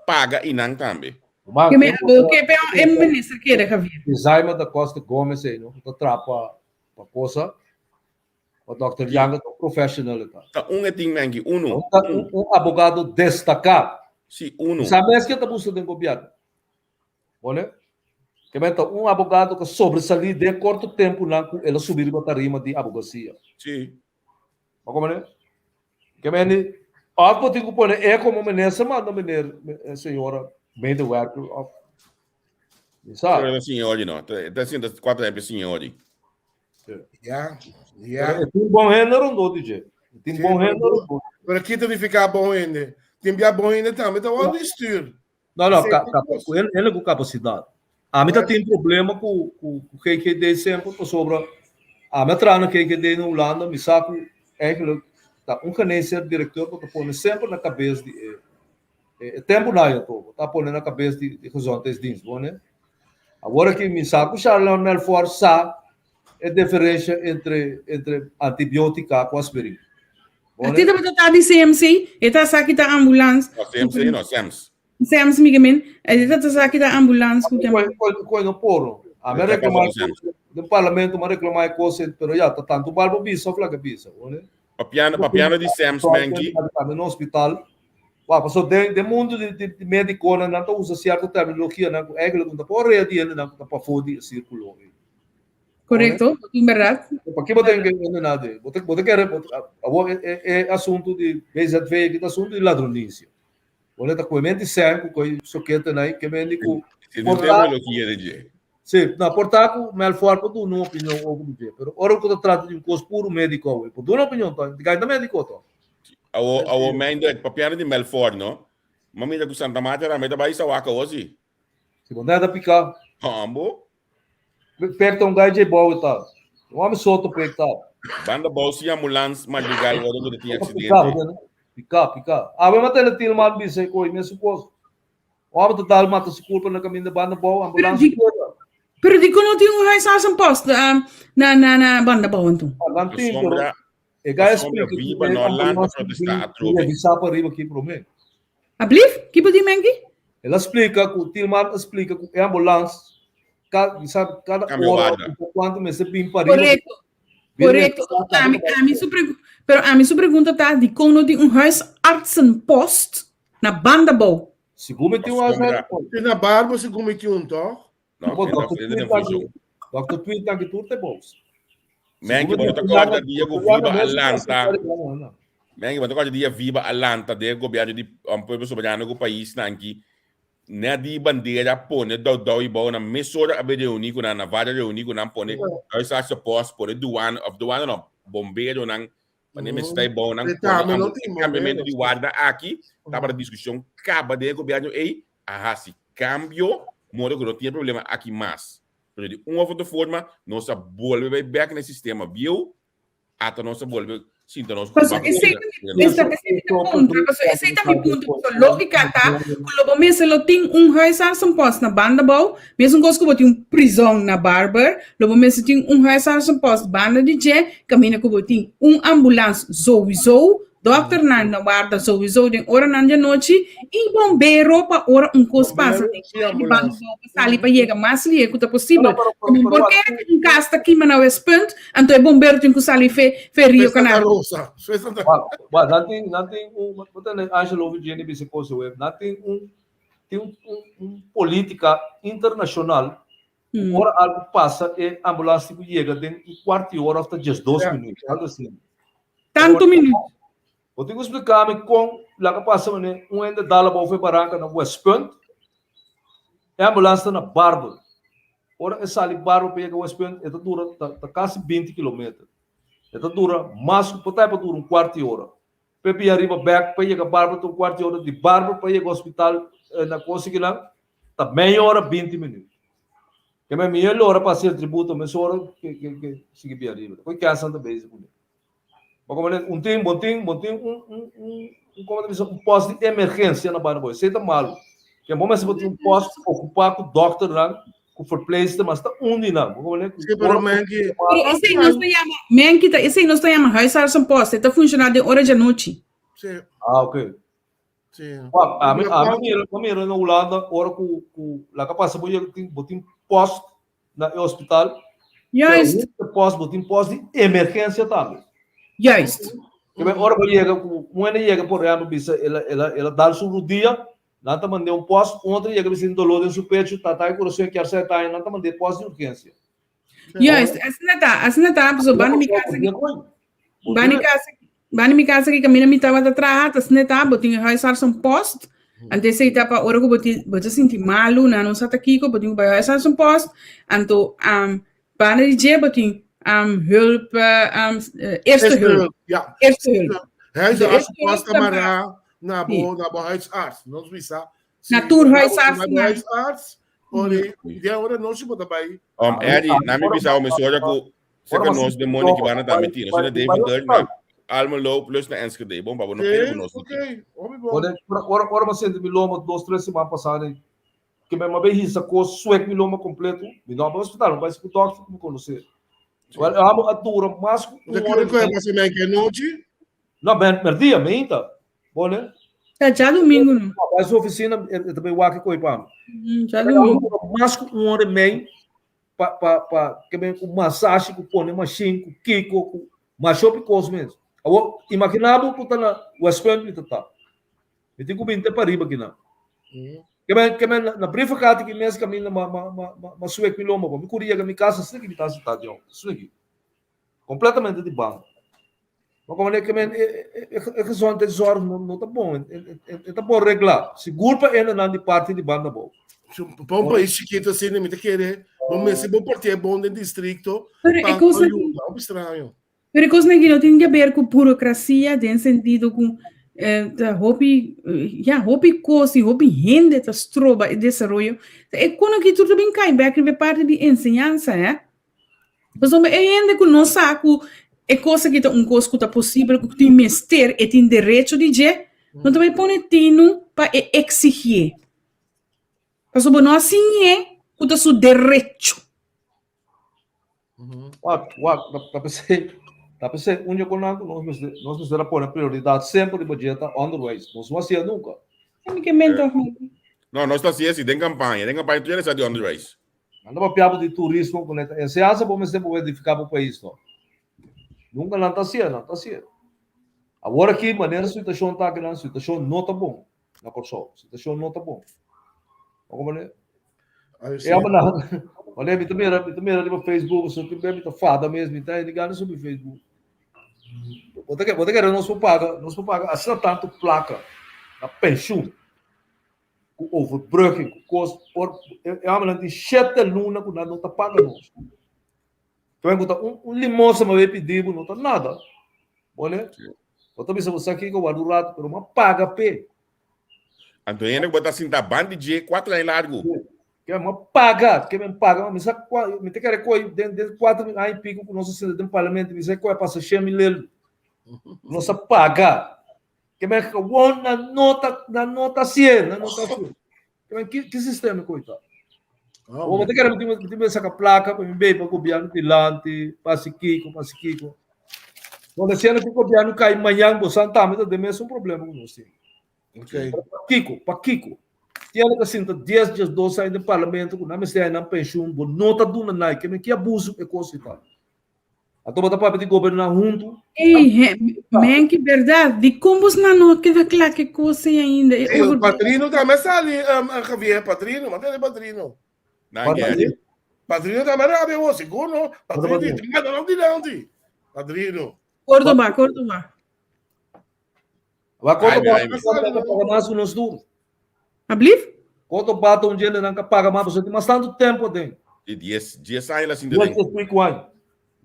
paga inan tambe. Man, Ke me abo ke pe e minister kere Javier. Zaima da Costa Gomez ei no, ku ta trapa pa cosa. Pa Dòkter Yanga ta un professional e ta. Ta un e tin menki, unu. Un, un abogado destaká. Si, unu. Sa mes ke ta buska den gobièrnu. Bone? Ke men ta un abogado ku a sobresalí den korto tempunan ku el a subi riba tarima di abogasia. Si. Bo komprende? Ke men di, òf bo tin ku pone e komo minister manda meneer, señora medewerker òf mi sa. Pero e ta siña odi no. E ta sinta kuater aña pa e siña odi. Ya, ya. E tin bon hende rondó di dje. E tin bon hende rondó. Pero ki ta nifiká bon hende? Tin bia bon hende tambe ta wòrdu di stür. No, no, ka, ka, ku hende, hende ku kapasidat. Ami ta tin problema ku, ku, ku GGD semper pasobra ami a traha na GGD na Hulanda, mi sa ku eigenlijk ta un geneesheer directeur ku ta pone semper na kabes di e, e, e tempunan ya to, ta pone na kabes di, di gezondheidsdienst, bo ne? Awor aki mi sa ku Charlon Melfor sa e diferensha entre, entre antibiotika ku aspirin. A ti tabata ta di CMC, e ta sa kita ambulans. No, CMC no, SEMS. SEMS mi gemen, e ta ta sa kita ambulans ku tema. Koi no poro. A me reclamar den parlamento, me reclamar e cosa, pero ya, ta tanto balbo bisa of laga bisa. Papiano, papiano di SEMS, menki. No hospital. Wak, paso den, den mundo di, di, di mediconan, nan ta usa cierto terminologia, nan ku eigenlijk no ta por rea di hende, nan ku ta pafó di e círculo. Correcto, bo tin berdad. Paki bo tin ke hende na de? Bo ta, bo ta kere, bo ta, awor e, e, e asunto di BZV aki ta asunto di ladronicia. Bo ta koe menti sen ku koe sokete nai, ke mendi ku Si tin terminologia de dje. Si, no, por ta ku Melfor por duna un opinion over di dje, pero ora ku ta trata di un kos puru mediko awe, por duna opinion to, di kai ta mediko to. Awo, awo Meindert, papiando di Melfor, no? Ma mira ku Santa Marta tambe ta bai sawaka awo si. Si bo nada pika. Hambo. Pek ta un gai dje bou e ta. Un hòmber soto pek ta. Banda bou si ambulans madruga i ora ku ta tin aksidente. Pika, pika. Awe ma tene Tilman bisa e koi mesun kos. Un hòmber ta dal mata su kurpa na kaminda banda bou, ambulans keda. Pero dikon no tin un huisartsenpost na na na banda bou anto? Nan tin, pero e gai a splika ku e ambulans tin ku revisá pa riba ki promé. Ablief? Ki bo di Menki? El a splika ku Tilman a splika ku e ambulans ka sa kada Cambio ora warda. of kuantu mester bin pa riba. Korekto, Bin korekto. revisá Ami, tambe. ami su pregu- pero ami su pregunta ta dikon no tin un huisartsenpost na banda bou? Sigur mi tin un Pasobra- huisartsenpost. Tin na Barbo sigur mi tin un, toch? No, Bo e Dr. ta den Tweet funshon. aki, Dr. Tweet aki tur te bous. Menki, bo no ta kòrda dia ku Viva a lanta. Menki, bo no ta kòrda dia Viva a lanta den gobièrnu di um, Pueblo Soberano ku paisnan ki net di bandera pone dou dou i bou nan mesora a bin reuní ku nan, na Vara reuní ku nan pone huisartsen post, pone douane of douane no, bomberonan, pone mester i bou nan Te pone tambe no am- tin kambiamentu di bomberos. warda aki, tabata diskushon kaba den e gobièrnu ei, a hasi kambio, modo ku no tin e problema aki mas. Pero di un of otro forma nos a bolbe bai bek na e sistema bieu, ata nos a bolbe sinta nos Paso esei ta mi, esei esei ta mi punto, paso esei ta mi punto, paso lógica ta ku lo bo mester lo tin un huisartsenpost na banda bou, mesun kos ku bo tin un prizòn na Barber, lo bo mester tin un huisartsenpost banda di dje, kaminda ku bo tin un ambulans souwisou, Dokternan na warda souwisou den oranan di anochi i bombero pa ora un kos pasa den área di banda bou pa sali pa yega mas lihe ku ta posibel. Como por ke ku un kas ta kima na Westpunt, anto e bombero tin ku sali fe fe Rio Canal. Ba, nan tin, nan tin un, bo tende Angelo Virginia bisa kos awe, nan tin un, tin un, un, un politica internacional ku ora algu pasa e ambulans tin ku yega den un kuart di ora of ta diesdos minuut, algu asina. Tantu minuut. Bo tin ku splika mi kon laga pasa manera un hende dal abou for e baranka na Westpunt, e ambulans ta na Barber. Ora e sali Barber pa yega Westpunt e ta dura ta ta kasi binti kilometer. E ta dura mas ku por ta e por dura un kuart di ora. Pa e bia riba bèk pa yega Barber ta un kuart di ora, di Barber pa yega hospital na kosa kinan ta meia ora binti minuut. Ke men mi e lora pa hasi e tributo mesora ke ke ke sigui bia riba. Koe kènsnan ta bezig kuné. Bo komo un tin, bo tin, bo tin un un un un komo ta bisa un pòst di emergensia na banda bo. Esei ta malu. Ke bo mester bo tin un pòst okupá ku dòkternan, ku verpleegster, mas ta un di nan. Bo komo Sí, pero menki. Pero esei nos ta yama, menki ta esei nos ta yama huisartsenpost. E ta funshoná den ora djanochi. Sí. Ah, oké. Sí. Wak, ami, ami mira, mi mira na Hulanda ora ku ku laga pasa bo yega tin bo tin post na e hospital. Juist. Pero post bo tin post di emergencia tambe. Juist. Ke men ora bo yega ku un hende yega por ehempel bisa el a el a el a dal su rudia. Nan ta mand'é un pòst, un otro yega bisa tin doló den su pechu, ta atake kurason e kier sa e taña, nan ta mand'é pòst di urgensia. Juist, asina ta, asina ta, pasobra banda mi casa aki, banda mi casa, banda mi casa aki kaminda mi tabata traha, ta asina ta, bo tin e huisartsenpost, anto esei ta pa ora ku bo tin, bo ta sinti malu, nan no sa ta kiko, bo tin ku bai huisartsenpost, anto banda di dje bo tin hulp, eerste hulp, Ja. eerste hulp. Huisartsenpost ta mará na bo, na bo huisarts, nos bisa. Na tur huisarts. Na bo huisarts, ori, di ora nochi bo ta bai. Eddie, na mi bisa mi soja ku seka nos de money ki bana tambe tira. Sina Deventer na Almelo plus na Enschede. Bon, pa bo no kere ku nos. Oké, hopi bon. Ora, ora, ora mi sinti mi lomba dos, tres siman pasá ni, ke mi a bai hisa kos suek mi lomba kompleto, mi no a bai hospital, mi bai ku dòkter ku mi konosé. Wèl, e amo a dura mas ku un ora. Kiko e pasa men ke nochi? No, men, merdia, meinta. Bon, ne? Ta djadumingu no. Bai su oficina, e ta bai wak e koi pa mi. Djadumingu. Mas ku un ora e mei pa, pa, pa, ke men ku masashi, ku pone mashin, ku kiko, ku masha hopi kos mes. Awor, imagina bo ku ta na Westpunt mi ta ta. Mi tin ku bin te pariba kinan. Ke men, ke men na Brievengat aki mes kaminda ma, ma, ma, ma, ma suek mi lomba bo. Mi kuri yega mi kas asina ki mi ta sintá dion. Asina ki. Kompletamente di banda. Ma como ke men e gezondheidszorg no no ta bon, e ta bon reglá. Sigur pa hendenan di parti di banda abou. Pa un pais chikito asina mi ta kere bo mester bo parti e bon den districto Pero e pa cosa yuda. Hopi straño. Pero e cosnan aki no tin ke ber ku burocracia den sentido ku ta hopi ya hopi cos y hopi hende ta stroba e desaroyo. E kono aki tur ta bin kai bek riba e parti di enseñansa hè. Pasobra e hende ku no sa ku e kos aki ta un kos ku ta posibel, ku tin mester, e tin derecho di dje, no ta bai pone tinu pa e eksigié. Pasobra bo no a siñ'é ku ta su derecho. Wak, wak, ta p'esei, ta p'esei un dje konan ku nos mester, nos mester a pone prioridat semper riba dje ta onderwijs. Nos no hasié nunka. Mi ke mente òf no? No, nos ta hasié si den kampaña. Den kampaña tur hende sa di onderwijs. Nan ta papia bo di turismo ku nan ta enseñansa bo mester bo edifiká bo pais no. Nunka nan ta hasié, nan ta hasié. Awor aki manera situashon ta akinan, situashon no ta bon na Kòrsou. Situashon no ta bon. Bo komprendé? E amo nan, wanneer mi ta mira, mi ta mira riba Facebook, so tin bes mi ta fada mes, mi ta hende gana subi Facebook. Bo ta bo ta kere nos por paga, nos por paga asina tantu plaka na penshun. ku overbrugging, ku kos, por, e, e homennan tin shete luna ku nan no ta paga nos. Toen ku ta un, un limosna ma bay pidi bo no ta nada. Bone? Bo ta bisa bo sa kiko warda un rato, pero ma paga p'e. Anto hende ku bo ta sinta bandi dje kuater aña largu. Ke ma paga, ke men paga, mi sa kua, mi ta kere koi den den kuater aña i piko ku nos a sinta den parlamento, mi sa koi a pasa shen mil lelu. Nos a paga. Ke men gewoon nan no ta nan no ta hacié, nan no ta hacié. Ke men ki ki sistema ku ta? Oh, bo ta kere mi tin mi saka plaka pa mi bei pa gobierno dilanti, pa hasi kiko, pa hasi kiko. Bo ta siendo ku gobierno kai mañan bo san tambe ta den mesun problema ku nos tin. Okay. Pa kiko, pa kiko? Tiene ka sinta 10, 12 aña den parlamento ku nan mester haña nan penshun, bo no ta duna nai. Ke men ki abuso e kos ei ta? Anto bo ta papia di goberná huntu. Ei, he, men ki berdad. Di kon bos nan no keda kla ke kos ei ainda? E Ei, over... Padrino tambe sali, um, Javier, padrino, mantene padrino. Nan Gary. Padrino tambe rabia wo, sigur no? Padrino di, manda nan dilanti. Padrino. Córdoba, Córdoba. Wa Córdoba Ai, ai, ta paga mas ku nos tur. Ablief? Córdoba ta un djende nan ka paga mas pasobra tin mas tantu tempu aden. Di dies, dies aña la sinti den. Dies pico aña.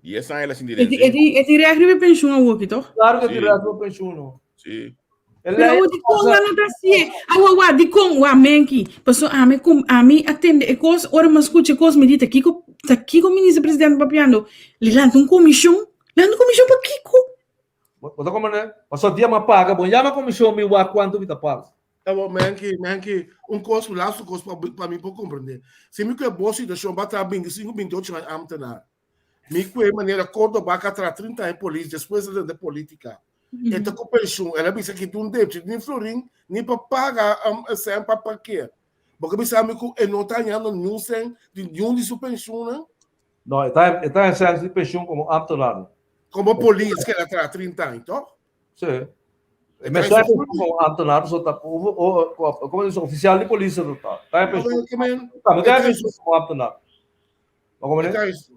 Dies aña la sinti E den. ti, e ti, e ti recht riba pensioen awoki, toch? Claro ke tin Sí. recht riba pensioen no. Sí. E Pero lei awo di kon nan no ta hasié? Awo wa di kon wa menki. Paso ami kom ami a tende e kos ora mi a skucha e kos mi di ta kiko ta kiko minister presidente papiando? Li lanta un komishon? Lanta un komishon pa kiko? Bo ta comprende? Pasobra dia mi a paga, bo yama comision mi wak cuanto mi ta paga. Abo, Menki, Menki, un kos, laatste kos pa, pa mi por comprende. Si mi kue bo situacion ba traha 25, 28 aña ambtenaar. Mi kue manera Cordoba ka traha 30 aña polis, despues a drenta politica. E ta ku pensioen, el a bisa ki tin un depchi, ni florin, ni pa paga um, cent pa parkeer. Bo ke bisa mi ku e no ta hañando niun cent di niun di su pensioennan? No, e ta, e ta en di pensioen como ambtenaar. Como polis que el a traha 30 aña, toch? Sí. E mester a penshon komo ambtenaar, so ta komo dice ofisial di polis ta ta. Ta penshon. Tambe ta penshon komo ambtenaar.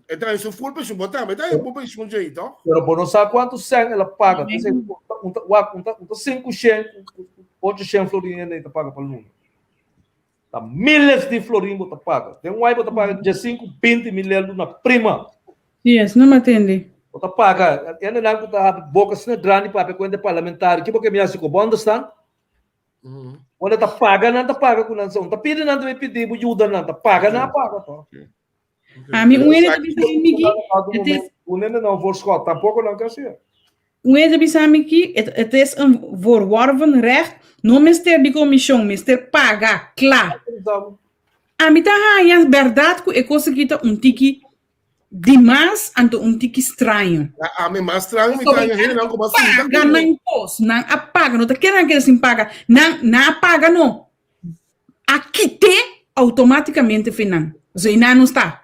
E ta su full penshon, bo tambe ta bo penshon djei, toch? Pero bo no sa kuantu sèn el a paga. Un ta wak un ta 500, 800 florin hende ta paga pa luna. Ta miles di florin bo ta paga. Den un ai bo ta paga 15, 20 mil euro na prima. Yes, no me atende. Bo ta paga. Hendenan ku ta habri boka asina grandi papia ku hende parlamentario. Ki bo ke mi hasi ku bo? Understand? Ora ta paga nan ta paga ku nan sa. Un ta pidi nan ta bin pidi bo yuda nan. Ta paga nan a paga to. Ami un hende ta bisa mi ki het is Un hende nan voorschot tampoco nan ke hasi. Un hende ta bisa mi ki het is een voorworven recht no mester di commission mester paga kla. Ami ta haña berdad ku e kos aki ta un tiki Dimas anto un tiki straño. A ami mas straño mi ta hende nan ku sinta paga nan kos, nan a paga, no ta kere nan keda sin paga, nan nan a paga no. A kite automaticamente fe nan. Pasobra e nan no sta.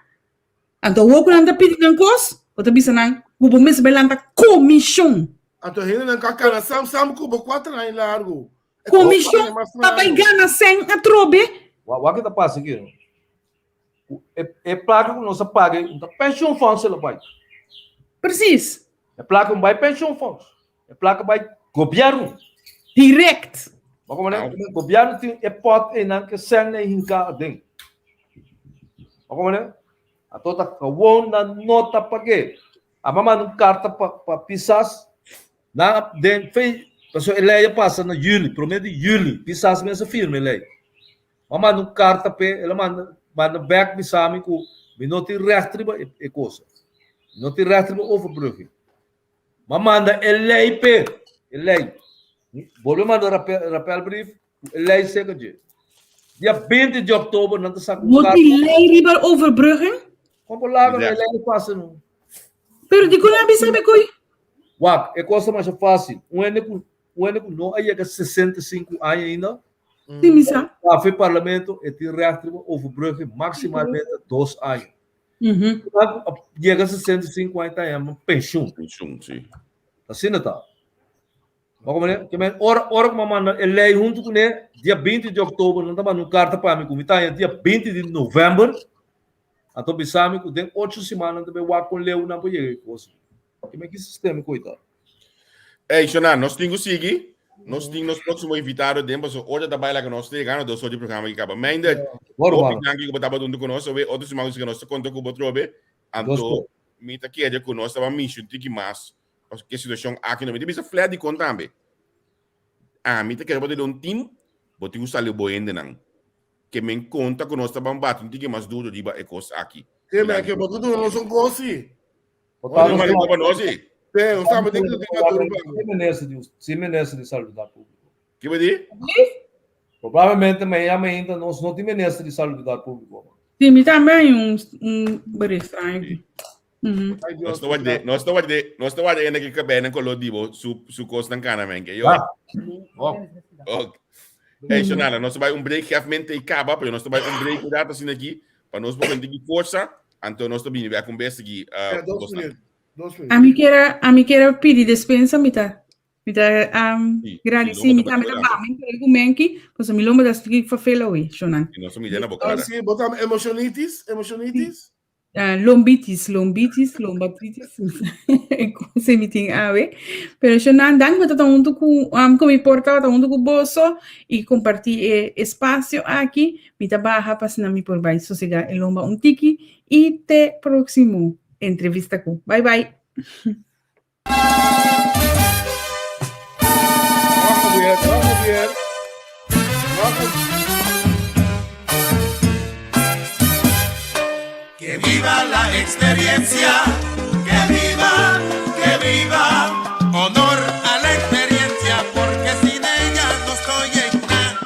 Anto awor ku nan ta pidi nan kos, bo ta bisa nan ku bo mester bai lanta komishon. Anto hende nan ka kana sam sam ku bo kuater aña largu. Komishon pa bai gana sèn atrobe. Wak ke ta pasa aki? E plaka ku nos a paga ei, ta pensioen fonds el a bai. Precies. E plaka no bai pensioen fonds. E plaka bai gobièrnu. Direct. Bo komprende? Gobièrnu tin e pòt einan ku e sèn ei hinká aden. Bo komprende? Anto ta gewoon nan no ta pag'é. A manda un karta pa pa Pisas nan a den fe pasobra e lei a pasa na yüli, promé di yüli Pisas mes a firma e lei. Mi a manda un karta p'e, el a manda manda bèk bisa mi ku mi no tin règt riba e kos. Mi no tin règt riba overbrugging. Mi a manda e lei p'e, e lei. Bolbe manda rappelbrief ku e lei seka dje. Dia 20 di òktober nan ta saka un No karta. tin lei riba overbrugging? Kon por laga e lei pasa no? Pero dikon nan a bisa mi koe? Wak, e kos ta masha fásil. Un hende ku Un hende ku no a yega 65 aña ainda, Sí, mi sa. Kafe Parlamento e tin recht riba overbruggen maximalmente dos aña. Esnan ku a yega 65 aña ta yama penshun. Penshun, sí. Asina ta. Bo komprende? Ke men ora ora ku mi a manda e lei huntu kuné dia 20 di òktober nan ta manda un karta pa mi ku mi ta haña dia 20 di novèmber, anto bisa mi ku den ocho siman nan ta bai wak kon leu nan por yega e kos. Ke men ki sistema koitado. Ey, Shonan, nos tin ku sigui. Nos tin nos próximo invitado den paso ora ta baila ku nos te gana dos ora di programa ki kaba. Meindert, hopi danki ku bo tabata huntu ku nos. Obe otro siman ku nos ta konta ku bo trobe. Anto mi ta kere ku nos taba mishi un tiki mas pasobra ke situashon aki no. Mi ta bisa Flat dikon tambe. Ami ta kere bo ta den un team, bo tin ku sali bo hendenan. Ke men konta ku nos ta ban bati un tiki mas duro riba e kos aki. Ke men ke bo ta duna nos un kos si. Sin minister di Salubridat Públiko. Ki bo di? Probablemente mañana mainta nos no tin minister di Salubridat Públiko. Sí, mi tambe hay un, un bericht extraño aquí. Nos ta wak de, nos ta wak de, nos ta wak de ene ki kabei nan koló di bo su, su kosnan kana men ke yo. Oh. Ok. Hey, Shonala, nos ta bai un break hefmente i kaba, pero nos ta bai un break un rato asina aki, pa nos por tiki forsa. Anto nos ta bini bek un bes aki. Ja, dos minuut. Dos minuut. A mi kier a, a mi kier a pidi despensa, mi ta, mi ta um, Sí, gradisi, sí, mi lomba ta, mi ta ta ba, mi ta ku menki, pasobra mi lomba ta stiki vervela hoy, shonan. Y nos ta mira na bo Ah, cara. sí, bo ta emotionitis, emotionitis. Ah, lombitis, lombitis, lombatitis, se mi tin awe. Pero shonan, dank mi ta hunto ku, um, ku mi por tabata hunto ku boso y comparti e espacio aki. Mi ta baha pa asina mi por bai sosega e lomba un tiki y te proximo entrevista ku. Bye bye. Que viva la experiencia, que viva, que viva. Honor a la experiencia, porque sin ella no estoy en nada.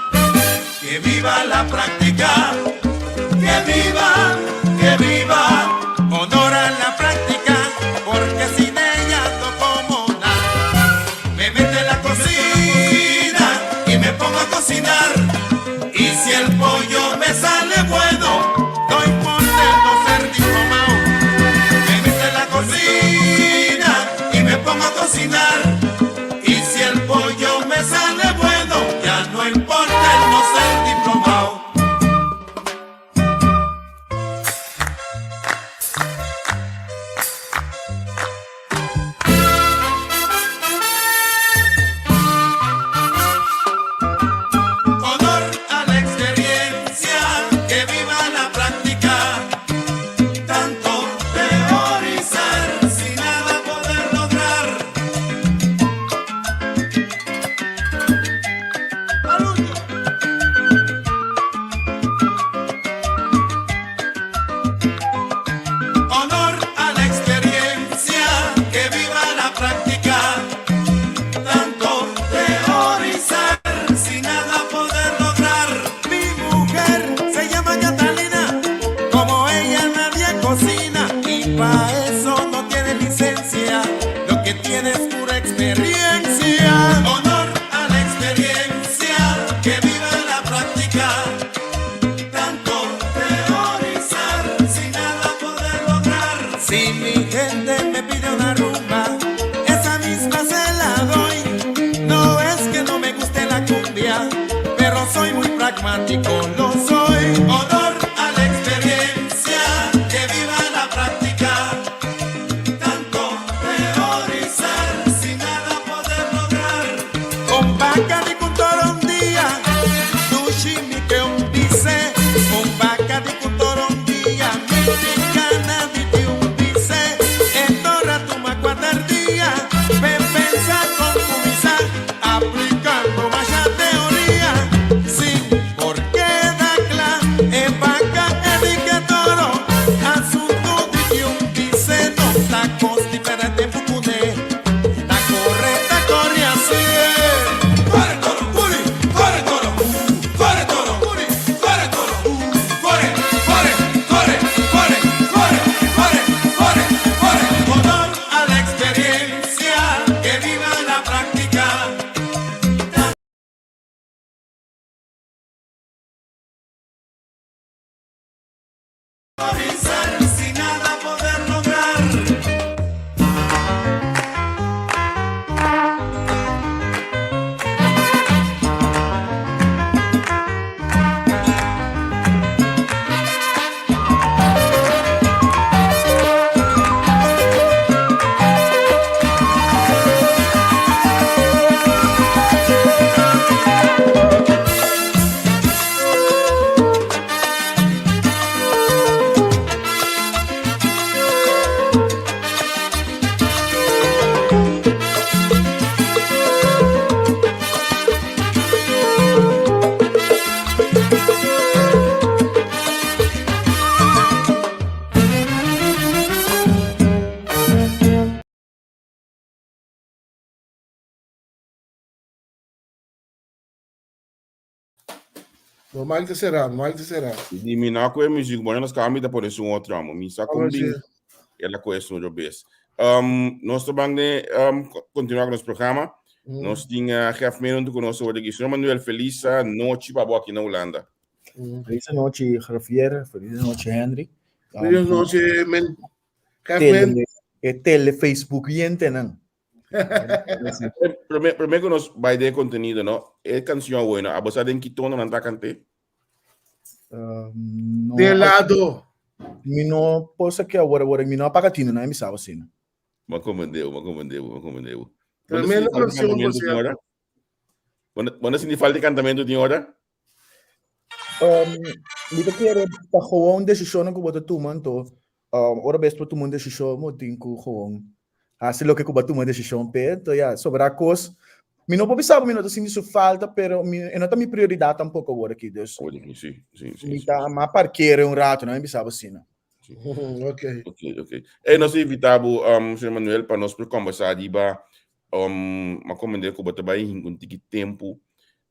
Que viva la práctica, que viva, que viva. Honor a la práctica, porque sin ella no como nada. Me meto en la cocina y me pongo a cocinar. Y si el pollo me sale bueno, doy por no ser diplomado. Me meto en la tienes pura experiencia. Honor a la experiencia, que viva la práctica. Tanto teorizar sin nada poder lograr. Si mi gente me pide una rumba, esa misma se la doy. No es que no me guste la cumbia, pero soy muy pragmático, lo soy. Honor a la experiencia, que viva la práctica. Tanto teorizar sin nada poder lograr. Con vaca di cu toro un dia, dushi mi ke un bise. Con vaca di cu toro un dia, mi tin gana di di un bise. E tora tuma cuater dia, pe pensa con cuminsa, aplicando masha teoria. Sin por keda cla, e vaca e di ke toro, asunto di di un bise no ta cos di perde tempo cune. Ta corre, ta corre así. Corre toro, puri, corre toro, corre toro, puri, corre toro, corre, corre, corre, corre, corre, corre, corre, corre. Honor a la experiencia, que viva la práctica. Sin nada poder lograr. No Mike ta será, Mike ta será. Di mi na ku e muziek, bueno, nos kami ta pone su otro amo. Mi sa Ahora kon bin sí. ela ku esun otro bes. Um, nos ta ban de um, continua ku nos programa. Nos tin uh, Gef Meno ku nos hoor aquí. Señor Manuel, feliz uh, noche pa bo aki na Hulanda. Feliz noche, Javier. Feliz noche, Henry. Feliz noche, men. Gef Men. Tele, e tele Facebook yentenan. Prome, prome ku nos bai den contenido, no? E canción bueno, abo sa den ki tono nan ta kante? No, De lado. Mi no por sa ke awor awor, mi no a paga tino, no, mi sa asina. Ma komendeu, ma komendeu, ma komendeu. Tremendo canción, por cierto. Bo no sinti falta di kantamento tin ora? Mi ta kere ta gewoon desishonnan ku bo ta tuma, anto ora bes bo tuma un desishon bo tin ku gewoon hasi loke ku bo a tuma desishon p'e. Anto ya, sobrá kos mi no por bisa bo mi no ta sinti su falta, pero mi e no ta mi prioridat tampoko awor aki, dus Sí, sí, sí, mi ta mas parkera un rato, no mi bisa bo asina. Ok. Ok. Ey, nos a invitá bo, señor Manuel, pa nos por kombersá riba m'a komprendé ku bo ta bai hinka un tiki tempu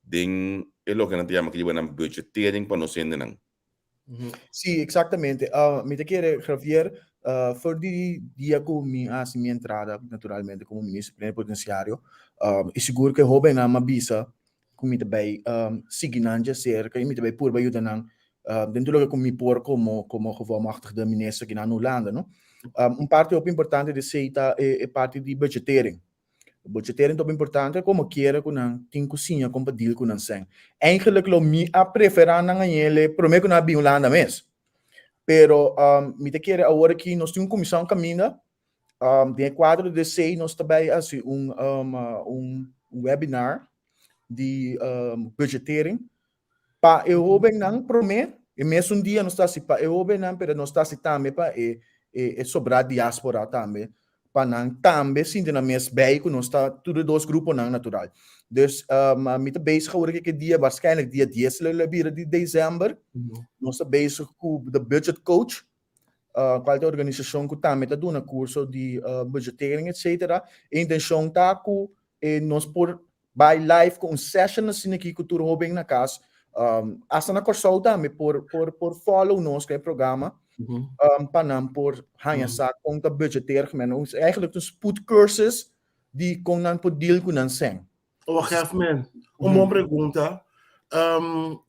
den e loke nan ta yama riba nan budgetering pa nos hendenan. Sí, exactamente. Mi ta kere, Javier, for di dia ku mi a hasi mi entrada, naturalmente, komo minister plenipotenciario, i sigur ku e hobennan m'a bisa ku mi ta bai sigui nan djaserka i mi ta bai purba yuda nan den tur loke ku mi por komo komo gevolmachtigde minister aki na Hulanda, no. Un parti hopi importante di esei ta e parti di budgetering. Budgetering ta hopi importante komo kiera ku nan tin ku siña kon pa deal ku nan sèn. Eigenlijk lo mi a preferá nan añele promé ku nan a bin Hulanda mes. Pero mi ta kere awor aki nos tin un kuminsá un kaminda. Den e kuadro di esei nos ta bai hasi un un webinar di budgetering pa e hóbennan promé. E mesun dia nos ta hasi pa e hóbennan pero nos ta hasi tambe pa e e sobrá diáspora tambe pa nan tambe sinti nan mes bij ku nos ta tur e dos gruponan natural. Dus mi ta bezig awor ku e dia waarschijnlijk dia dies lo lo bira di december. Nos ta bezig ku the budget coach kual ta e organisashon ku tambe ta duna kurso di budgetering etcetera. E intenshon ta ku nos por bai live ku un session asina aki ku tur hoben na kas. Hasta na Kòrsou tambe por por por follow nos ku e programa pa nan por haña sa kon ta budgeteer. Eigenlijk un spoedcursus. di kon nan por deal ku nan sèn. Op een gegeven moment, un bon pregunta. Um,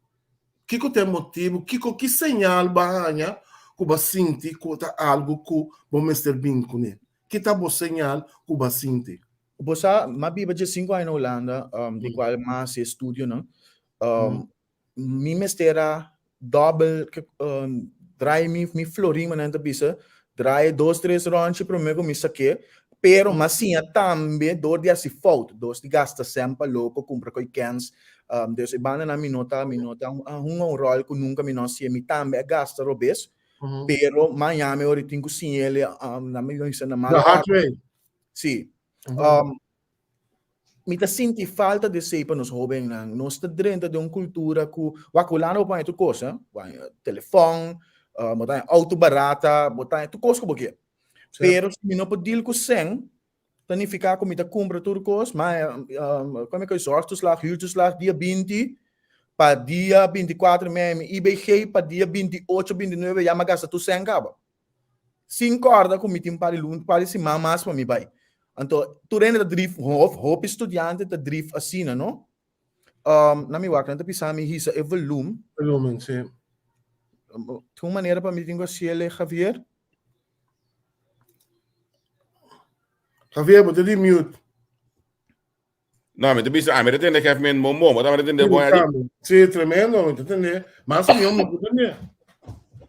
kiko ta e motibu, kiko ki señal bo a haña ku bo a sinti ku ta algu ku bo mester bin kuné? Ki ta bo señal ku bo a sinti? Bo sa, m'a biba diesinku aña na Hulanda, um, di kual m'a hasi estudionan. Um, Mi mester a dòbel draai mi mi florin manera nan ta bisa, draai dos tres ròntje promé ku mi sak'é, pero m'a siña tambe dor di hasi fout, dor di gasta sèn pa loko, kumpra koi kèns, dus e bandanan mi no ta mi no ta hunga un ròl ku nunka mi no a siña, mi tambe a gasta robes, pero maña mi ora tin ku siñ'el nan mi bisa na The hard way. Sí. Mi ta sinti falta di esei pa nos hóbennan. Nos ta drenta den un kultura ku wak Hulanda bo por haña tur kos, eh. Bo haña telefòn, bo ta haña outo barata, bo ta haña tur kos ku bo kier. Pero si mi no por deal ku sèn, ta nifiká ku mi ta kumpra tur kos, ma kome ku e zorgtoeslag, huurtoeslag dia 20, pa dia 24 mi haña mi IBG, pa dia 28, 29 ya mi a gasta tur sèn kaba. Sin kòrda ku mi tin un par di luna, un par di siman mas pa mi bai. Anto tur hende ta drif, of hopi studiante ta drif asina, no? Um, na mi wak, nan ta bisa mi hisa e volum. Volumen, sí. Tin un manera pa mi tin ku hasiel, Javier? Javier, bo ta di mute. No, mi ta bisa, ami ta tende gef men bon bon, bo tambe ta tende bon Eric? Sí, tremendo, mi ta tende. Mas mi mi ta tende.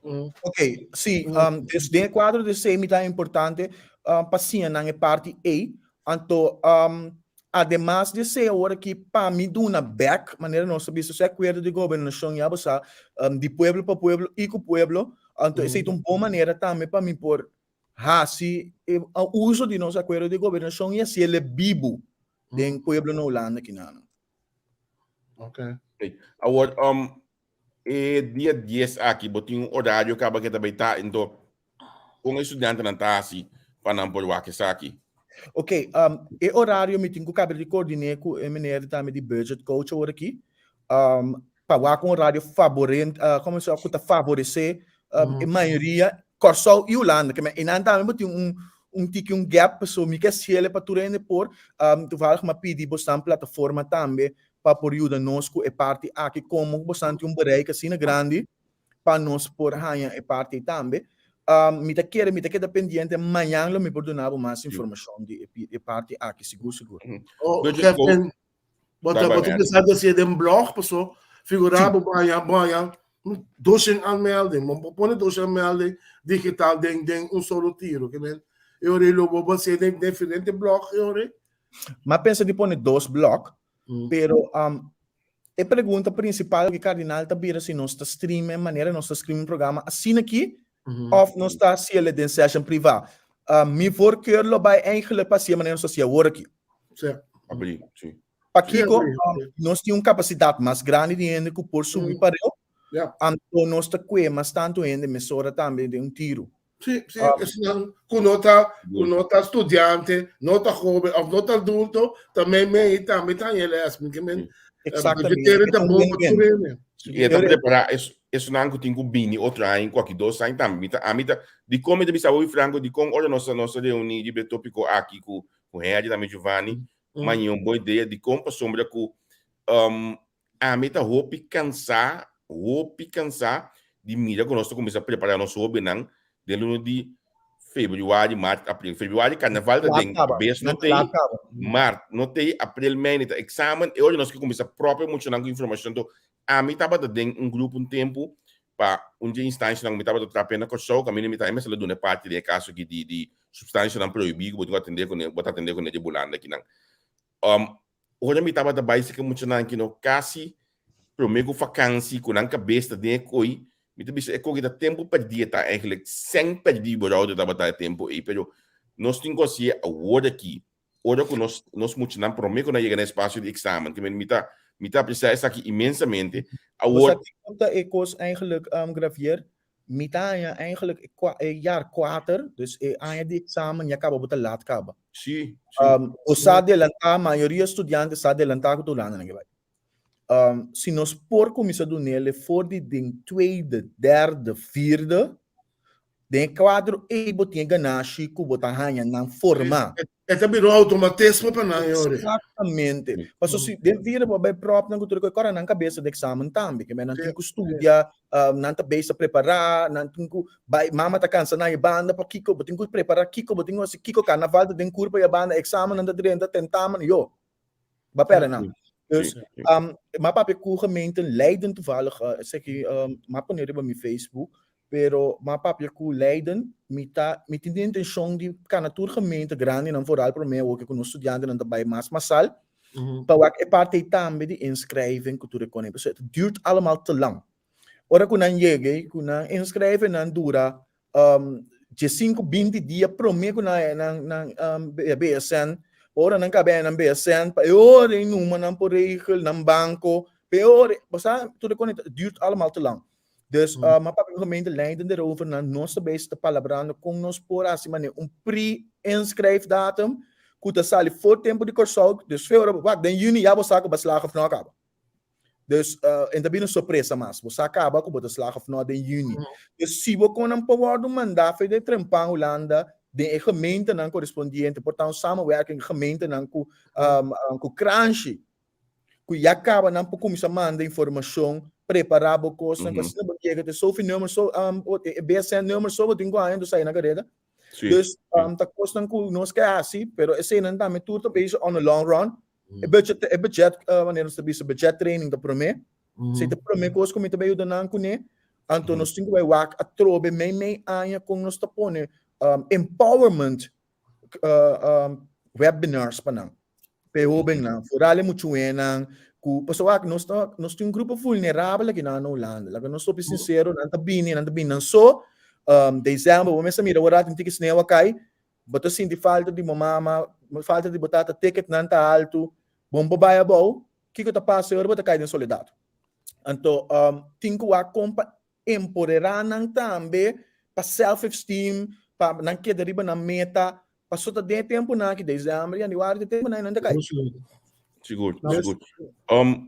Mm. Ok, sí, um, dus den e kuadro de C mi ta importante um, pa siña nan e parti ei. Anto, um, ademas de C awor aki pa mi duna bek, manera nos ta bisa, su akuerdo di gobernashon ya bo sa, um, di pueblo pa pueblo i ku pueblo, anto esei ta un bon manera tambe pa mi por hasi e uso di nos akuerdo di gobernashon i hasi el e bibu den pueblo na Hulanda kinanan. Ok. Awor, um, e dia 10 aki bo tin un orario kaba ke ta bai ta, ento kon e studiantenan ta hasi pa nan por wak esaki? Ok, um, e orario mi tin ku kaba di koordiné ku e meneer tambe di budget coach awor aki. Um, pa wak un horario favorent, uh, como se ku ta favoresé um, e mayoria Kòrsou i Hulanda. Ke men einan tambe bo tin un un tiki un gap, so mi ke hasiele pa tur hende por. Um, toevallig m'a pidi bosnan plataforma tambe pa por yuda nos ku e parti aki, komo ku bosnan tin un bereik asina grandi pa nos por haña e parti ei tambe. Um, mi ta kere, mi ta keda pendiente, mañan lo mi por duna bo mas informashon di e, e parti aki, sigur sigur. Oh, Kevin, Bo ta bo ta pensá di hasié den blog paso figurá bo baña baña 200 aanmelding. Bo pone 200 aanmelding digital den den un solo tiro. Ke men e ora lo bo hasié den diferente blog e ora. M'a pensa di pone dos blog, pero um, e pregunta principal ki kardinal ta bira si nos ta stream e manera nos ta stream un programa asina aki of nos ta hasié den session privá. Uh, mi voorkeur lo bai eigenlijk pa hasié manera nos ta hasié awor aki. Sí. Abrí, sí. Pakiko, Sí, abrí, um, nos tin un kapasidat mas grandi di hende ku por subi Mm. pareu, Ja. anto nos ta kue mas tantu hende mesora tambe den un tiru. Sí, sí, Um, esnan ku no ta, ku no ta studiante, no ta joven of no ta adulto, ta meimei tambe ta haña les. Mi ke men, eh, Exactamente. vegetarian E ta ta un bon pa win-win. tur hende. Sí, e ta prepará es, esnan ku tin ku bini otro aña, ku aki dos aña tambe. Mi ta, ami ta, dikon mi ta bisa hopi franko, dikon ora nos ta, nos ta reuní riba e tópiko aki ku ku Henry tambe Giovanni, maña un bon idea dikon pasobra ku um, ami ta hopi kansá, hopi kansá di mira ku nos ta kuminsá prepará nos hóbennan den luna di februari, mart, april. Februari karnaval ta Laat den, kaba. bes no Nan tei, laat kaba. mart no tei, april, mei ta eksamen, e ora nos ke kuminsá propio muchanan ku informashon. Anto ami tabata den un grupo un tempu pa un dje instanshanan ku mi tabata traha na Kòrsou, kaminda mi ta mester a duna e parti den e kaso aki di di supstanshanan prohibí ku bo tin ku atendé kuné, bo ta atendé kuné dje Bulanda akinan. Um, ora mi tabata bai seka muchanan aki no kasi promé ku fakansi ku nan kabes ta den e koi, mi ta bisa e koki ta tempu pèrdí e ta eigenlijk sèn pèrdí bo router tabata e tempu ei, pero nos tin ku hasié awor aki ora ku nos nos muchanan promé ku nan yega na espasio di eksamen, ke mi ta mi ta apresiá esaki inmensamente. Bo sa Awor. kiko ta e kos eigenlijk, um, Gravier? Mi ta haña eigenlijk e kua e jaar kuater, dus e aña di eksamen ya kaba bo ta lat kaba. Sí, sí. Um, bo sa adelantá, mayoria studiante sa adelantá ku ta Hulanda nan ke bai. Um, si nos por kuminsá dun'el for di den tweede, derde, vierde. Den e kuadro ei bo tin e ganashi ku bo ta haña nan forma. E ta bira un outomatismo pa nan e ora. Eksaktamente. Pasobra si den vida bo a bai pròp nan ku tur e kos, e kòrda nan kabesa di eksamen tambe. Ke men nan tin ku studia, nan ta bezig prepará, nan tin ku bai, mama ta kansa nan e banda pa kiko, bo tin ku prepará kiko, bo tin ku hasi kiko, karnaval ta den kurpa e banda, eksamennan ta drenta, tentamen, yo. Ba perde nan. Dus, m'a papia ku gemeente Leiden toevallig, esaki m'a pone riba mi Facebook, pero m'a papia ku Leiden, mi ta, mi tin di intenshon di kana tur gemeente grandinan vooral promé awor ku nos studiantenan ta bai mas masal, pa wak e parti ei tambe di inschrijving ku tur e kone. Pasobra het duurt allemaal te lang. Ora ku nan yega ei, ku nan inschrijven nan dura diesinku, 20 dia promé ku nan nan nan BSN, ora nan kaba nan BSN, pa e ora ei numa nan por regel nan banko, pa e ora, bo sa tur e kos het duurt allemaal te lang. Dus m'a papia ku gemeente Leiden derover nan nos ta bezig ta palabrando kon nos por hasi manera un pre-inschrijfdatum ku ta sali for tempu di Kòrsou, dus fe ora wak den yüni ya bo sa ku bo a slaag òf no a kaba. Dus en ta bini un sorpresa mas. Bo sa kaba ku bo ta slaag of no den yüni. Dus si bo kon nan por wòrdu mandá for di trempan Hulanda den e gemeentenan korespondiente, por ta un samenwerking gemeentenan ku ku kranshi, ku ya kaba nan por kuminsá manda informashon, prepará bo kosnan, ku asina bo yega te sofi nummer so e BSN nummer so bo tin ku haña enton sa na kareda. Dus ta kosnan ku nos ke hasi, pero eseinan tambe tur ta bezig on the long run. E budget, e budget, wanneer nos ta bisa budget training ta promé. Si ta promé kos ku mi ta bai yuda nan kuné. Anto nos tin ku bai wak atrobe mei mei aña kon nos ta pone empowerment webinars pa nan. Pa e hóbennan, foral e muchuenan ku pasobra wak nos ta nos tin un grupo vulnerabel aki nan na Hulanda. Laga nos topi sinsero, nan ta bini, nan ta bini nan so. December bo mester mira ora tin tiki sneu a kai. Bo ta sinti falta di bo mama, falta di bo tata, ticketnan ta haltu, bo no por bai abou, kiko ta pasa e ora bo ta kai den soledat? Anto tin ku wak kon pa empoderá nan tambe pa self esteem, pa nan keda riba nan meta, pasobra ta den e tempunan aki, desèmber, yanüari, den e tempunan nan ta kai. Sigur, sigur.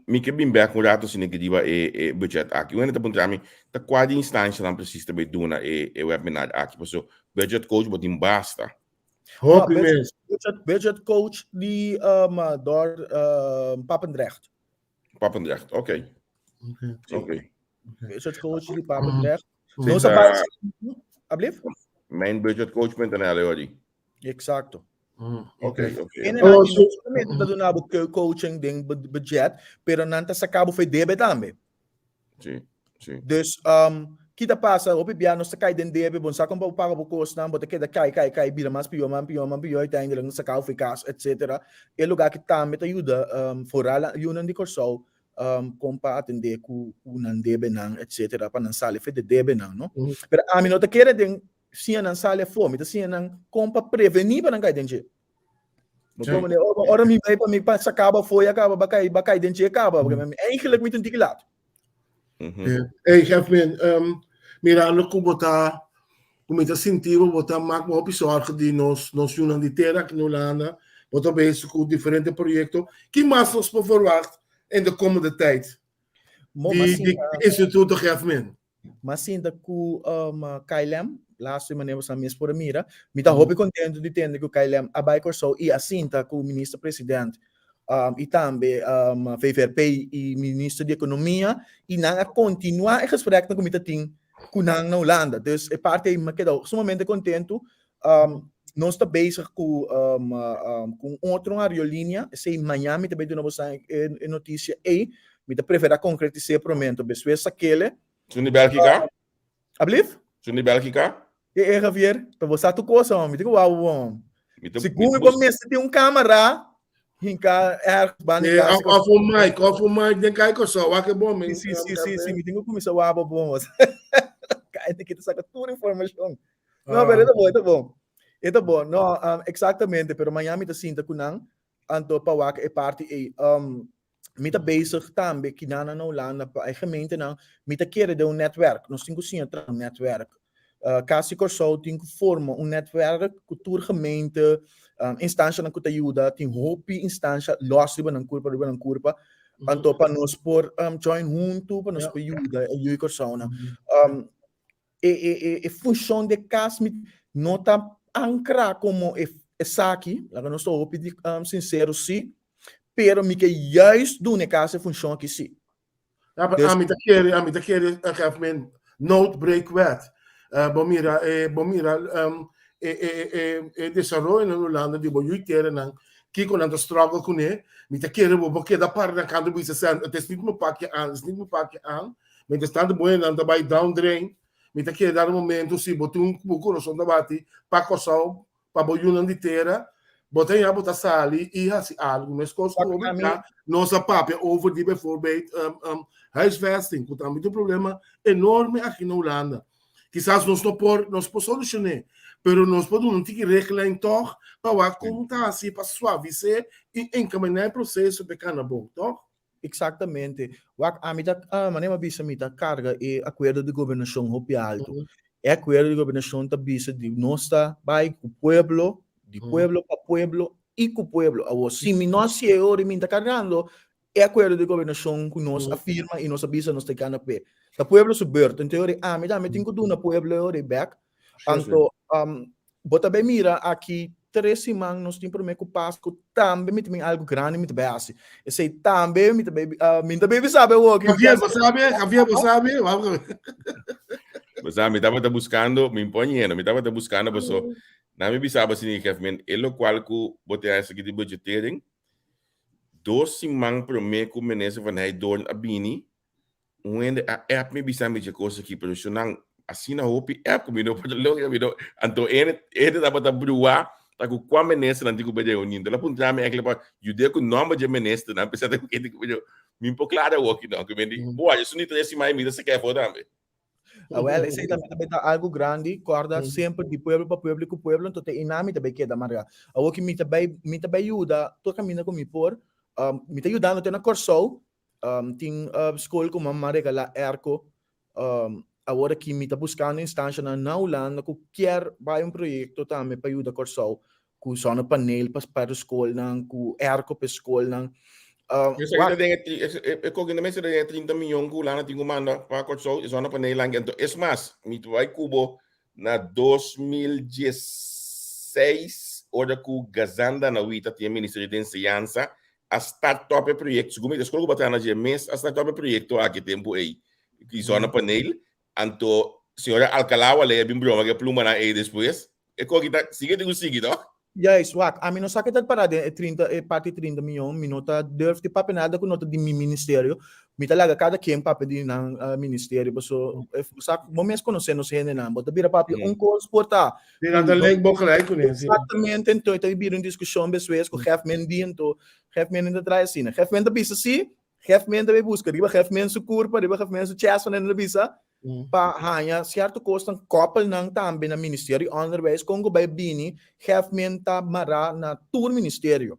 Mi ke bin bek un rato asina ke riba e e budget aki. Un hende ta puntra mi, ta kua di instancianan precies ta bay duna e e webinar aki? Paso budget coach bo tin basta. Hopi mes. Budget, budget coach di um, door um, Papendrecht. Papendrecht, oké. Oké. Budget coach di Papendrecht. Nos a bai, alblief? Mijnbudgetcoach.nl, hoor. Exacto. Ok, ok. En oh, no solamente ta duna bo coaching den budget, pero nan ta saca bo fe debe tambe. Sí, sí. Dus, um, kita pasa, hopi bia nos ta kai den debe, bon sa kon pa bo paga bo kosnan, bo ta keda kai, kai, kai, bira mas pió, mas pió, mas pió, uiteindelijk nan saka bo fe kas, etcetera. E lugar ki tambe ta yuda, um, vooral yunan di Kòrsou, um, kon pa atendé ku, ku nan debenan, etcetera, pa nan sali fe de debenan, no? Pero ami no ta kere den Siña nan sali afó, mi ta siña nan kon pa prevení pa nan kai den dje. Bo Sí. komo de, oh, ora mi bai pa mi pa saka bo afó, ya kaba, ba kai, ba kai den dje kaba, porque mi eigenlijk mi ta un tiki laat. Eh, Hey, Gefmin, mirando ku bo ta, ku mi ta sinti bo, bo ta mak hopi zorg di nos, nos yunan di tera aki na Hulanda, bo ta bezig ku diferente proyekto. Ki mas nos por verwacht in de komende tijd? Mo, Di, ma di sinta, Instituto Gefmin. M'a sinta ku KLM, laatste manera boso mes por a mira. Mi ta hopi kontentu di tende ku KLM a bai Kòrsou i a sinta ku Minister President i tambe VVRP i Minister di Ekonomia i nan a kontinuá e gespreknan ku mi ta tin ku nan na Hulanda. Dus e parti ei mi a keda sumamente kontentu. Nos ta bezig ku ku un otro aerolínea, esei mañan mi ta bai duna boso e notisia ei. Mi ta preferá konkretis'é promé, anto despues sak'ele. Sun di Bélgika? Ablief? Sun di Bélgika? E e Javier, ta bo sa tur cosa hom, mi ta ku wou bo hom. Mi ta, Segun mi bo mester tin un kamera hinka ergens banda di kas. Of un mic, of un mic den kai Kòrsou, wak e bon men. Si, si, si, si, mi tin ku kuminsá wou bo bon. Kai ta kita saka tur informashon. No, pero e ta bon, e ta bon. E ta bon. No, exactamente, pero mañan mi ta sinta ku nan, anto pa wak e parti ei. Mi ta bezig tambe kinan na Hulanda pa e gemeentenan, mi ta kere den un netwerk. Nos tin ku siña traha un netwerk. Kasi Kòrsou tin ku forma un netwerk ku tur gemeente, instanshanan ku ta yuda, tin hopi instansha lòs riba nan kurpa, riba nan kurpa. Anto pa nos por join huntu, pa nos por yuda e yu di Kòrsounan. E e e e funshon di e kas mi no ta ankrá komo e esaki, laga nos ta hopi di sinsero sí, pero mi ke juist duna e kas e funshon aki sí. Ja, pero ami ta kere, ami ta kere, Kevin, noodbreekwet. Bo mira, bo mira e, e, e, e desaroyo na Hulanda di bo yu terenan, kiko nan ta struggle kuné, mi ta kere bo bo keda para na kanto bisa sen, het is niet mijn pakje aan, het is niet mijn pakje aan. Mientras tanto bo nan ta bai down drain, mi ta kere dado momento si bo tin bo corazon ta bati pa Kòrsou, pa bo yunan di tera, bo ta ya bo ta sali i hasi algu. Meskos ku hopi bia nos a papia over di bijvoorbeeld huisvesting, ku tambe ta un problema enorme aki na Hulanda. Kisas nos no por, nos por solushoné, pero nos por duna un tiki richtlijn tòg pa wak kon ta hasi pa suavis'é i enkaminá e proseso pa e kana bon, tòg? Exactamente. Wak, ami ta, manera mi a bisa, mi ta carga e acuerdo di gobernacion hopi alto. E acuerdo di gobernacion ta bisa di nos ta bai cu pueblo, di pueblo pa pueblo y cu pueblo. Awor, si mi no haci e ora y mi ta cargando e acuerdo di gobernacion cu nos a firma y nos a bisa nos ta gana p'e. Ta pueblo su beurt. Enton e ora ami tambe tin cu duna pueblo e ora ei bek. Anto, Bo ta bay mira aki tres siman nos tin prome ku Pasku tambe mi ta bin algu grandi mi ta bay hasi. Esei tambe mi ta bay mi ta bay bisa bo awoki. Javier bo sabi? Javier bo sabi? Bo sa mi tabata buskando mi poniendo mi tabata buskando paso na mi bisa bo asina Kevin e lokual ku bo tin hasi aki di budgetering dos siman prome ku minister van Heydoorn a bini Un hende a app mi bisa mi dje kos aki, pero su nan asina hopi app ku mi no por logra, mi no, anto ene ene tabata bruá ta ku kua ministernan tin ku bai reuni. Anto el a puntra mi enkele pa yud'é ku nòmber dje ministernan, p'esei ta ku kende ku bai reuni. Mi por klara awoki no, ku mi di, boa, esun di tres siman mi ta saka afó tambe. Awel, esei tambe ta bai ta algu grandi, kòrda semper di pueblo pa pueblo i ku pueblo, anto te einan mi ta bai keda margá. Awoki mi ta bai, mi ta bai yuda tur kaminda ku mi por, mi ta yudando te na Kòrsou, Tin skol ku mama a regalá airco. Awor aki mi ta buskando instanshanan na Hulanda ku kier bai un proyekto tambe pa yuda Kòrsou ku zonnepaneel pa pa e skolnan, ku airco pa e skolnan. Esaki ta den e e koki ta mester den e 30 miyon ku Hulanda tin ku manda pa Kòrsou e zonnepaneel anke. Anto es mas, mi ta bai ku bo na 2016 ora ku Gazan Danawit ta tin e Ministerio di Enseñansa a start up e proyecto, segun mi ta skol ku bo traha na dje mes a start up e proyecto aki tempu ei, di zonnepaneel, anto señora Alcalá Waley a bin broma ku e plumanan ei despues, e koki ta sigui tin ku sigui tok? Juist, wak, ami no sa ke ta para den e trinta, e parti trinta miyon, mi no ta durf di papia nada ku no ta di mi ministerio, mi ta laga kada ken papia di nan ministerio, paso bo sa, bo mes konosé nos hendenan, bo ta bira papia un kos por ta Sí, nan ta link bo gelijk kuné, sí. Exactamente, enton ta bira un diskushon despues ku gef men di, enton gef men ta trae asina. Gef men ta bisa sí, gef men ta bai buska riba gef men su kurpa, riba gef men su chest, wanneer nan ta bisa pa haña sierto kosnan, koppel nan tambe na Ministerio di Onderwijs, kon ku bai bini gef men ta mará na tur ministerio.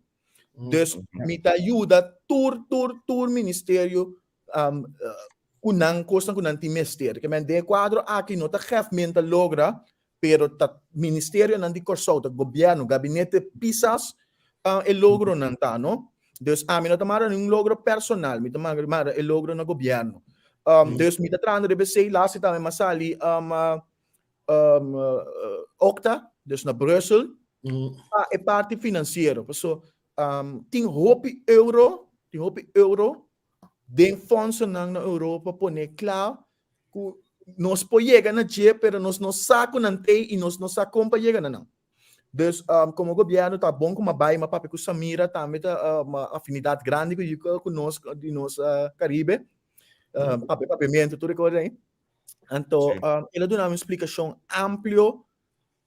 Dus mi ta yuda tur, tur, tur ministerio ku nan kosnan ku nan tin mester. Ke men den e kuadro aki no ta gef men ta logra, pero ta ministerionan di Kòrsou, ta gobièrnu, gabinete Pisas e logronan ta, no? Dus ami no ta mara ningun logro personal, mi ta mara e logro na gobièrnu. Dus mi ta trahando riba esei, laatste tambe mi a sali Okta, dus na Brussel, pa e parti finansiero. Paso tin hopi euro, tin hopi euro den fondsonan na Europa pone kla ku nos por yega na dje, pero nos no sa ku nan t'ei i nos no sa kon pa yega na nan. Dus komo gobièrnu ta bon ku m'a bai, m'a papia ku Samira tambe ta afinidat grandi ku yu ku nos di nos Karibe, papia papiamentu tur e kos ei. Anto el a duna mi un splikashon amplio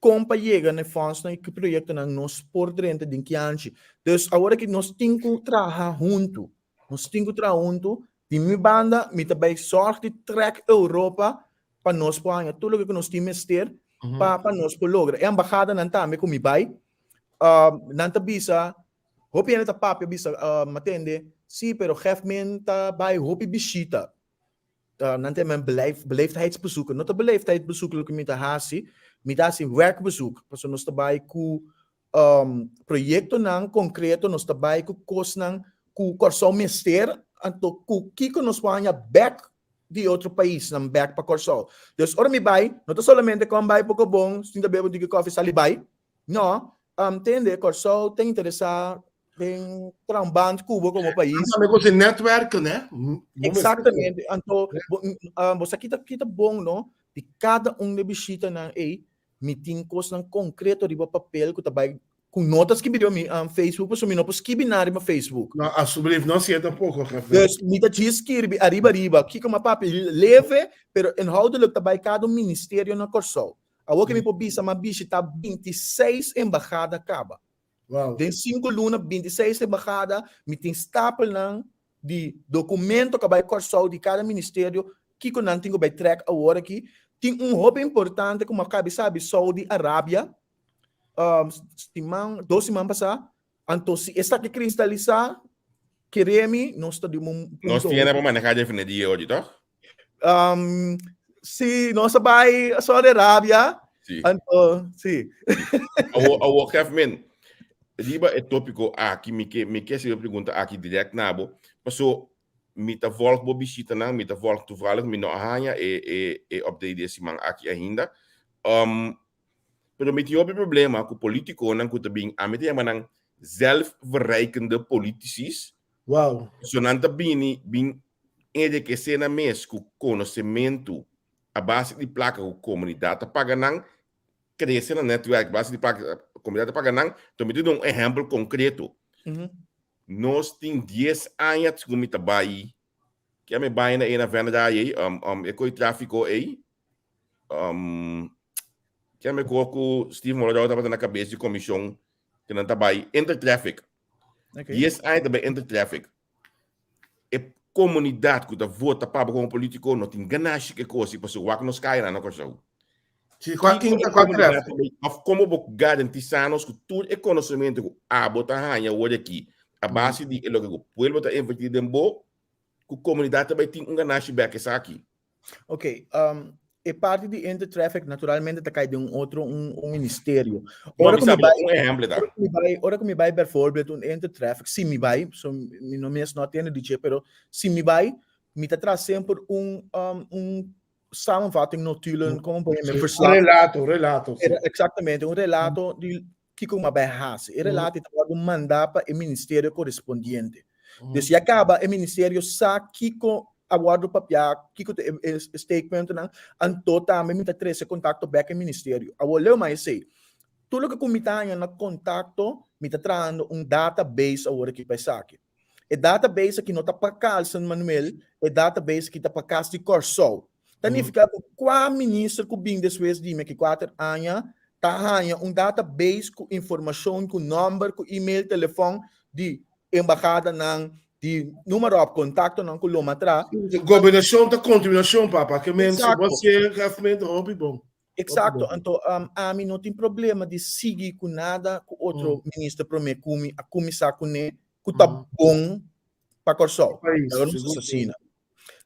kon pa yega na e fondsnan i ki proyektonan nos por drenta den kianchi. Dus awor aki nos tin ku traha huntu. Nos tin ku traha huntu. Di mi banda mi ta bai sòrg di trèk Europa pa nos por haña tur loke ku nos tin mester pa pa nos por logra. E embahadanan tambe ku mi bai, nan ta bisa, hopi hende ta papia bisa, mi a tende, sí, pero Gefmin ta bai hopi bishita. Nan ta yama beleefdheidsbezoeken. No ta beleefdheidsbezoek loke mi ta hasi, mi ta hasi werkbezoek. Pasobra nos ta bai ku proyektonan konkreto, nos ta bai ku kosnan ku Kòrsou mester, anto ku kiko nos por haña bèk. di otro paisnan bek pa Kòrsou. Dus ora mi bai, no ta solamente kon bai poko bon, sinta bebe un tiki kòfi sali bai. No, tende Kòrsou ta interesá den traha un band ku bo komo pais. Tambe ku si netwerken, hè? Eksaktamente. Anto, bo sa kita kita bon, no? Di kada un di e bishitanan ei, mi tin kosnan konkreto riba papel ku ta bai ku no ta skibi riba mi Facebook pasobra mi no por skibi nada riba Facebook. No, alsjeblieft, no hasié tampoco, jefe. Dus mi ta djis skirbi ariba ariba kiko mi a papia leve, pero inhoudelijk ta bai kada un ministerio na Kòrsou. Awor ke mi por bisa mi a bishita 26 embahada kaba. Wow. Den sinku luna 26 embahada, mi tin stapelnan di dokumento ku a bai Kòrsou di kada ministerio kiko nan tin ku bai trèk awor aki. Tin un hopi importante ku mi a kabi sabi Saudi Arabia siman, dos siman pasá. Anto si esaki kristalisá, kere mi nos ta di un punto. Nos tiene pa manehá define dia oji, tòg? Si, nos a bai Saudi Arabia. Si. Anto, si. Awor, awor, Kevin, riba e tópiko aki, mi ke, mi ke hasi e pregunta aki dirèkt na bo, paso mi ta vòlg bo bishitanan, mi ta vòlg toevallig, mi no a haña e, e, e update di e siman aki ainda. Um, pero mi tin hopi problema ku politikonan ku ta bin, ami ta yama nan zelfverrijkende politicis. Wow. So nan ta bini, bin enrikesé nan mes ku konosementu a base di plaka ku komunidat ta paga nan, krese nan netwerk a base di plaka ku komunidat ta paga nan. Enton mi ta duna un ehèmpel konkreto. Nos tin dies aña ku mi ta bai, kia mi bai na e na Venray ei, e koi tráfiko ei, kia mi kor ku Steve Morador tabata na kabes di komishon ku nan ta bai Intertraffic. Dies aña ta bai Intertraffic. E komunidat ku ta vota pa bo komo politiko no tin ganashi ku e kos i pasobra wak nos kayanan na Kòrsou. Si kua Kiko inta e kua komunidat traffic. ta bai òf komo bo garantisá nos ku tur e konosementu ku abo ta haña awor aki a base di e loke ku pueblo ta invertí den bo, ku komunidat ta bai tin un ganashi bèk esaki? Ok, um, e parti di Intertraffic naturalmente ta kai den un otro un, un ministerio. No, Ora mi ku mi sabi, bai, un ehempel ta. ora ku mi bai, ora ku mi bai bijvoorbeeld un Intertraffic, si mi bai, so mi no mes no atende di dje, pero si mi bai, mi ta traha semper un, um, un samenvatting notulen, como por Sí, un verslag. relato, relato, sí. Era, exactamente, un relato di kiko ku a bai hasi. E relato ta wòrdu mandá pa e ministerio korespondiente. Dus ya kaba e ministerio sa kiko a wòrdu papiá, kiko ta e statementonan, anto tambe mi ta trese kontakto bèk e ministerio. Awor leu mas esei, tur loke ku mi ta haña na kontakto, mi ta trahando un database awor aki pa esaki. E database aki no ta pa Carlson Manuel, e database aki ta pa Kas di Kòrsou. Ta nifiká ku kua minister ku bin despues di mi aki kuater aña ta haña un database ku informashon, ku nòmber, ku email, telefòn di embahadanan, di número òf kontaktonan ku lo matra. Gobernashon ta kontinuashon, papa. Ke men si bo Eksakto. hasié gafmente hopi bon. Eksakto. Anto ami no tin problema di sigui ku nada ku otro minister promé ku mi a kuminsá kuné ku ta bon pa Kòrsou. Pero no ta asina.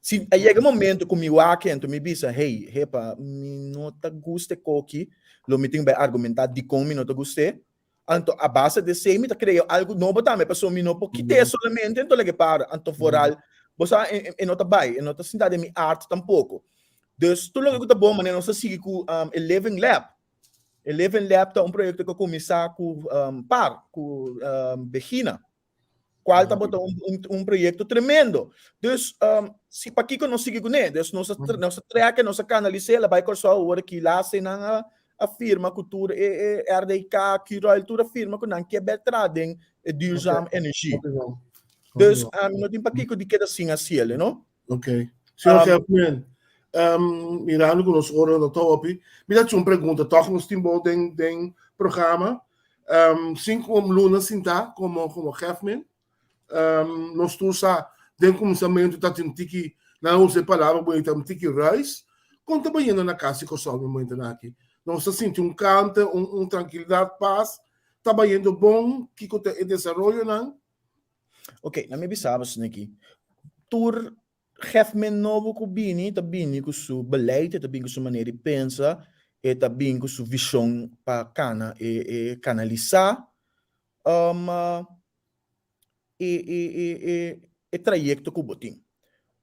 Si a yega momento ku mi wak anto mi bisa, hey, hepa, mi no ta gusta e koki, lo mi tin bai argumentá dikon mi no ta gust'é. Anto a base di esei mi ta krea algu nobo tambe, pasobra mi no por kit'é solamente anto laga e para. Anto vooral, bo sa, e e no ta bai, e no ta sinta den mi art tampoko. Dus tur loke ku ta bon, manera nos ta sigui ku e Living Lab. E Living Lab ta un proyekto ku a kuminsá ku par, ku Begina. Cual tabata un, un, un proyecto tremendo. Dus, um, si pakiko nos sigui kuné? Dus nos a, nos a trekke, nos a kanalisé, la bai Kòrsou awor aki laatste nan a, a firma ku tur e, e RDK, Curoil, tur a firma ku nan ke bèk traha den e duurzaam energie. Dus, um, no tin pakiko di keda sin hasiel, no? Ok. Señor um, Gerbman, um, mirando ku nos ora no ta hopi, mi ta un pregunta, toch nos tin bo den, den programa. Um, cinco luna sinta como, como Gerbman. Um, nos tur sa, den kuminsamentu ta tin tiki, na usa e palabra bonita, un tiki ruis. Kon ta bayendo na kas di Kòrsou na momentonan aki? Nos ta sinti un kante, un, un trankilidat, pas. Ta bayendo bon? Kiko ta e desaroyonan? Ok, na mi bisa bo sneki. Tur hefmen nobo ku bini ta bini ku su beleid, e ta bini ku su manera di pensa, e ta bini ku su vishon pa kana e e kanalisá um e e e e e trayekto ku bo tin.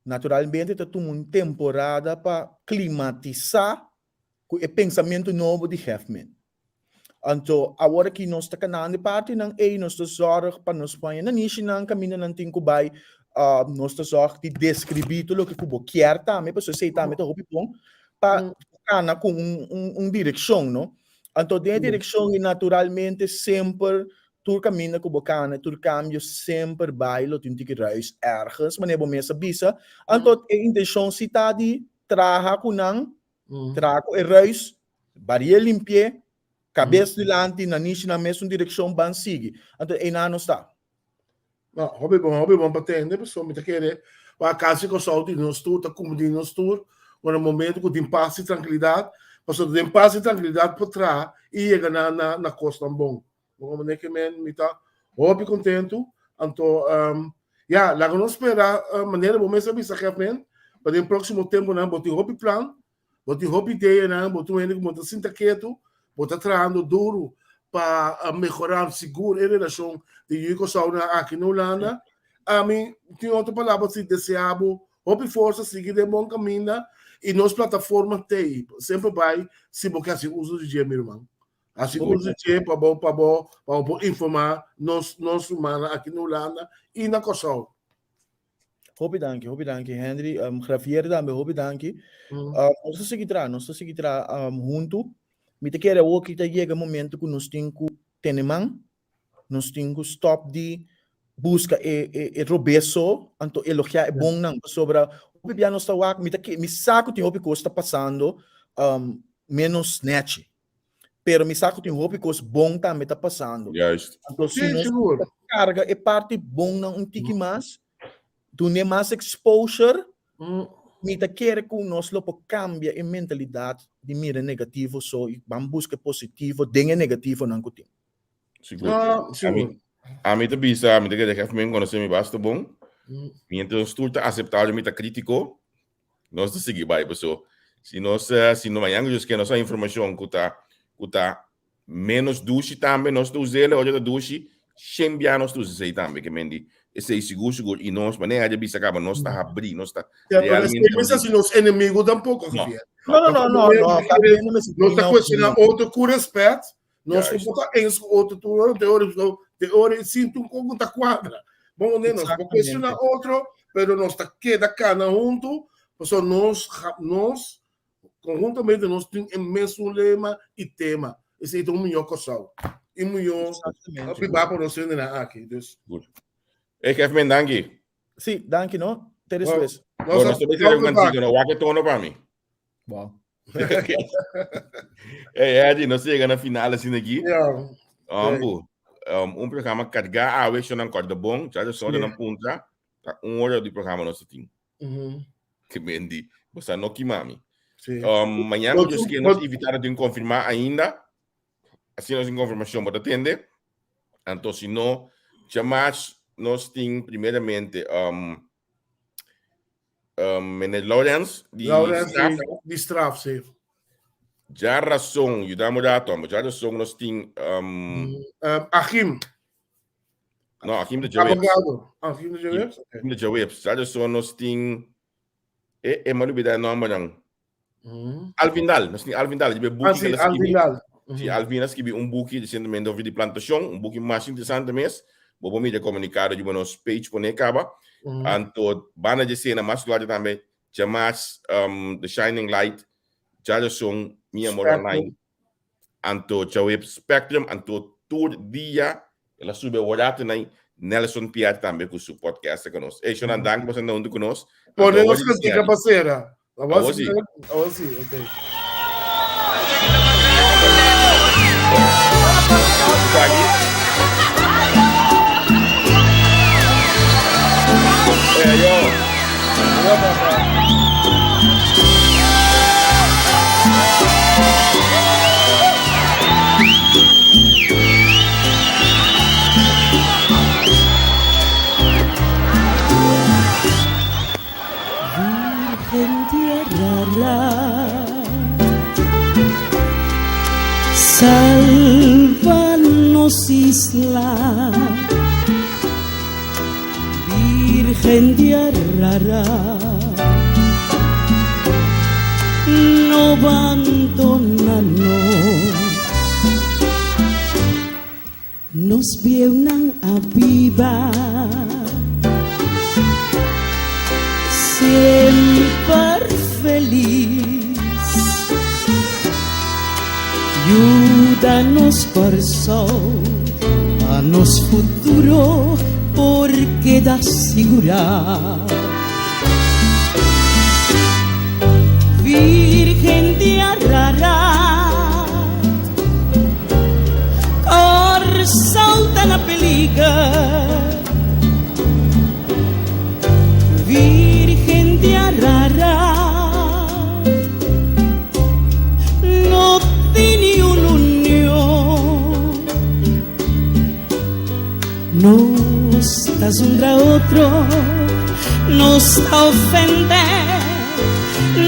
Naturalmente ta tuma un temporada pa klimatisá ku e pensamentu nobo di Hefman. Anto awor aki nos ta kanando e partinan ei, nos ta zòrg pa nos paña nanishinan kaminda nan tin ku bai, nos ta zòrg di deskribí tur loke ku bo kier tambe, pasobra esei tambe ta hopi bon pa kana ku un direkshon, no? Anto den e direkshon ei naturalmente semper tur kaminda ku bo kana, tur kambio semper bai lo tin tiki ruis ergens, manera bo mes a bisa. Anto e intenshon si ta di traha ku nan, traha ku e ruis, barié limpié, kabes dilanti, nanishi na mesun direkshon, ban sigui. Anto einan nos ta. No, hopi bon, hopi bon pa tende, pasobra mi ta kere pa kasi Kòrsou di nos tur, ta kumdi nos tur, ku na momento ku tin pas i trankilidat, pasobra den pas i trankilidat por traha i yega na na na kosnan bon. Bo komprende ke men mi ta hopi kontentu, anto ya, laga nos spera manera bo mes a bisa Gèfmen, pa den próksimo tempunan bo tin hopi plan, Bo tin hopi ideanan, bo ta un hende ku bo ta sinta ketu, bo ta trahando duru pa mehorá sigur e relashon di yu i Kòrsounan aki na Hulanda. Ami tin otro palabra si deseá bo hopi forsa, sigui den bon kaminda i nos plataforma t'ei semper bai si bo ke hasi uso di dje mi ruman. Hasi uso di dje pa bo pa bo pa bo por informá nos nos rumannan aki na Hulanda i na Kòrsou. Hopi danki, hopi danki Henry. Um, Javier tambe, hopi danki. Mm. Um, nos ta sigui traha, nos ta sigui traha um, huntu. Mi ta kere awor ki ta yega momento ku nos tin ku tene man, nos tin ku stop di buska e, e, e robes so, anto elogia e bonnan. Pasobra hopi bia nos ta wak, mi ta ke, mi sa ku tin hopi kos ta pasando um, menos nechi. Pero mi sa ku tin hopi kos bon tambe ta pasando. Juist. Anto si nos ta karga e parti bonnan un tiki mas, dun'é mas exposure, mi ta kere ku nos lo por kambia e mentalidat di mira negativo so i ban buska e positivo den e negativonan ku tin. Sigur. Ami, ami ta bisa, mi ta kere jef men konosé mi basta bon. Mientras nos tur ta aseptá mi ta kritiko, Nos ta sigui bai paso si nos si no mañana Dios ke nos a informacion ku ta ku ta menos dushi tambe nos ta us'el ora ta dushi shen bia nos ta usa esei tambe ke men di esei sigur sigur i nos manera a bisa kaba nos ta habri nos ta Ya, pero realmente no es nos enemigo tampoco, No. Javier. No, no, no, no, no. Cada hende mester Nos tin ta nan cuestiona opinion. otro cu respet. Nos Juist. no ta eens cu otro tur ora, te ora, te ora sinti un poco ta cuadra. Bon, nos por cuestiona Exactamente. otro, pero nos ta keda cana hunto, pasobra nos, nos conjuntamente nos tin e mesun lema y tema. Esey ta un mihó Kòrsou. Y mihó Exactamente. biba pa nos hendenan aki. Dus, Goed. Hey, Kevin, danki. Sí, danki no. Te Wow. despues. nos Bon, nos ta bai sera un kansito, no? Wak e tono pa mi. Wow. Hey, Eddie, nos llega na final asina aquí. Ja. Ambu, um, un programa carga awe, shonan corda bon, já de soda nan puntra, ta un hora di programa nos tin. Mhm. Que mendi, bosa no kimami. Sí. Um, mañana But- Dios que nos but- invitar tin confirmar ainda. Así nos tin confirmación, bota atende. Anto si no, chamás nos tin primeramente um, Um, meneer Lawrence di Lawrence straf. di, di straf, sí. Ja razón, yudamos rato, amo. Ja razón nos tin um, Um, Achim, no, Achim de Jawebs. abogado. Achim de Jawebs? Okay. Achim de Jawebs. Ja razón nos tin eh, eh, me olvidé el nombre dan. Mm. Alvin Dal, nos tin Alvin Dal, die Ah, buki sí, que Alvin Dal. Si Alvin a skibi un buki recientemente over di plantacion, un buki mas interesante mes. Bo por mira comunicado di nos page pone caba. Mhm. Anto banda de cena mas claro tambe, chamas um, The Shining Light, Jarason, Mi Amor Spectrum. Online. Anto Chaweb Spectrum, anto tur dia, ela sube horato nai Nelson Pierre tambe ku su podcast ku nos. Ei, Shonan, dank pa senda hunto ku nos. Anto, Pone nos awor cantica pa cera. Awor Awor sí. sí. Awor sí, ok. Aquí. Eh, yo. Ya, papá. Virgen di Arara, salva nos isla. Virgen di Ararat, no bandona nos. Nos bieunan a biba semper felis. Yuda nos Kòrsou pa nos futuro por keda sigurá. Virgen di Ararat, Kòrsou ta na peliger. Virgen di Ararat, no tin niun union. Nos ta zundra otro, nos ta ofendé,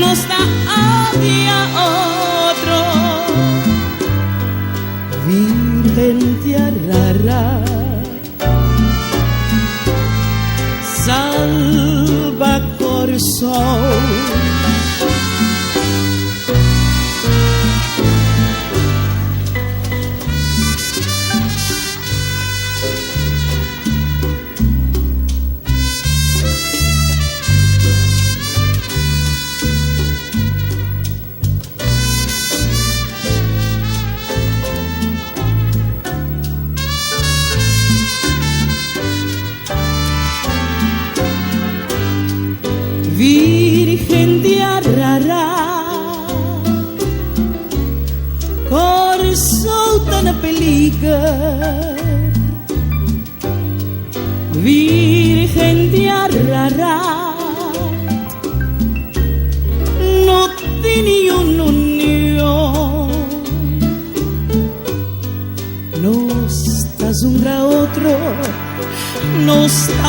nos ta odia otro. Virgen di Ararat, salba Kòrsou. Virgen di Ararat, Kòrsou ta na peliger. Virgen di Ararat, no tin niun union. Nos ta zundra otro, nos ta.